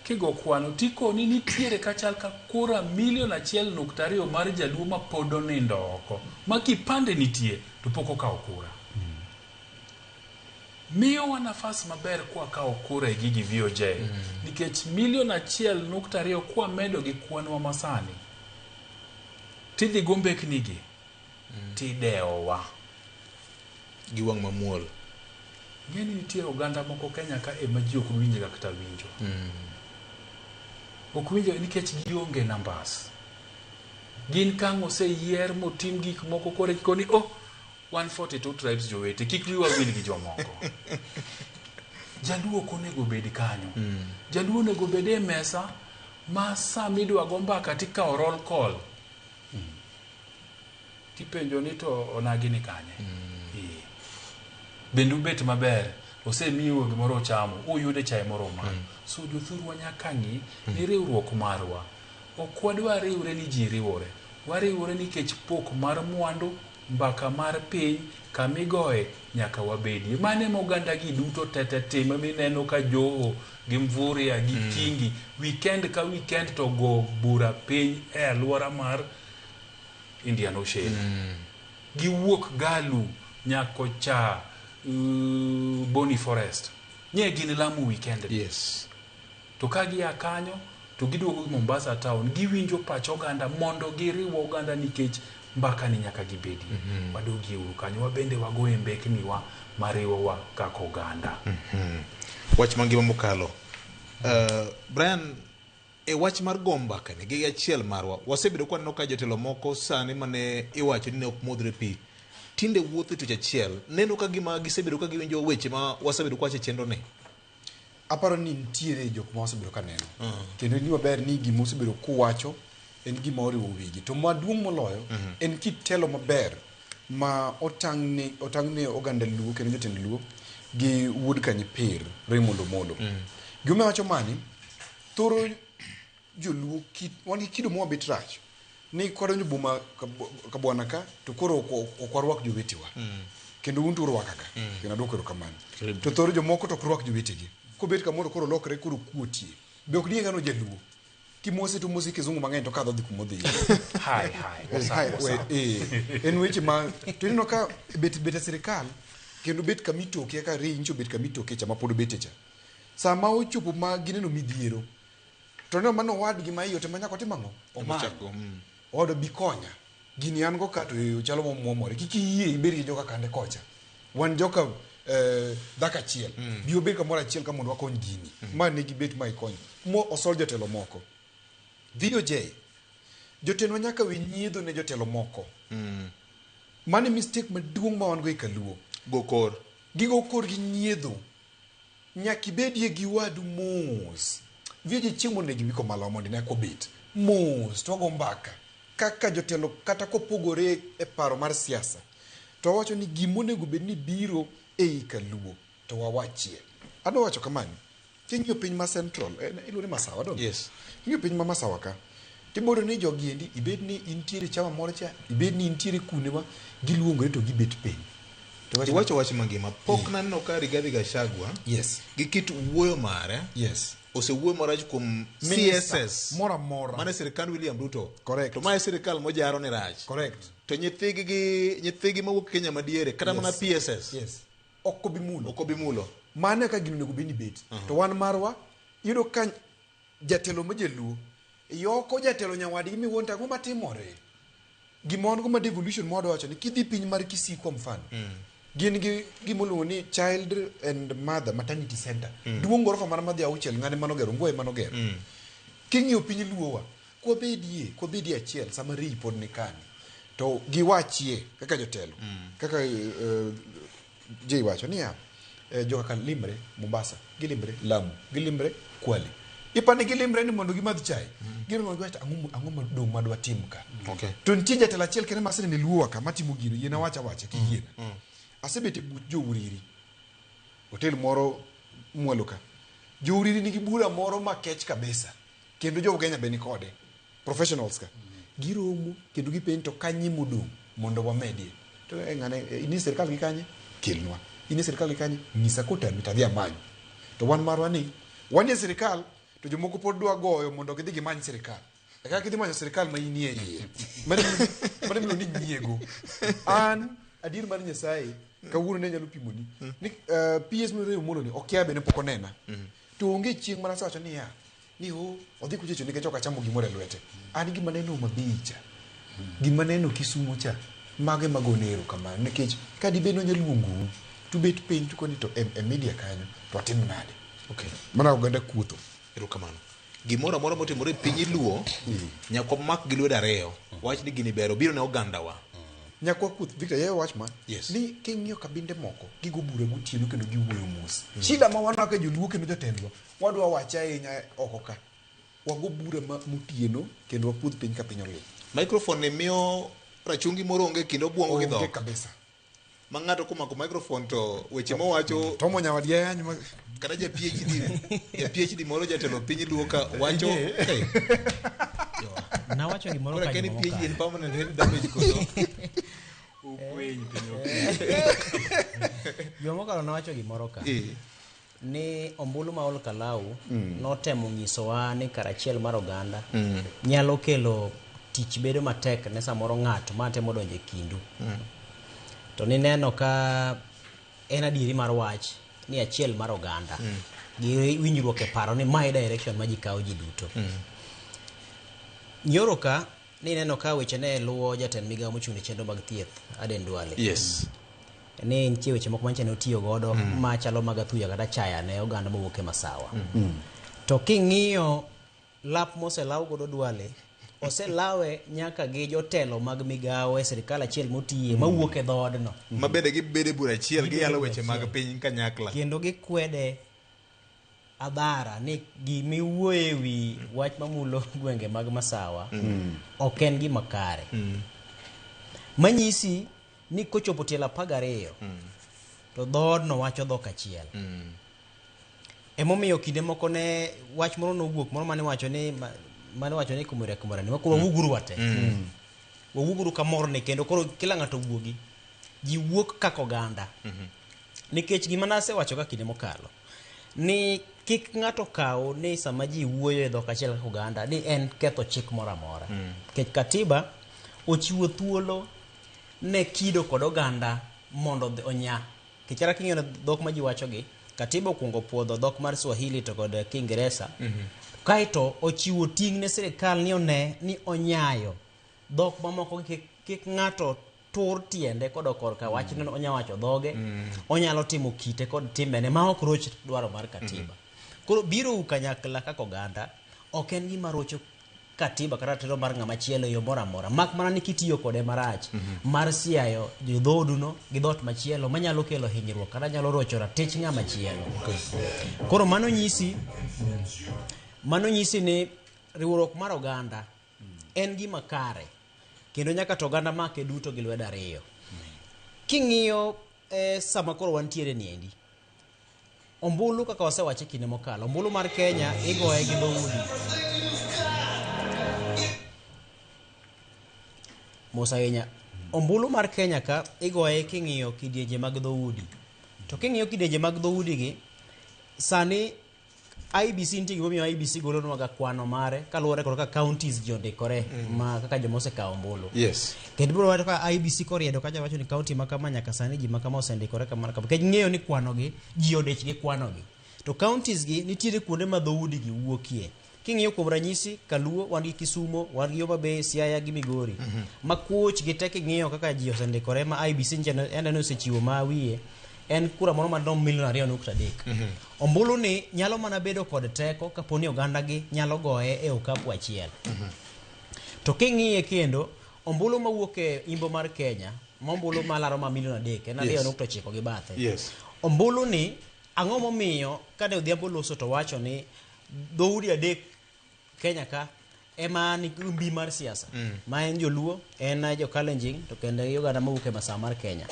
kigo kwano tikoni nitiere kachal ka kura milion 1.2 mar jaluo ma pod onindo oko ma kipande nitie to pok okawo kura. Miyowa nafas maber kwa kawo kura e gigi VOJ nikech milion 1.2 kwa medo gi kwanwa masani tidhi go mbeknigi tidewowa gi wang' mamuol. Ng'eni nitie oganda moko Kenya ka ema ji ok winjga kata winjo. Ok winjo nikech gionge numbers. Gin kang' oseyier motim gik moko kore koni oh 142 tribes jowete kik wiwa wil gi jomoko. Jaluo ok onego bed kanyo. Jaluo onego bed e mesa ma sama idwa go mbaka tikawo roll call. Tipenjo ni to onagi ni kanye. Bende ubet maber, osemiu gimoro uchamo, uyude chae moro umadho. So jothurwa nyaka ng'i ni riwruok marwa. Ok wadwa riwre ni ji riwore. Wariwore nikech pok mar mwandu, mbaka mar piny, kamigoye nyaka wabedie. Mano ema oganda gi duto tete timo mineno ka Joho gi Mvurya gi Kingi weekend ka weekend to go bura piny e alwora mar Indian Ocean. Giwuok Galu nyako cha Boni Forest. Nye gin Lamu weekend. Yes. To ka gia kanyo to giduogo Mombasa town giwinjo pach oganda mondo giriw oganda nikech mbaka ni nyaka gibedie. Wadogie uru kanyo wabende wagoye mbekni wa mariwowa kaka oganda. Wach mangima mokalo. Brian, e wach mar go mbaka ni gi achiel marwa wasebedo ka waneno ka jotelo moko sani mane iwacho ni ne ok modhre pi. tinde wuotho e tich achiel neno ka gima gisebedo ka giwinjo weche ma wasebedo kwacho e chenro ni? Aparo ni nitiere jok ma osebedo ka neno. Kendo en gima ber ni gima osebedo kuwacho en gima oriwo wigi. To maduong' moloyo en kit telo maber ma otang'ne otang'ne oganda Luo kendo jotend Luo gi wuod Kanyipir Raymond Omolo. Gima wacho mani, thoro joluo kit wan gi kido mwa bet rach ni kwadonjo boma kabwana ka to koro ok warwak jowetewa. Kendo un to urwakaga. Kendo aduoko erokamano. To thoro jomoko to ok rwak jowetegi. Kobet kamoro koro lokre koro kuotie. Be ok dinge kano jaluo. Kimose to mosi kizungu mang'eny to kadho dhi kumodhiye. Hi, hi, what's up, Hi, what's up? En weche ma to ineno ka bet e sirikal kendo bet kamitoke kaka Ray nyicho bet kamitoke cha ma pod obete cha. Sama ochopo ma gineno midhiero to neno mano owadgi ma iye to ema nyaka otim ang'o? Omany. Owadwa bi konya. Gini an go ka to chalo momwomore. Kik iyie ibed gi joka kande kocha. Wan joka dhako achiel. Bi obed kamoro achiel ka mondo wakony gini. Ma ne gibet ma ikony. Mo osol jotelo moko. VOJ. Jotendwa nyaka we nyiedho ne jotelo moko. Mano e mistake maduong' ma wan go e kaluo. Go kor. Gigo kor gi nyiedho. Nyaka ibedie gi wadu mos. VOJ chieng' moro ne giwiko malawa mondo ine kobet. Mos to wago mbaka. Kaka jotelo kata kopogore e paro mar siasa. To wawacho ni gima onego bed ni biro ei kaluo to wawachie. Adwa wacho kamani. King'iyo piny ma Central, iluonge ni Masawa donge? Yes. King'iyo piny ma Masawa ka, tiboyudo ni jogi endi, ibed ni intiere chama moro cha, ibed ni intiere kunewa, giluongore to gibet piny. To wacho ni- Iwacho wach mangima. Pok naneno ka Rigathi Gachagua Yes. gi kit wuoyo mare Yes. osewuoyo marach kuom Minister CSS moro amora. mane sirikand William Ruto. Correct. To mae sirikal mojaro ni rach. Correct. To nyithigi gi nyithigi mawuok Kenya madiere kata mana PSS. Yes. Ok obi mulo. Ok obi mulo. Mano e kaka gino onego bed ni bet. To wan marwa, iyudo ka jatelo ma jaluo yoko jatelo nyawadgi miwuon to ang'o matimore? Gima wan go ma devolution ma wadwa wacho ni kidhi piny mar Kisii kwa mfano, gin gi gima iluongo ni child and mother maternity center. Duong' gorofa mana madhi auchiel ng'ane manogero, Ngwae manogero. King'iyo piny luowa, kwabedie achiel sama Ray pod ni kani, to giwachie kaka jotelo, kaka Jay wacho niya, joka limre Mombasa, gilimre Lamu, gilimre Kwale. Ipani gilimre ni mondo gimadh chai. Gin mondo giwach ang'o madong' madwa tim ka. Okay. To nitie jatelo achiel kende maseneno e Luowa ka matimo gino, yiena wacha awacha kiyiena. Asebet e buch jo-Uriri. Hotel moro mwalo ka. Jo-Uriri nigi bura moro makech kabisa. Kendo jo-Ugenya be nikode. Professionals ka. Giromo kendo gipenjo to kanye modong' mondo wamedie. To ng'ane in e sirkal gi kanye? Kelnwa. In e sirkal gi kanye? Nyisa kotami to adhi amany. To wan marwa ni, wan e sirkal to jomoko pod dwa goyo mondo gidhi gimany sirkal. E kaka idhi manyo sirkal ma inie iye. Mano miluongo ni nyiego. An adier mar Nyasaye kawuono ne anyalo pimoni ni PS Mary Omolo ni okia bende pok onena. To onge chieng' mana asewacho niya ni o odhi kuchocho nikech ok achamo gimoro e lwete. An gima neno Homa Bay cha, gima neno Kisumo cha, mago ema gone erokamano nikech ka dibed ni onyalo luongou to ubet piny to koni to e media kanyo to watim nade. Okay. Mana oganda kuotho. Erokamano. Gimoro amora motimore e piny Luo nyaka wamak gi lwedo ariyo. Wach ni gini ber obiro ne ogandawa. Nyaka wakuoth. Victor, yaye wach ma. Yes. Ni king'iyo kabinde moko, gigo bura gotieno kendo giwuoyo mos. Shida ma wan kaka joluo kendo jotendwa, wadwa wache ahinya oko ka. Wago bura ma motieno kendo wakuodh piny ka piny oling'. Microphone ni miyo rachungi moro onge kendo obwongo gi Onge dhok. kabisa. Ma ng'ato komako microphone to weche mowacho Tomo nyawadgi ayany ma kata ja PhD ja PhD moro jatelo piny Luo ka wacho hey, Nawacho gimoro koro ka akia ni juma PhD en mokalo. permanent head damage koso. Ukweny piny okweny. Juma mokalo nawacho gimoro ka. Ni ombulu ma Ol Kalou notemo nyisowa ni karachiel mar oganda nyalo kelo tich bedo matek ne samoro ng'ato ma temo donjo e kindu. To nineno ka en adieri mar wach ni achiel mar oganda gi winjruok e paro ni mae direction ma ji kawo ji duto. Nyoro ka nineno ka weche ne luwo jatend migawo mochung' ne chenro mag thieth Aden Duale. Yes. Ni nitie weche moko manyicha ne otiyo godo machalo mag athuya kata chaya ne oganda mowuok e Masawa. To king'iyo lap moselaw godo Duale Oselawe nyaka gi jotelo mag migawo e sirkal achiel motiye mawuok e dhoodno. Ma bende gibedo e bura achiel, Gibedo e giyalo bura weche mag achiel. piny kanyakla. Kendo gikwede adhara ni gimiwuoye e wi wach mamulo gwenge mag Masawa ok en gima kare. Manyisi ni kochopo tielo 12 to dhoodno wacho dhok achiel. Emomiyo kinde moko ne wach moro nowuok moro mane wacho ni mane wacho ni kumora kumora ni koro wawuoguru wate. Wawuoguru kamoro ni kendo koro kila ng'ato wuogi. Ji wuok kaka oganda. Nikech gima nasewacho ka kinde mokalo ni kik ng'ato kaw ni sama ji wuoyo e dhok achiel kaka oganda ni en ketho chik moro amora. Nikech katiba ochiwo thuolo ne kido kod oganda mondo onya. Nikech kata king'iyo dhok ma ji wachogi, katiba okwongo puodho dhok mar Swahili to kod Kiingeresa. Kaeto ochiwo ting' ne sirikal ni one ni onyayo dhok mamoko kik ng'ato tur tiende kodok korka wach ni onya wacho dhoge, onyalo timo kite kod timbene ma ok roch dwaro mar katiba. Koro biro u kanyakla kaka oganda ok en gima rocho katiba kata ratiro mar ng'ama chielo e yo moro amora, mak mana ni kitiyo kode marach mar siayo jodhooduno gi dhoot machielo manyalo kelo hinyruok kata nyalo rocho ratich ng'ama chielo. Koro mano nyisi ni riwruok mar oganda en gima kare kendo nyaka to oganda make duto gi lwedo ariyo. King'iyo sama koro wantiere niendi, ombulu kaka wasewache kinde mokalo, ombulu mar Kenya igoye gi dhoudi. Mos ahinya. Ombulu mar Kenya ka igoye king'iyo kidienje mag dhoudi. To king'iyo kidienje mag dhoudi gi, sani IEBC nitie gimomiyo IEBC golonwa ga kwano mare kaluwore kod kaka counties ji ondikore ma kaka joma osekawo ombulu. Kendo ibiro wacho ka IEBC koriedo kacha wacho ni county ma kama nyaka sani ji ma kama osendikore kama kama. Nikech ng'eyo ni kwano gi ji odich gi kwano gi. To counties gi nitiere kuonde ma dhoudi gi wuokie. King'iyo kuom ranyisi Kaluo wan gi Kisumo, wan gi Homa Bay, Siaya gi Migori. Ma kuoch gi te king'iyo kaka ji osendikore ma IEBC nyicha en osechiwo ma wiye en kura moro madirom milion 2.3. Ombulu ni nyalo mana bedo kod teko kapo ni oganda gi nyalo goye e okapu achiel. To king'iye kendo, ombulu mawuok e imbo mar Kenya, ma ombulu malaro ma milion 3, en 2.9 gi bathe. Ombulu ni, ang'o momiyo kane Odhiambo loso to wacho ni dhoudi 3 Kenya ka ema nigi mbi mar siasa, ma en Joluo, en jo-Kalenjin, to kendo gi oganda mawuok e masawa mar Kenya.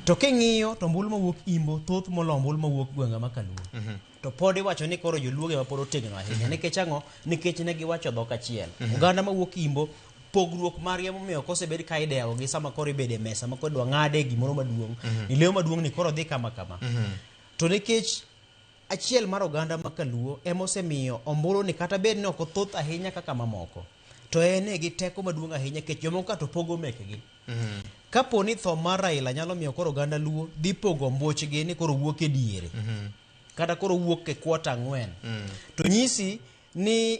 To king'iyo to ombulu mawuok imbo thoth molo ombulu mawuok gwenge ma Kaluo. To pod iwacho ni koro Joluo ema pod otegno ahinya. Nikech ang'o? Nikech ne giwacho dhok achiel. Oganda mawuok imbo pogruok margi emomiyo kosebed ka idewo gi sama koro ibedo e mesa ma koro idwa ng'ade gimoro maduong'. Ni leo maduong' ni koro dhi kama kama. To nikech achiel mar oganda ma Kaluo ema osemiyo ombulu ni kata bed ni ok othoth ahinya kaka mamoko, to en e gi teko maduong' ahinya nikech jomoko ka to pogo mekgi. Kapo ni tho mar Raila nyalo miyo koro oganda Luo dhi pogo ombuchgi ni koro wuok e diere, kata koro wuok e kwota 4, to nyisi ni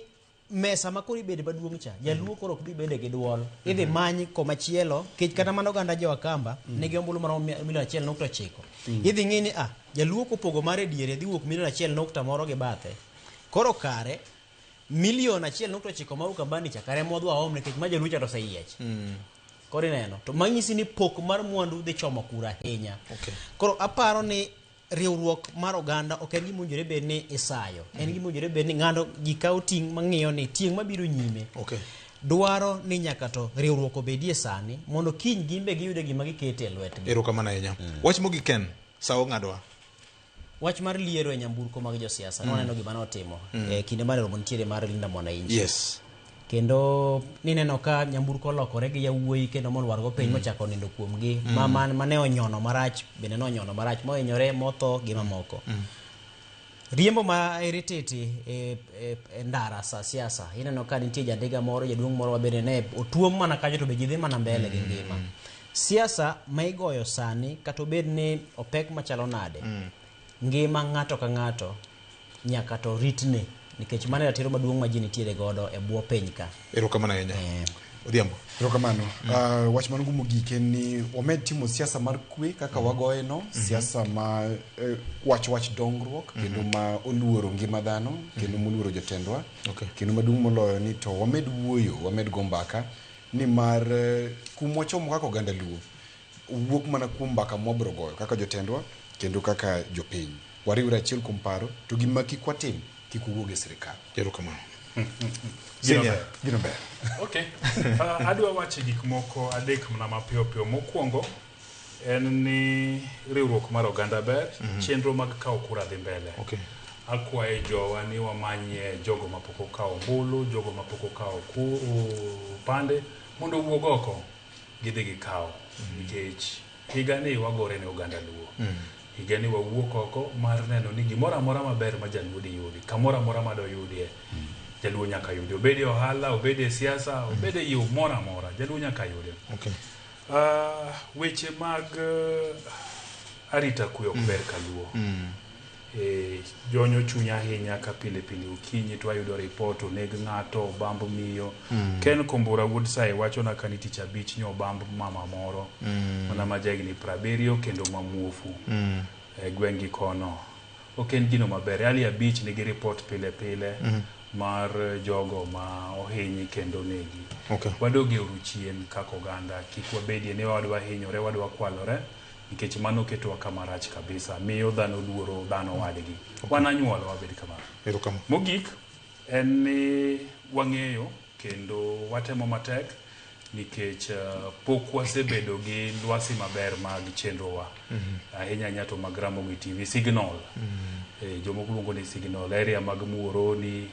mesa ma koro ibede maduong' cha, Jaluo koro ok dhi bede gi duol. Idhi many komachielo, nikech kata mana oganda jo Akamba nigi ombulu maromo milion 1.9. Idhi ng'i ni Jaluo kopogo mare diere dhi wuok milion 1 nukta moro gi bathe. Koro kare milion 1.9 ma Ukambani cha kare modwa om nikech ma Jaluo cha to oseyiech. Koro ineno, to manyisi ni pok mar mwandu dhi chomo kura ahinya. Koro aparo ni riwruok mar oganda ok en gima owinjore bed ni isayo. En gima owinjore bed ni ng'ano ji kawo ting' mang'iyo ni tieng' mabiro nyime. Dwaro ni nyaka to riwruok obedie sani mondo kiny gin be giyude gima gikete e lwetgi. Erokamano ahinya. Wach mogik Ken, sa ong'adwa. Wach mar liero e nyamburko mag josiasa, nwaneno gima notimo e kinde mane romo nitiere mar Linda Mwananchi. Kendo nineno ka nyamburko olokore gi yawuoyi kendo molwargo piny mochako nindo kuomgi. Mane onyono marach, bende nonyono marach, mohinyore, motho gi mamoko. Riembo ma irititi e ndara sa siasa, ineno ka nitie jandiga moro, jaduong' moro ma bende ne otuom mana kanyo to be ji dhi mana mbele gi ngima. Siasa ma igoyo sani, kata obed ni opek machalo nade, ngima ng'ato ka ng'ato nyaka to ritne, nikech mano e ratiro maduong' ma ji nitiere godo e bwo piny ka. Erokamano ahinya. Odhiambo. Erokamano. Wach man go mogik en ni wamed timo siasa mar kwe kaka wagoye no, siasa ma wach dongruok kendo ma oluoro ngima dhano kendo moluoro jotendwa. Kendo maduong' moloyo ni to wamed wuoyo, wamed go mbaka ni mar kuma wachomo kaka oganda Luo wuok mana kuom mbaka mwabiro goyo kaka jotendwa kendo kaka jopiny. Wariwre achiel kuom paro to gima kik watim kik wawuog e sirikal. Erokamano. Gino Senior. ber. Gino ber. Okay. Adwa wacho gik moko adek mana mapiyo piyo. Mokwongo en ni riwruok mar oganda ber, chenro mag kawo kura dhi mbele. Akwayo jowa ni wamanyie jogo mapok okawo ombulu, jogo mapok okawo opande mondo owuog oko gidhi gikaw nikech higani wagore ne oganda Luo. Higani wawuok oko mar neno ni gimoro amora maber ma jaluo diyudi, kamoro amora ma doyudie, jaluo nyaka yudi. Obed e ohala, obed e siasa, obed e yo moro amora, jaluo nyaka yudi. Weche mag arita kwe ok ber kaluo. Jonyo chuny ahinya ka pile pile okinyi to wayudo ripot oneg ng'ato, obamb miyo. Ken Kombora wuod Sae wachona ka ni tich abich nyo obamb mama moro mana ma jahigni 70 kendo ma muofu e gweng' gi kono. Ok en gino maber. Ali abich nigi ripot pile pile mar jogo ma ohinyi kendo negi. Wadog e uru chien kaka oganda, kik wabedie ni wadwa hinyore, wadwa kwalore, nikech mano ketowa kama rach kabisa, miyo dhano luoro dhano wadgi. Wan anyuola wabed kamano. Erokamano. Mogik en ni wang'eyo kendo watemo matek nikech pok wasebedo gi lwasi maber mag chenrowa. Ahinya ahinya to mag Ramogi TV signal. Jomoko luongo ni signal area mag Muhoroni,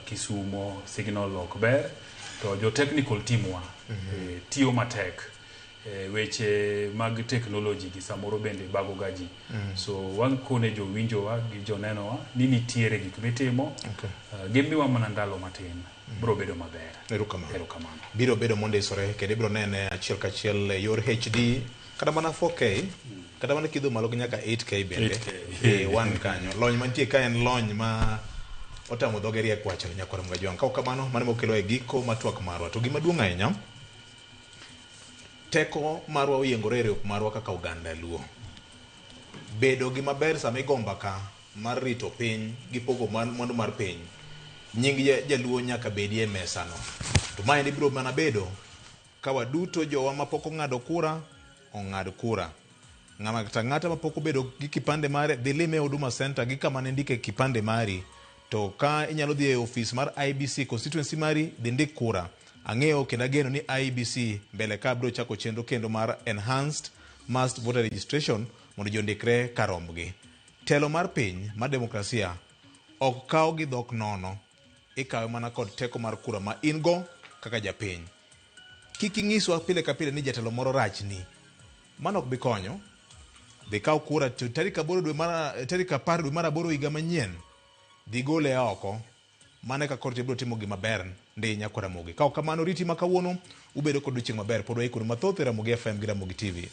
Kisumo, signal ok ber to jo technical team wa tiyo matek. Weche mag technology gi samoro bende bago ga ji. So wakone jowinjowa gi jonenowa ni nitiere gik mitimo. Gimiwa mana ndalo matin. Biro bedo maber. Erokamano. Erokamano. Biro bedo mondisore kendo ibiro nene achiel kachiel e yor HD kata mana 4K kata mana kidho malo gi nyaka 8K bende. 8K. Wan kanyo. Lony mantie ka en lony ma otamo dhoge riek wacho nyakwar Mgajwang'. Ka ok kamano, mano mokelo e giko mar twak marwa. To gima duong' ahinya, teko marwa oyiengore e riwruok marwa kaka oganda Luo. Bedo gi maber sama igo mbaka mar rito piny gi pogo mwandu mar piny, nying jaluo nyaka bedie e mesano. To maendi biro mana bedo ka waduto jowa mapok ong'ado kura, ong'ad kura. Ng'ama ng'ata mapok obedo gi kipande mare, dhi lime e Huduma Center gi kama ne ndike kipande mari. To ka inyalo dhi e ofis mar IEBC constituency mari, dhi ndik kura. Ang'eyo kendo ageno ni IEBC mbele ka biro chako chenro kendo mar Enhanced Mass Voter Registration mondo ji ondikre kar rombgi. Telo mar piny mar demokrasia ok kaw gi dhok nono, ikawe mana kod teko mar kura ma in go kaka japiny. Kik ing'iswa pile ka pile ni jatelo moro rachni. Mano ok bi konyo. Dhi kaw kura to tarik 8 dwe mar tarik 10 dwe mar 8 higa manyien. Dhi gole oko. Mano eka koro ibiro timo gima ber ndi nyakwar Ramogi. Ka ok kamano riti ma kawuono ubedo kod odiochieng' maber. Pod waikonu mathoth e Ramogi FM gi Ramogi TV.